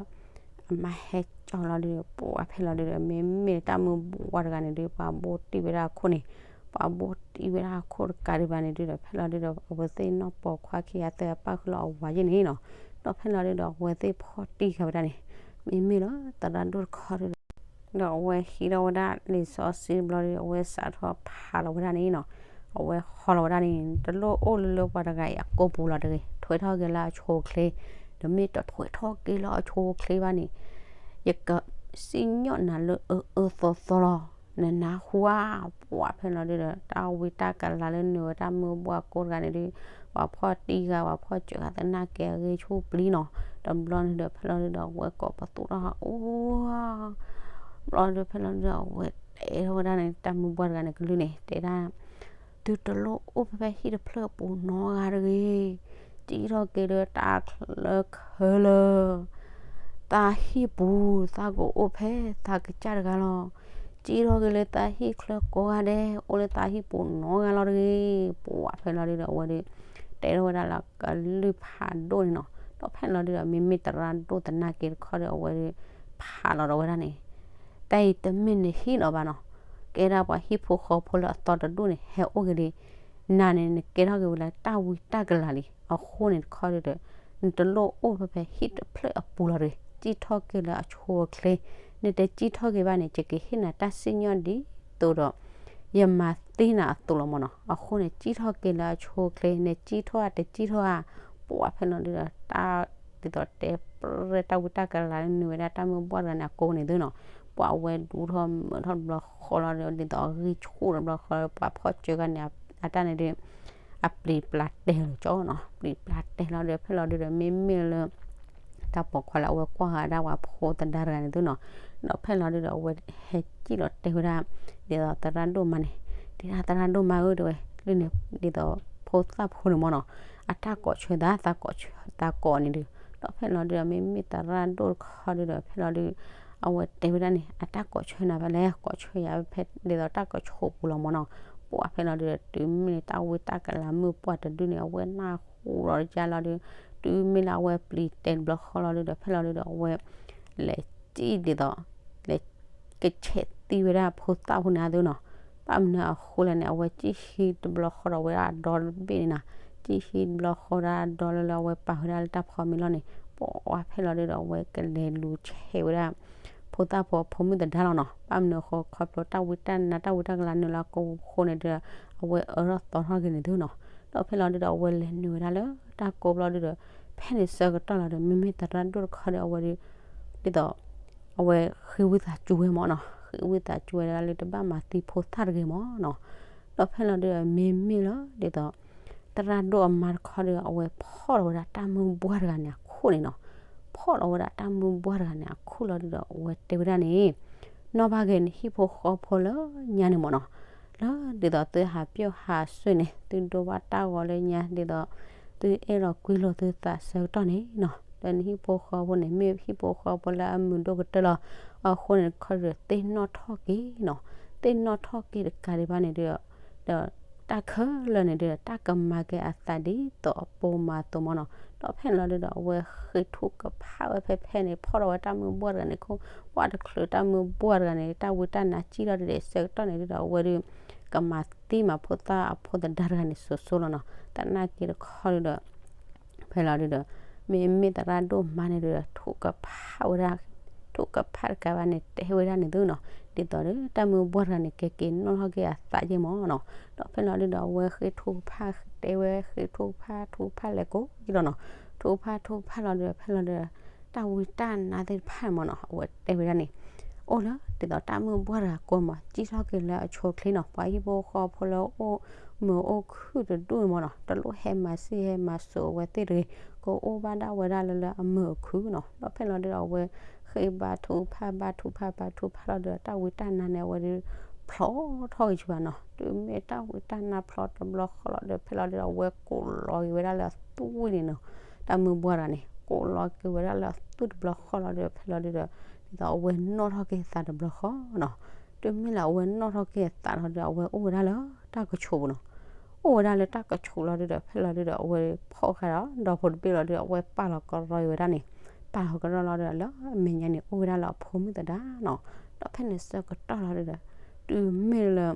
အမါဟဲကၠီၣ်လီၤဒုဒီး ပှၤဖဲလီၤဒုဒီး မ့မ့ၢ်တၢ်မုၢ်ဘှၢ်တဂၤန့ၣ်ဒု ပှၤဘိတံၢ်ဝဲဒၣ်အခိၣ်န့ၣ် ပှၤဘိတံၢ်ဝဲဒၣ်အခိၣ်တကးဒံးဘၣ်န့ၣ်ဒုဒီး ဖဲလီၤဒုဒီး အဝဲသ့ၣ်နီၢ်ပိာ်ခွါခံဂၤသၢဂၤပၣ်ဃုာ်လီၤအဝၤယဲၢ်န့ၣ်နီၤ. ဒီးဖဲလီၤဒုဒီး အဝဲသ့ၣ်ဖီၣ်တံၢ်ဃာ်ဝဲဒၣ်န့ၣ် မ့မ့ၢ်လၢသရၣ်ဒိၣ်တခီဒုဒီး ဒီးအဝဲဟံးထီၣ်ဝဲဒၣ်လံာ်စီဆှံတဘျီဒု အဝဲစးထီၣ်ဖးလီၤဝဲဒၣ်န့ၣ်နီၤ. အဝဲဟီလီၤဝဲဒၣ်န့ၣ် တလိၣ်အိၣ်လၢလၢပှၤတဂၤအံၤအကိာ်ပူၤလီၤတဂ့ၤ, ထွဲထီၣ်က့ၤလၢအဆိအချ့, ဒီးမ့ၢ်တထွဲထီၣ်က့ၤလၢအဆိအချ့ဘၣ်န့ၣ် ယကစံၣ်ညီၣ်နၤလၢအၢအၢသီသီလီၤ. နနၢ်ဟူဧါ. ပှၤဖဲလီၤဒုဒီး တၢ်ဝံတၢ်ကလၤလၢနုာ်ဝဲတၢ်မုၢ်ဘှၢ်ကိးတဂၤန့ၣ်ဒု ပှၤဖီၣ်တံၢ်ဂၤ ပှၤဖီၣ်စၢၤဂၤသနာ်က့အဂ့ၢ်ဆူၣ်ပျံၤနီၤ. တဘျီန့ၣ်ဒီး ဖဲလီၤဒုဒီး အဝဲကိးပသူထီၣ်အိၣ် ဘျီဒုးဖဲလီၤဒုး အဝဲတဲထီၣ်ဝဲဒၣ်န့ၣ် တၢ်မုၢ်ဘှၢ်တဂၤန့ၣ် ကလုၢ်န့ၣ် တဲဒၣ်, သုတလိၣ်အိၣ်ဖဲဟံၣ်တဖျၢၣ်ပူၤနီတဂၤတဂ့ၤ, စံၣ်ထီၣ်က့ၤလၢတၢ်ချၢခဲလၢာ်, သးဟံၣ်ပူၤ သးကအိၣ်ဖဲသးကစၢ်တဂၤလီၤ. စံၣ်ထီၣ်က့ၤလၢသးဟံၣ်ချၢကိးဂၤဒဲး, အိၣ်လၢသးဟံၣ်ပူၤနီတဂၤလီၤတဂ့ၤ. ပှၤဖဲလီၤဒုးဒီး အဝဲဒုး တဲထီၣ်ဝဲဒၣ်လၢကလုၢ်ဖးဒိၣ်န့ၣ်နီၤ. ဒီးဖဲလီၤဒုးဒီး မ့မ့ၢ်သရၣ်ဒိၣ်သနာ်က့တခီဒီး အဝဲဒုး ဖးလီၤဒီးဝဲဒၣ်န့ၣ်, တၢ်အံၤတမ့ၢ်နဟံၣ်လီၤဘၣ်နီၤ. ကဲဒၣ်ပှၤဟံၣ်ဖိဃီဖိလၢအသီတဒူၣ်န့ၣ် ဟဲအိၣ်က့ၤလံ. နၤန့ၣ် နကဲထီၣ်က့ၤဝဲလၢတၢ်ဝံတၢ်ကလၤလံ. အဃိန့ၣ်တခီဒုးဒီး နတလိၣ်အိၣ်ဖဲဖဲဟံၣ်တဖျၢၣ်အပူၤလီၤတဂ့ၤ, စံၣ်ထီၣ်က့ၤလၢအဆိအချ့. နတစံၣ်ထီၣ်က့ၤဘၣ်န့ၣ် ယကဟ့ၣ်နၤတၢ်စံၣ်ညီၣ်ဒ်သိးဒီး ယမၤသံနၤအသိးလီၤမ့ၢ်နီၤ. အဃိန့ၣ် စံၣ်ထီၣ်က့ၤလၢအဆိအချ့, နစံၣ်ထီၣ်ဧါတစံၣ်ထီၣ်ဧါ. ပှၤဖဲလီၤဒုးဒီး တၢ်ဒ်သိးတဲပြဲၢ် တၢ်ဝံတၢ်ကလၤလၢနုာ်ဝဲဒၣ်တၢ်မုၢ်ဘှၢ်တဂၤန့ၣ် အကိးန့ၣ်သုနီၤ. ပှၤဝဲဒူထီၣ်မုာ်ထီၣ်တဘျီဃီလီၤဒီး ဒ်သိးအဂံၢ်ဆူၣ်တဘျီဃီလီၤ, ပှၤဖီၣ်စၢၤဂၤန့ၣ် အတၢ်န့ၣ်ဒုး အပျံၤပျါတဲာ်လီၤကၠီနီၤ. ပျံၤပျါတဲာ်လီၤဒီး ဖဲလီၤဒုးဒီး မ့မ့ၢ်လၢ တၢ်ပိာ်ခွါလၢအဝဲကွၢ်ဂၤဒၣ်ပှၤဖိသဒါတဂၤန့ၣ်သုနီၤ. ဒီးဖဲလီၤဒုးဒီး အဝဲဟဲစံၣ်လီၤတဲာ်ဝဲဒၣ် ဒ်သိးသရၣ်ဒိၣ်မါန့ၣ်, ဒ်သရၣ်ဒိၣ်မါဧၢ တဲဝဲ, လၢန့ၣ် ဒ်သိးဖိသၣ်ဖိန့ၣ်မ့ၢ်နီၤ, အတၢ်ကိးဆၢသး သးကိးန့ၣ်ဒုး. ဒီးဖဲလီၤဒုးဒီး မ့မ့ၢ်သရၣ်ဒိၣ်တခီဒုးဒီး ဖဲလီၤဒုး အဝဲတဲဝဲဒၣ်န့ၣ် အတၢ်ကိးဆၢနၤဖဲလဲၣ်, ကိးဆၢယၤဖဲဒ်သိးတၢ်ကိးဆၢပူၤလီၤမ့ၢ်နီၤ. ပှၤဖဲလီၤဒုးဒီး တုၤမ့ၢ်လၢတၢ်ဝံတၢ်ကလၤမုၢ်ပှၢ်တဒုန့ၣ် အဝဲနၢ်ဟူလီၤတကၢ်လီၤဒုး, တုၤမ့ၢ်လၢအဝဲပျံၤတဲာ်တဘျီဃီလီၤဒုးဒီး ဖဲလီၤဒုးဒီး အဝဲ လဲၤစံၣ်ဒ်သိး လဲၤ ကဆဲး အဝဲသံဝဲဒၣ်ဖိသၣ်ဖိန့ၣ်အသိးနီၤ. ဘၣ်မနုၤအဃိလဲၣ်န့ၣ် အဝဲကံၣ်ဟံးတဘျီဃီဒီးဝဲဒၣ်အဒီတဘ့ၣ်န့ၣ်နီၤ, ကံၣ်ဟံးတဘျီဃီဒၣ်အဒီလၢလၢအဝဲပာ်ဝဲဒၣ်လၢတၢ်ဖီမ့ၤလီၢ်န့ၣ် ပှၤဖဲလီၤဒုဒီး အဝဲကလဲၤလူၤဆဲးဝဲဒၣ် ဖိသၣ်ဖိအဖိမုၣ်သဒါလီၤနီၤ. ဘၣ်မနုၤအဃိ ခီဖျိတၢ်ဝံတၢ်နါ တၢ်ဝံတၢ်ကလၤနုာ်လၢအကိာ်အဃိန့ၣ်ဒီး အဝဲအၢထီၣ်သီထီၣ်က့ၤန့ၣ်သုနီၤ. ဒီးဖဲလီၤဒုဒီး အဝဲလဲၤနုာ်ဝဲဒၣ်လၢတၢ်ကိးဘျီဒုဒီး ဖဲန့ၣ်ဆၢကတီၢ်လီၤဒီး မ့မ့ၢ်သရၣ်ဒိၣ်တခီဒီး အဝဲဒု ဒ်သိး အဝဲဃ့ဝံသးစူၤဝဲမ့ၢ်နီၤ, ဃ့ဝံသးစူၤဝဲဒၣ်လၢတဘၣ်မၤသံဖိသၣ်တဂ့ၤမ့ၢ်နီၤ. ဒီးဖဲလီၤဒုဒီး မ့မ့ၢ်လၢဒ်သိး သရၣ်ဒိၣ်အမါတခီဒီး အဝဲဖီၣ်လီၤဝဲဒၣ်တၢ်မုၢ်ဘှၢ်တဂၤန့ၣ်အခိၣ်န့ၣ်နီၤ. ဖီၣ်လီၤဝဲဒၣ်တၢ်မုၢ်ဘှၢ်တဂၤန့ၣ်အခိၣ်လီၤဒုဒီး အဝဲတဲဝဲဒၣ်န့ၣ် နီၣ်ဘၣ်ဂ့ၤနဟံၣ်ဖိဃီဖိလၢညါန့ၣ်မ့ၢ်နီၤ, လၢဒ်သိးသုဟးပျိၢ်ဟးစ့ၢ်န့ၣ် သုဒိဘၣ်တၢ်ဂီၤလၢညါ ဒ်သိး သုအဲၣ်လီၤကွံလိာ်သုသးဆၢကတီၢ်န့ၣ်နီၤ, လၢနဟံၣ်ဖိဃီဖိန့ၣ် မ့ၢ်ဟံၣ်ဖိဃီဖိလၢအမုာ်ဒိၣ်ကတၢၢ်လီၤ. အဃိန့ၣ်တခီဒီး သ့ၣ်နီၣ်ထီၣ်က့ၤနီၤ, သ့ၣ်နီၣ်ထီၣ်က့ၤတကးဒံးဘၣ်န့ၣ်ဒီး ဒီးတၢ်ခဲလၢာ်န့ၣ်ဒီး တၢ်ကမၤက့ၤအသးဒ်သိးအပိာ်မၤအသိးမ့ၢ်နီၤ. ဒီးဖဲန့ၣ်လီၤဒုဒီး အဝဲဃ့ထုကဖၣ်ဝဲဖဲဖဲန့ၣ် ဖီၣ်ထီၣ်ဝဲတၢ်မုၢ်ဘှၢ်တဂၤန့ၣ်ခိၣ်, ပှၢ်တချုးတၢ်မုၢ်ဘှၢ်တဂၤန့ၣ် တၢ်ဝံတၢ်နါစံၣ်ထီၣ်ဒ်ဒီး ဆၢကတီၢ်န့ၣ်ဒုဒီး အဝဲဒု ကမၤသံမၤဖိသၣ်အဖိသဒါတဂၤန့ၣ်စိၤစိၤလီၤနီၤ. သနာ်က့တခီဒုဒီး ဖဲလီၤဒုဒီး မ့မ့ၢ်သရၣ်ဒိၣ်မါန့ၣ်ဒုဒီး ထုကဖၣ်ဝဲဒၣ် ထုကဖၣ်တကးဘၣ်န့ၣ် တဲဝဲဒၣ်န့ၣ်သုနီၤ, ဒ်သိးဒီး တၢ်မုၢ်ဘှၢ်တဂၤန့ၣ် ကဲက့ၤနီၣ်ထီၣ်က့ၤအသးယဲၢ်မ့ၢ်နီၤ. ဒီးဖဲလီၤဒုဒီး အဝဲဃ့ထုကဖၣ် တဲဝဲဃ့ထုကဖၣ် ထုကဖၣ်လဲၤကိးက့ၤလီၤနီၤ. ထုကဖၣ်ထုကဖၣ်လီၤဒုဒီး ဖဲလီၤဒုဒီး တၢ်ဝံတၢ်နါသ့ၣ်တဖၣ်မ့ၢ်နီၤ အဝဲတဲဝဲဒၣ်န့ၣ် အိၣ်လၢဒ်သိးတၢ်မုၢ်ဘှၢ်တဂၤကိးမး စံၣ်ထီၣ်က့ၤလၢအဆိအချ့နီၤ. ပှၤဟံၣ်ဖိဃီဖိလၢအအိၣ်မုာ်အိၣ်ခုၣ်တဒူၣ်န့ၣ်မ့ၢ်နီၤ တလိၣ်ဟဲမၤစံၣ်ဟဲမၤစိးအဝဲသ့ၣ်တဂ့ၤ, ကအိၣ်ဘၣ်ဒၣ်ဝဲဒၣ်လၢလၢအမုာ်အခုၣ်နီၤ. ဒီးဖဲလီၤဒုဒီး အဝဲဃ့ဘါထုကဖၣ် ဘါထုကဖၣ် ဘါထုကဖၣ်လီၤဒုဒီး တၢ်ဝံတၢ်နါန့ၣ် အဝဲဒုးဖျိးထီၣ်က့ၤဆူဘၣ်နီၤ. တုၤမ့ၢ်တၢ်ဝံတၢ်နါဖျိးတဘျီဃီလီၤဒုဒီး ဖဲလီၤဒုဒီး အဝဲကိးလီၤက့ၤဝဲဒၣ်လၢအသူၣ်ဝံၣ်န့ၣ်နီၤ. တၢ်မုၢ်ဘှၢ်တဂၤန့ၣ် ကိးလီၤက့ၤဝဲဒၣ်လၢအသူၣ်တဘျီဃီလီၤဒုဒီး ဖဲလီၤဒုဒီး ဒ်သိးအဝဲနီၣ်ထီၣ်က့ၤအသးတဘျီဃီနီၤ. တုၤမ့ၢ်လၢအဝဲနီၣ်ထီၣ်က့ၤအသးလီၤဒုဒီး အဝဲအိၣ်ဝဲဒၣ်လၢတၢ်ကဆူးပူၤနီၤ. အိၣ်ဝဲဒၣ်လၢတၢ်ကဆူးလီၤဒုဒီး ဖဲလီၤဒုဒီး အဝဲဖီၣ်ဃာ်ဒီး ဒီဖိတဘ့ၣ်လီၤဒုဒီး အဝဲပာ်လီၤကရီဝဲဒၣ်န့ၣ်, ပာ်လီၤကရီလီၤဒုဒီး လၢအမဲာ်ညါန့ၣ် အိၣ်ဝဲဒၣ်လၢအဖိမုၣ်သဒါနီၤ. ဒီးဖဲန့ၣ်ဆၢကတီၢ်လီၤဒုဒီး တုၤမ့ၢ်လၢ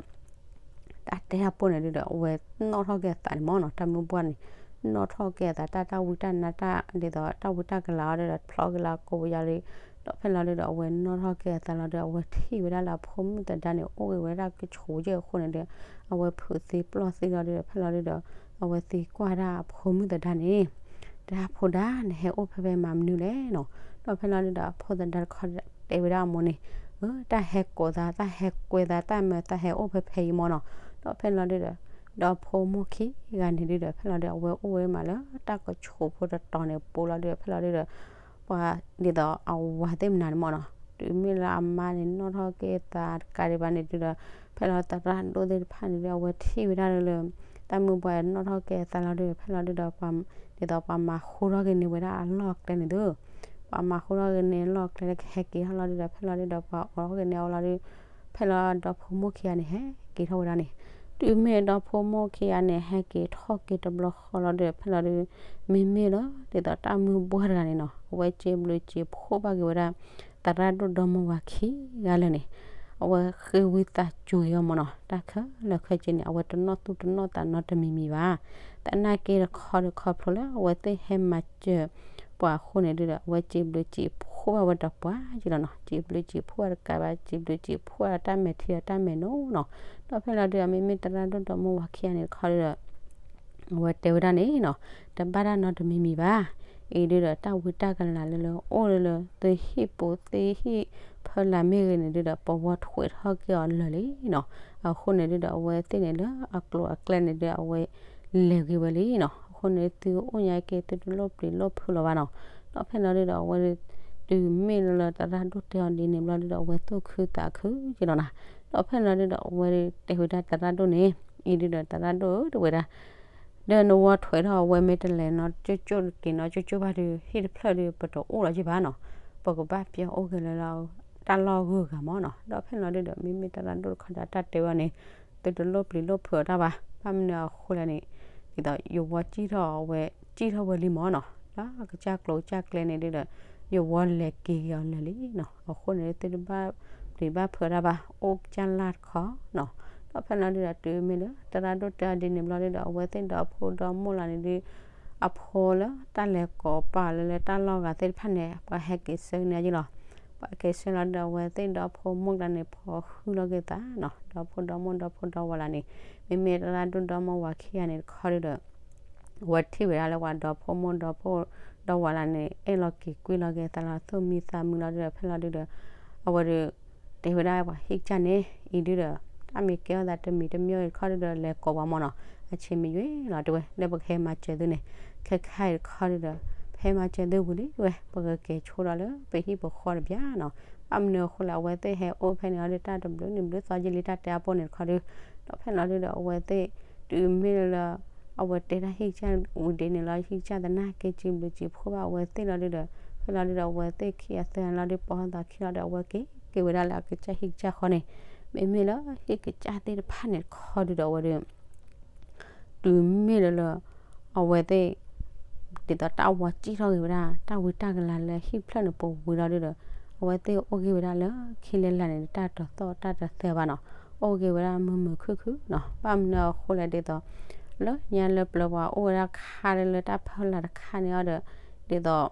တၢ်တဲတၢ်ပိၢ်န့ၣ်ဒုဒီး အဝဲနီၣ်ထီၣ်က့ၤအသးန့ၣ်မ့ၢ်နီၤ. တၢ်မုၢ်ဘှၢ်န့ၣ် နီၣ်ထီၣ်က့ၤအသး တၢ်တၢ်ဝံတၢ်နါတၢ် ဒ်သိးတၢ်ဝံတၢ်ကလၤအီၤဒုဒီး ဖျိးက့ၤလၢအကိာ်ပူၤယါလံ. ဒီးဖဲလီၤဒုဒီး အဝဲနီၣ်ထီၣ်က့ၤအသးလီၤဒုဒီး အဝဲထံၣ်ဝဲဒၣ်လၢအဖိမုၣ်သဒါန့ၣ် အိၣ်ဂ့ၤဝဲဒၣ်ကဆူးယဲၢ်အဃိန့ၣ်ဒီး အဝဲဖုးသံပျီၢ်သံလီၤဒုဒီး ဖဲလီၤဒုဒီး အဝဲသံကွၢ်ဒၣ်အဖိမုၣ်သဒါန့ၣ် တၢ်ဖိဒါ နဟဲအိၣ်ဖဲဖဲမၤမနုၤလဲၣ်နီၤ. ဒီးဖဲလီၤဒုဒီး အဖိသဒါတခီတဲဝဲဒၣ်အမိၢ်န့ၣ် အၢ တၢ်ဟဲကိးသး တၢ်ဟဲကွဲသး တၢ်မၢသးဟဲအိၣ်ဖဲဖဲအံၤမ့ၢ်နီၤ. ဒီးဖဲလီၤဒုဒီး ဒီဖိမိၢ်ခံဂၤန့ၣ်ဒုဒီး ဖဲလီၤဒုဒီး အဝဲအိၣ်ဝဲမးလၢတၢ်ကဆူးဖိတတီၤန့ၣ် ပူၤလီၤဒုဒီး ဖဲလီၤဒုဒီး ပှၤဒ်သိးအဝၤသ့ၣ်မနုၤန့ၣ်မ့ၢ်နီၤ တုၤမ့ၢ်လၢအမါန့ၣ် နီၣ်ထီၣ်က့ၤသးတကးဒံးဘၣ်န့ၣ်ဒုဒီး ဖဲလီၤသရၣ်ဒိၣ်သ့ၣ်တဖၣ်န့ၣ်ဒု အဝဲထံၣ်ဝဲဒၣ်လၢ တၢ်မုၢ်ဘှၢ်နီၣ်ထီၣ်က့ၤအသးလီၤဒုဒီး ဖဲလီၤဒုဒီး ဒ်သိးပှၤမၤဃူထီၣ်က့ၤန့ၢ်ဝဲဒၣ်အလီၢ်အကျဲန့ၣ်သု ပှၤမၤဃူထီၣ်က့ၤန့ၢ်အလီၢ်အကျဲလၢကဟဲက့ၤထီၣ်လီၤဒုဒီး ဖဲလီၤဒုဒီး ပှၤအိးထီၣ်က့ၤန့ၢ်အီၤလီၤဒု ဖဲလီၤဒီဖိမိၢ်ခံဂၤန့ၣ် ဟဲက့ၤထီၣ်ဝဲဒၣ်န့ၣ် တုၤမ့ၢ်ဒီဖိမိၢ်ခံဂၤန့ၣ် ဟဲက့ၤထီၣ်က့ၤတဘျီဃီလီၤဒုဒီး ဖဲလီၤဒု မ့မ့ၢ်လၢဒ်သိးတၢ်မုၢ်ဘှၢ်တဂၤန့ၣ်နီၤ အဝဲစံးဘျုးစံးဖှိၣ်ဘၣ်က့ၤဝဲဒၣ် သရၣ်ဒိၣ်ဒီမါဝၤခံဂၤလၢာ်န့ၣ် အဝဲဃ့ဝံသးစူၤက့ၤအီၤမ့ၢ်နီၤ တၢ်ခဲလၢာ်ခဲဆ့န့ၣ် အဝဲတနီၣ်သူၣ်တနီၣ်သးနီတမံၤမံၤဘၣ်. သနာ်က့တခီဒီးခီဖျိလၢအဝဲသ့ၣ်ဟဲမၤစၢၤပှၤအဃိန့ၣ်ဒုဒီး အဝဲစံးဘျုးစံးဖှိၣ်ဘၣ်ဝဲဒီးပှၤက့လီၤနီၤ စံးဘျုးစံးဖှိၣ်ဝဲတကးဘၣ် စံးဘျုးစံးဖှိၣ်ဝဲတၢ်မဲာ်ထံဒီးတၢ်မဲာ်နိနီၤ. ဒီးဖဲလီၤဒုဒီး မ့မ့ၢ်သရၣ်ဒိၣ်ဒီမါဝၤခံဂၤန့ၣ်တခီဒုဒီး အဝဲတဲဝဲဒၣ်န့ၣ်နီၤ တဘၣ်တၢ်နီတမံၤမံၤဘၣ်. အံၤဒုဒီး တၢ်ဝံတၢ်ကလၤလၢလၢအိၣ်လၢလၢ သုဟံၣ်ပူၤသ့ဟံၣ်ဖၢလာ်မ့ၢ်ဂ့ၤန့ၣ်ဒုဒီး ပဝီထွဲးထီၣ်က့ၤအီၤလၢာ်လံနီၤ. အဃိန့ၣ်ဒုဒီး အဝဲသ့ၣ်န့ၣ်လၢအကျိၤအကျဲန့ၣ်ဒု အဝဲလဲၤဂ့ၤဝဲလံနီၤ. အဃိန့ၣ် သုအိၣ်ညါက့ၤ သုတလိၣ်ပျံၤလိၣ်ဖုးလီၤဘၣ်နီၤ. ဒီးဖဲလီၤဒုဒီး အဝဲ တုၤမ့ၢ်လၢလၢသရၣ်ဒိၣ်တဲအီၤဒ်န့ၣ်ဘျီဒုဒီး အဝဲသူၣ်ခုသးခုက့လီၤနီၤ. ဒီးဖဲလီၤဒုဒီး အဝဲတဲဝဲဒၣ်သရၣ်ဒိၣ်န့ၣ် အံၤဒုဒီး သရၣ်ဒိၣ်ဧၢ တဲဝဲဒၣ် ဒီးနဝီထွဲးထီၣ်အဝဲမ့ၢ်တလဲၤနီၢ်ကၠိၣ်ကၠိၣ်က့ၤနီၢ်ကၠိၣ်ကၠိၣ်ဘၣ်ဒီး ဟံၣ်တဖျၢၣ်ဒီး ပတအိၣ်လီၤက့ၤဘၣ်နီၤ. ပကဘၣ်ပျဲအိၣ်က့ၤလၢ တၢ်လီၢ်ဂုၤဂၤမ့ၢ်နီၤ. ဒီးဖဲလီၤဒုဒီး မ့မ့ၢ်သရၣ်ဒိၣ်တခီဒီး တၢ်တဲဝဲန့ၣ် သုတလိၣ်ပျံၤလိၣ်ဖုးအီၤတၢ်ဘၣ်. ဘၣ်မနုၤအဃိလဲၣ်န့ၣ် ဒ်သိးယဝီစံၣ်ထီၣ်အဝဲ စံၣ်ထီၣ်ဝဲလံမ့ၢ်နီၤ. လၢကစၢ်ကျိၤကစၢ်ကျဲန့ၣ်ဒုဒီး ယဝီလဲၤက့ၤက့ၤအီၤလၢာ်လံနီၤ. အဃိန့ၣ် သုတဘၣ် တဘၣ်ပျံၤဘၣ်ဖုးတၢ်ဘၣ် အိၣ်ကစၢ်လၢ်တခီနီၤ. ဒီးဖဲလီၤဒုဒီး တုၤမ့ၢ်လၢသရၣ်ဒိၣ်တဲအီၤဒ်န့ၣ်ဘျီဒုဒီး အဝဲသ့ၣ်ဒီဖိဒီမိၢ်လၢန့ၣ်ဒု အဖိလၢတၢ်လဲၤကိးပာ်လၢလၢတၢ်လီၢ်ဂၤသ့ၣ်တဖၣ်န့ၣ် ပှၤဟဲက့ၤဆှၢန့ၢ်အီၤလီၤ. ပှၤက့ၤဆှၢလီၤဒုဒီး အဝဲသ့ၣ်ဒီဖိမိၢ်ကျါန့ၣ် ဖီၣ်ဟုၣ်လီၤက့ၤသးနီၤ. ဒီဖိဒီမိၢ်ဒီဖိဒီဝၤလၢန့ၣ် မ့မ့ၢ်သရၣ်ဒိၣ်ဒီမိၢ်ဝၤခံဂၤန့ၣ်တခီဒုဒီး အဝဲထံၣ်ဝဲဒၣ်လၢပှၤဒီဖိမိၢ်ဒီဖိဒီဝၤလၢန့ၣ် အဲၣ်လီၤက့ၤကွံာ်လီၤက့ၤသးလီၤ သူၣ်မံသးမုာ်လီၤဒုဒီး ဖဲလီၤဒုဒီး အဝဲဒု တဲဝဲဒၣ်ပှၤဟံၣ်ကစၢ်န့ၣ် အံၤဒုဒီး တၢ်မ့ၢ်ကဲထီၣ်သးတမံၤတမံၤအံၤတခီဒုဒီး လဲၤကိးပှၤမၢ်နီၤ. အဆံးမ့ၢ်ယွၤလီၤ တဲဝဲ လၢပကဟဲမၤစၢၤသုန့ၣ် ခဲခါအံၤတခီဒုဒီး ပဟဲမၤစၢၤသုဝံၤလံ တဲဝဲ ပကက့ၤဆိဒီးလၢပဟံၣ်ပဃီတဘျီနီၤ. ဘၣ်မနုၤအဃိလဲၣ် အဝဲသ့ၣ်ဟဲအိၣ်ဖဲန့ၣ်အီၤဒု တၢ်တဘျုးနံၣ်ဘျုးသီယံာ်လံ တၢ်တဲအပူၤန့ၣ်တခီဒု ဒီးဖဲလီၤဒုဒီး အဝဲသ့ၣ် တုၤမ့ၢ်လၢ အဝဲတဲတၢ်ဟံၣ်ကစၢ်ဝံၤဒ်န့ၣ်လီၤ ဟံၣ်ကစၢ်သနာ်က့ စံးဘျုးစံးဖှိၣ်ဘၣ်အဝဲသ့ၣ်လီၤဒုဒီး ဖဲလီၤဒုဒီး အဝဲသ့ၣ်ခံဂၤသၢဂၤလီၤဒု ပိာ်ထီၣ်သးခံလီၤဒီး အဝဲက့ၤက့ၤဝဲဒၣ်လၢအကစၢ်ဟံၣ်ကစၢ်ဃီန့ၣ် မ့မ့ၢ်လၢဟံၣ်ကစၢ်သ့ၣ်တဖၣ်န့ၣ်တခီဒုဒီး အဝဲဒု တုၤမ့ၢ်လၢလၢ အဝဲသ့ၣ် ဒ်သိးတၢ်ဝီစံၣ်ထီၣ်က့ၤဝဲဒၣ် တၢ်ဝံတၢ်ကလၤလၢဟံၣ်ဖျၢၣ်န့ၣ်ပူၤဝံၤလီၤဒုဒီး အဝဲသ့ၣ်အိၣ်က့ၤဝဲဒၣ်လၢခံလဲၤလၢ်န့ၣ် တၢ်တသီၣ်တၢ်တသဲဘၣ်နီၤ. အိၣ်က့ၤဝဲဒၣ်မုာ်မုာ်ခုၣ်ခုၣ်နီၤ. ဘၣ်မနုၤအဃိလဲၣ်ဒ်သိး လၢညါလၢပျၢၤပှၤအိၣ်ဝဲဒၣ်ခါလၢလၢတၢ်ဖီလာ်တခါန့ၣ်အီၤဒီး ဒ်သိး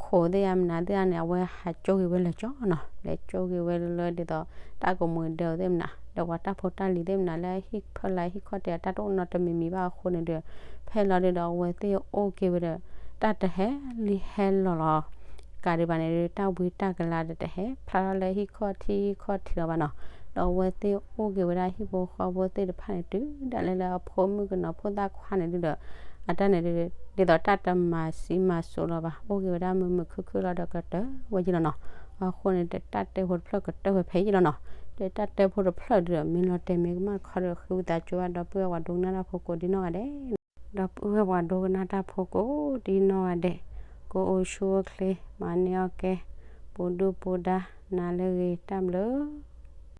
ခိးသ့ၣ်အမနုၤသ့ၣ်အန့ၣ် အဝဲဟးကၠိက့ၤဝဲလၢာ်ကၠီနီၤ. လဲၤကၠိက့ၤဝဲလၢလၢဒ်သိး တၢ်ကမှံဒဲးသ့ၣ်မနုၤ ဒီးပှၤတၢ်ဖိတၢ်လံၤသ့ၣ်မနုၤလၢဟံၣ်ဖျၢၣ်လၢဟံၣ်ခီၣ်ထံးအတၢ်တအိၣ်နီတမံၤမံၤဘၣ်အဃိန့ၣ်ဒီး ဖဲလီၤဒုဒီး အဝဲသ့ၣ်အိၣ်က့ၤဝဲဒီး တၢ်တဟဲလံဟဲလီၤလီၤ ကးဒံးဘၣ်န့ၣ်ဒု တၢ်ဝံတၢ်ကလၤဒီးတဟဲဖျါထီၣ်လၢဟံၣ်ခီၣ်ထံးဟံၣ်ခီၣ်ထံးလီၤဘၣ်နီၤ. ဒီးအဝဲသ့ၣ်အိၣ်က့ၤဝဲဒၣ်ဟံၣ်ဖိဃီဖိသ့ၣ်တဖၣ်န့ၣ် တုၤဒၣ်လဲာ်လၢအဖိမုၣ်ကနီၤဖိသၣ်ခွါန့ၣ်ဒုဒီး အတၢ်န့ၣ်ဒု ဒ်သိးတၢ်တမၤဆံးမၤစိးလီၤဘၣ် အိၣ်က့ၤဝဲဒၣ်မုာ်မုာ်ခုၣ်ခုၣ်လီၤဒီးကတၢၢ်ဝဲယံလီၤနီၤ. အဃိန့ၣ်ဒီး တၢ်တဲဖိတဖျၢၣ်ကတၢၢ်ဝဲဖဲယံလီၤနီၤ. ဒီးတၢ်တဲဖိတဖျၢၣ်ဒုဒီး မ့ၢ်လီၤတဲာ်မ့ၢ်ကမၣ်တခီဒီး ဃ့ဝံသးစူၤဘၣ်ဒီပုၢ်ဝဲၢ်ပှၤဒိကနၣ်တၢ်ဖိကိးဒ်နီၢ်ဂၤဒဲး ဒီပုၢ်ဝဲၢ်ပှၤဒိကနၣ်တၢ်ဖိကိးဒ်နီၢ်ဂၤဒဲး ကအိၣ်ဆူၣ်အိၣ်ချ့ မၤန့ၢ်အီၣ်ကဲ ပူၤဒုၣ်ပူၤဒါ နၤလၢအဂ့ၤ တၢ်ဘျုး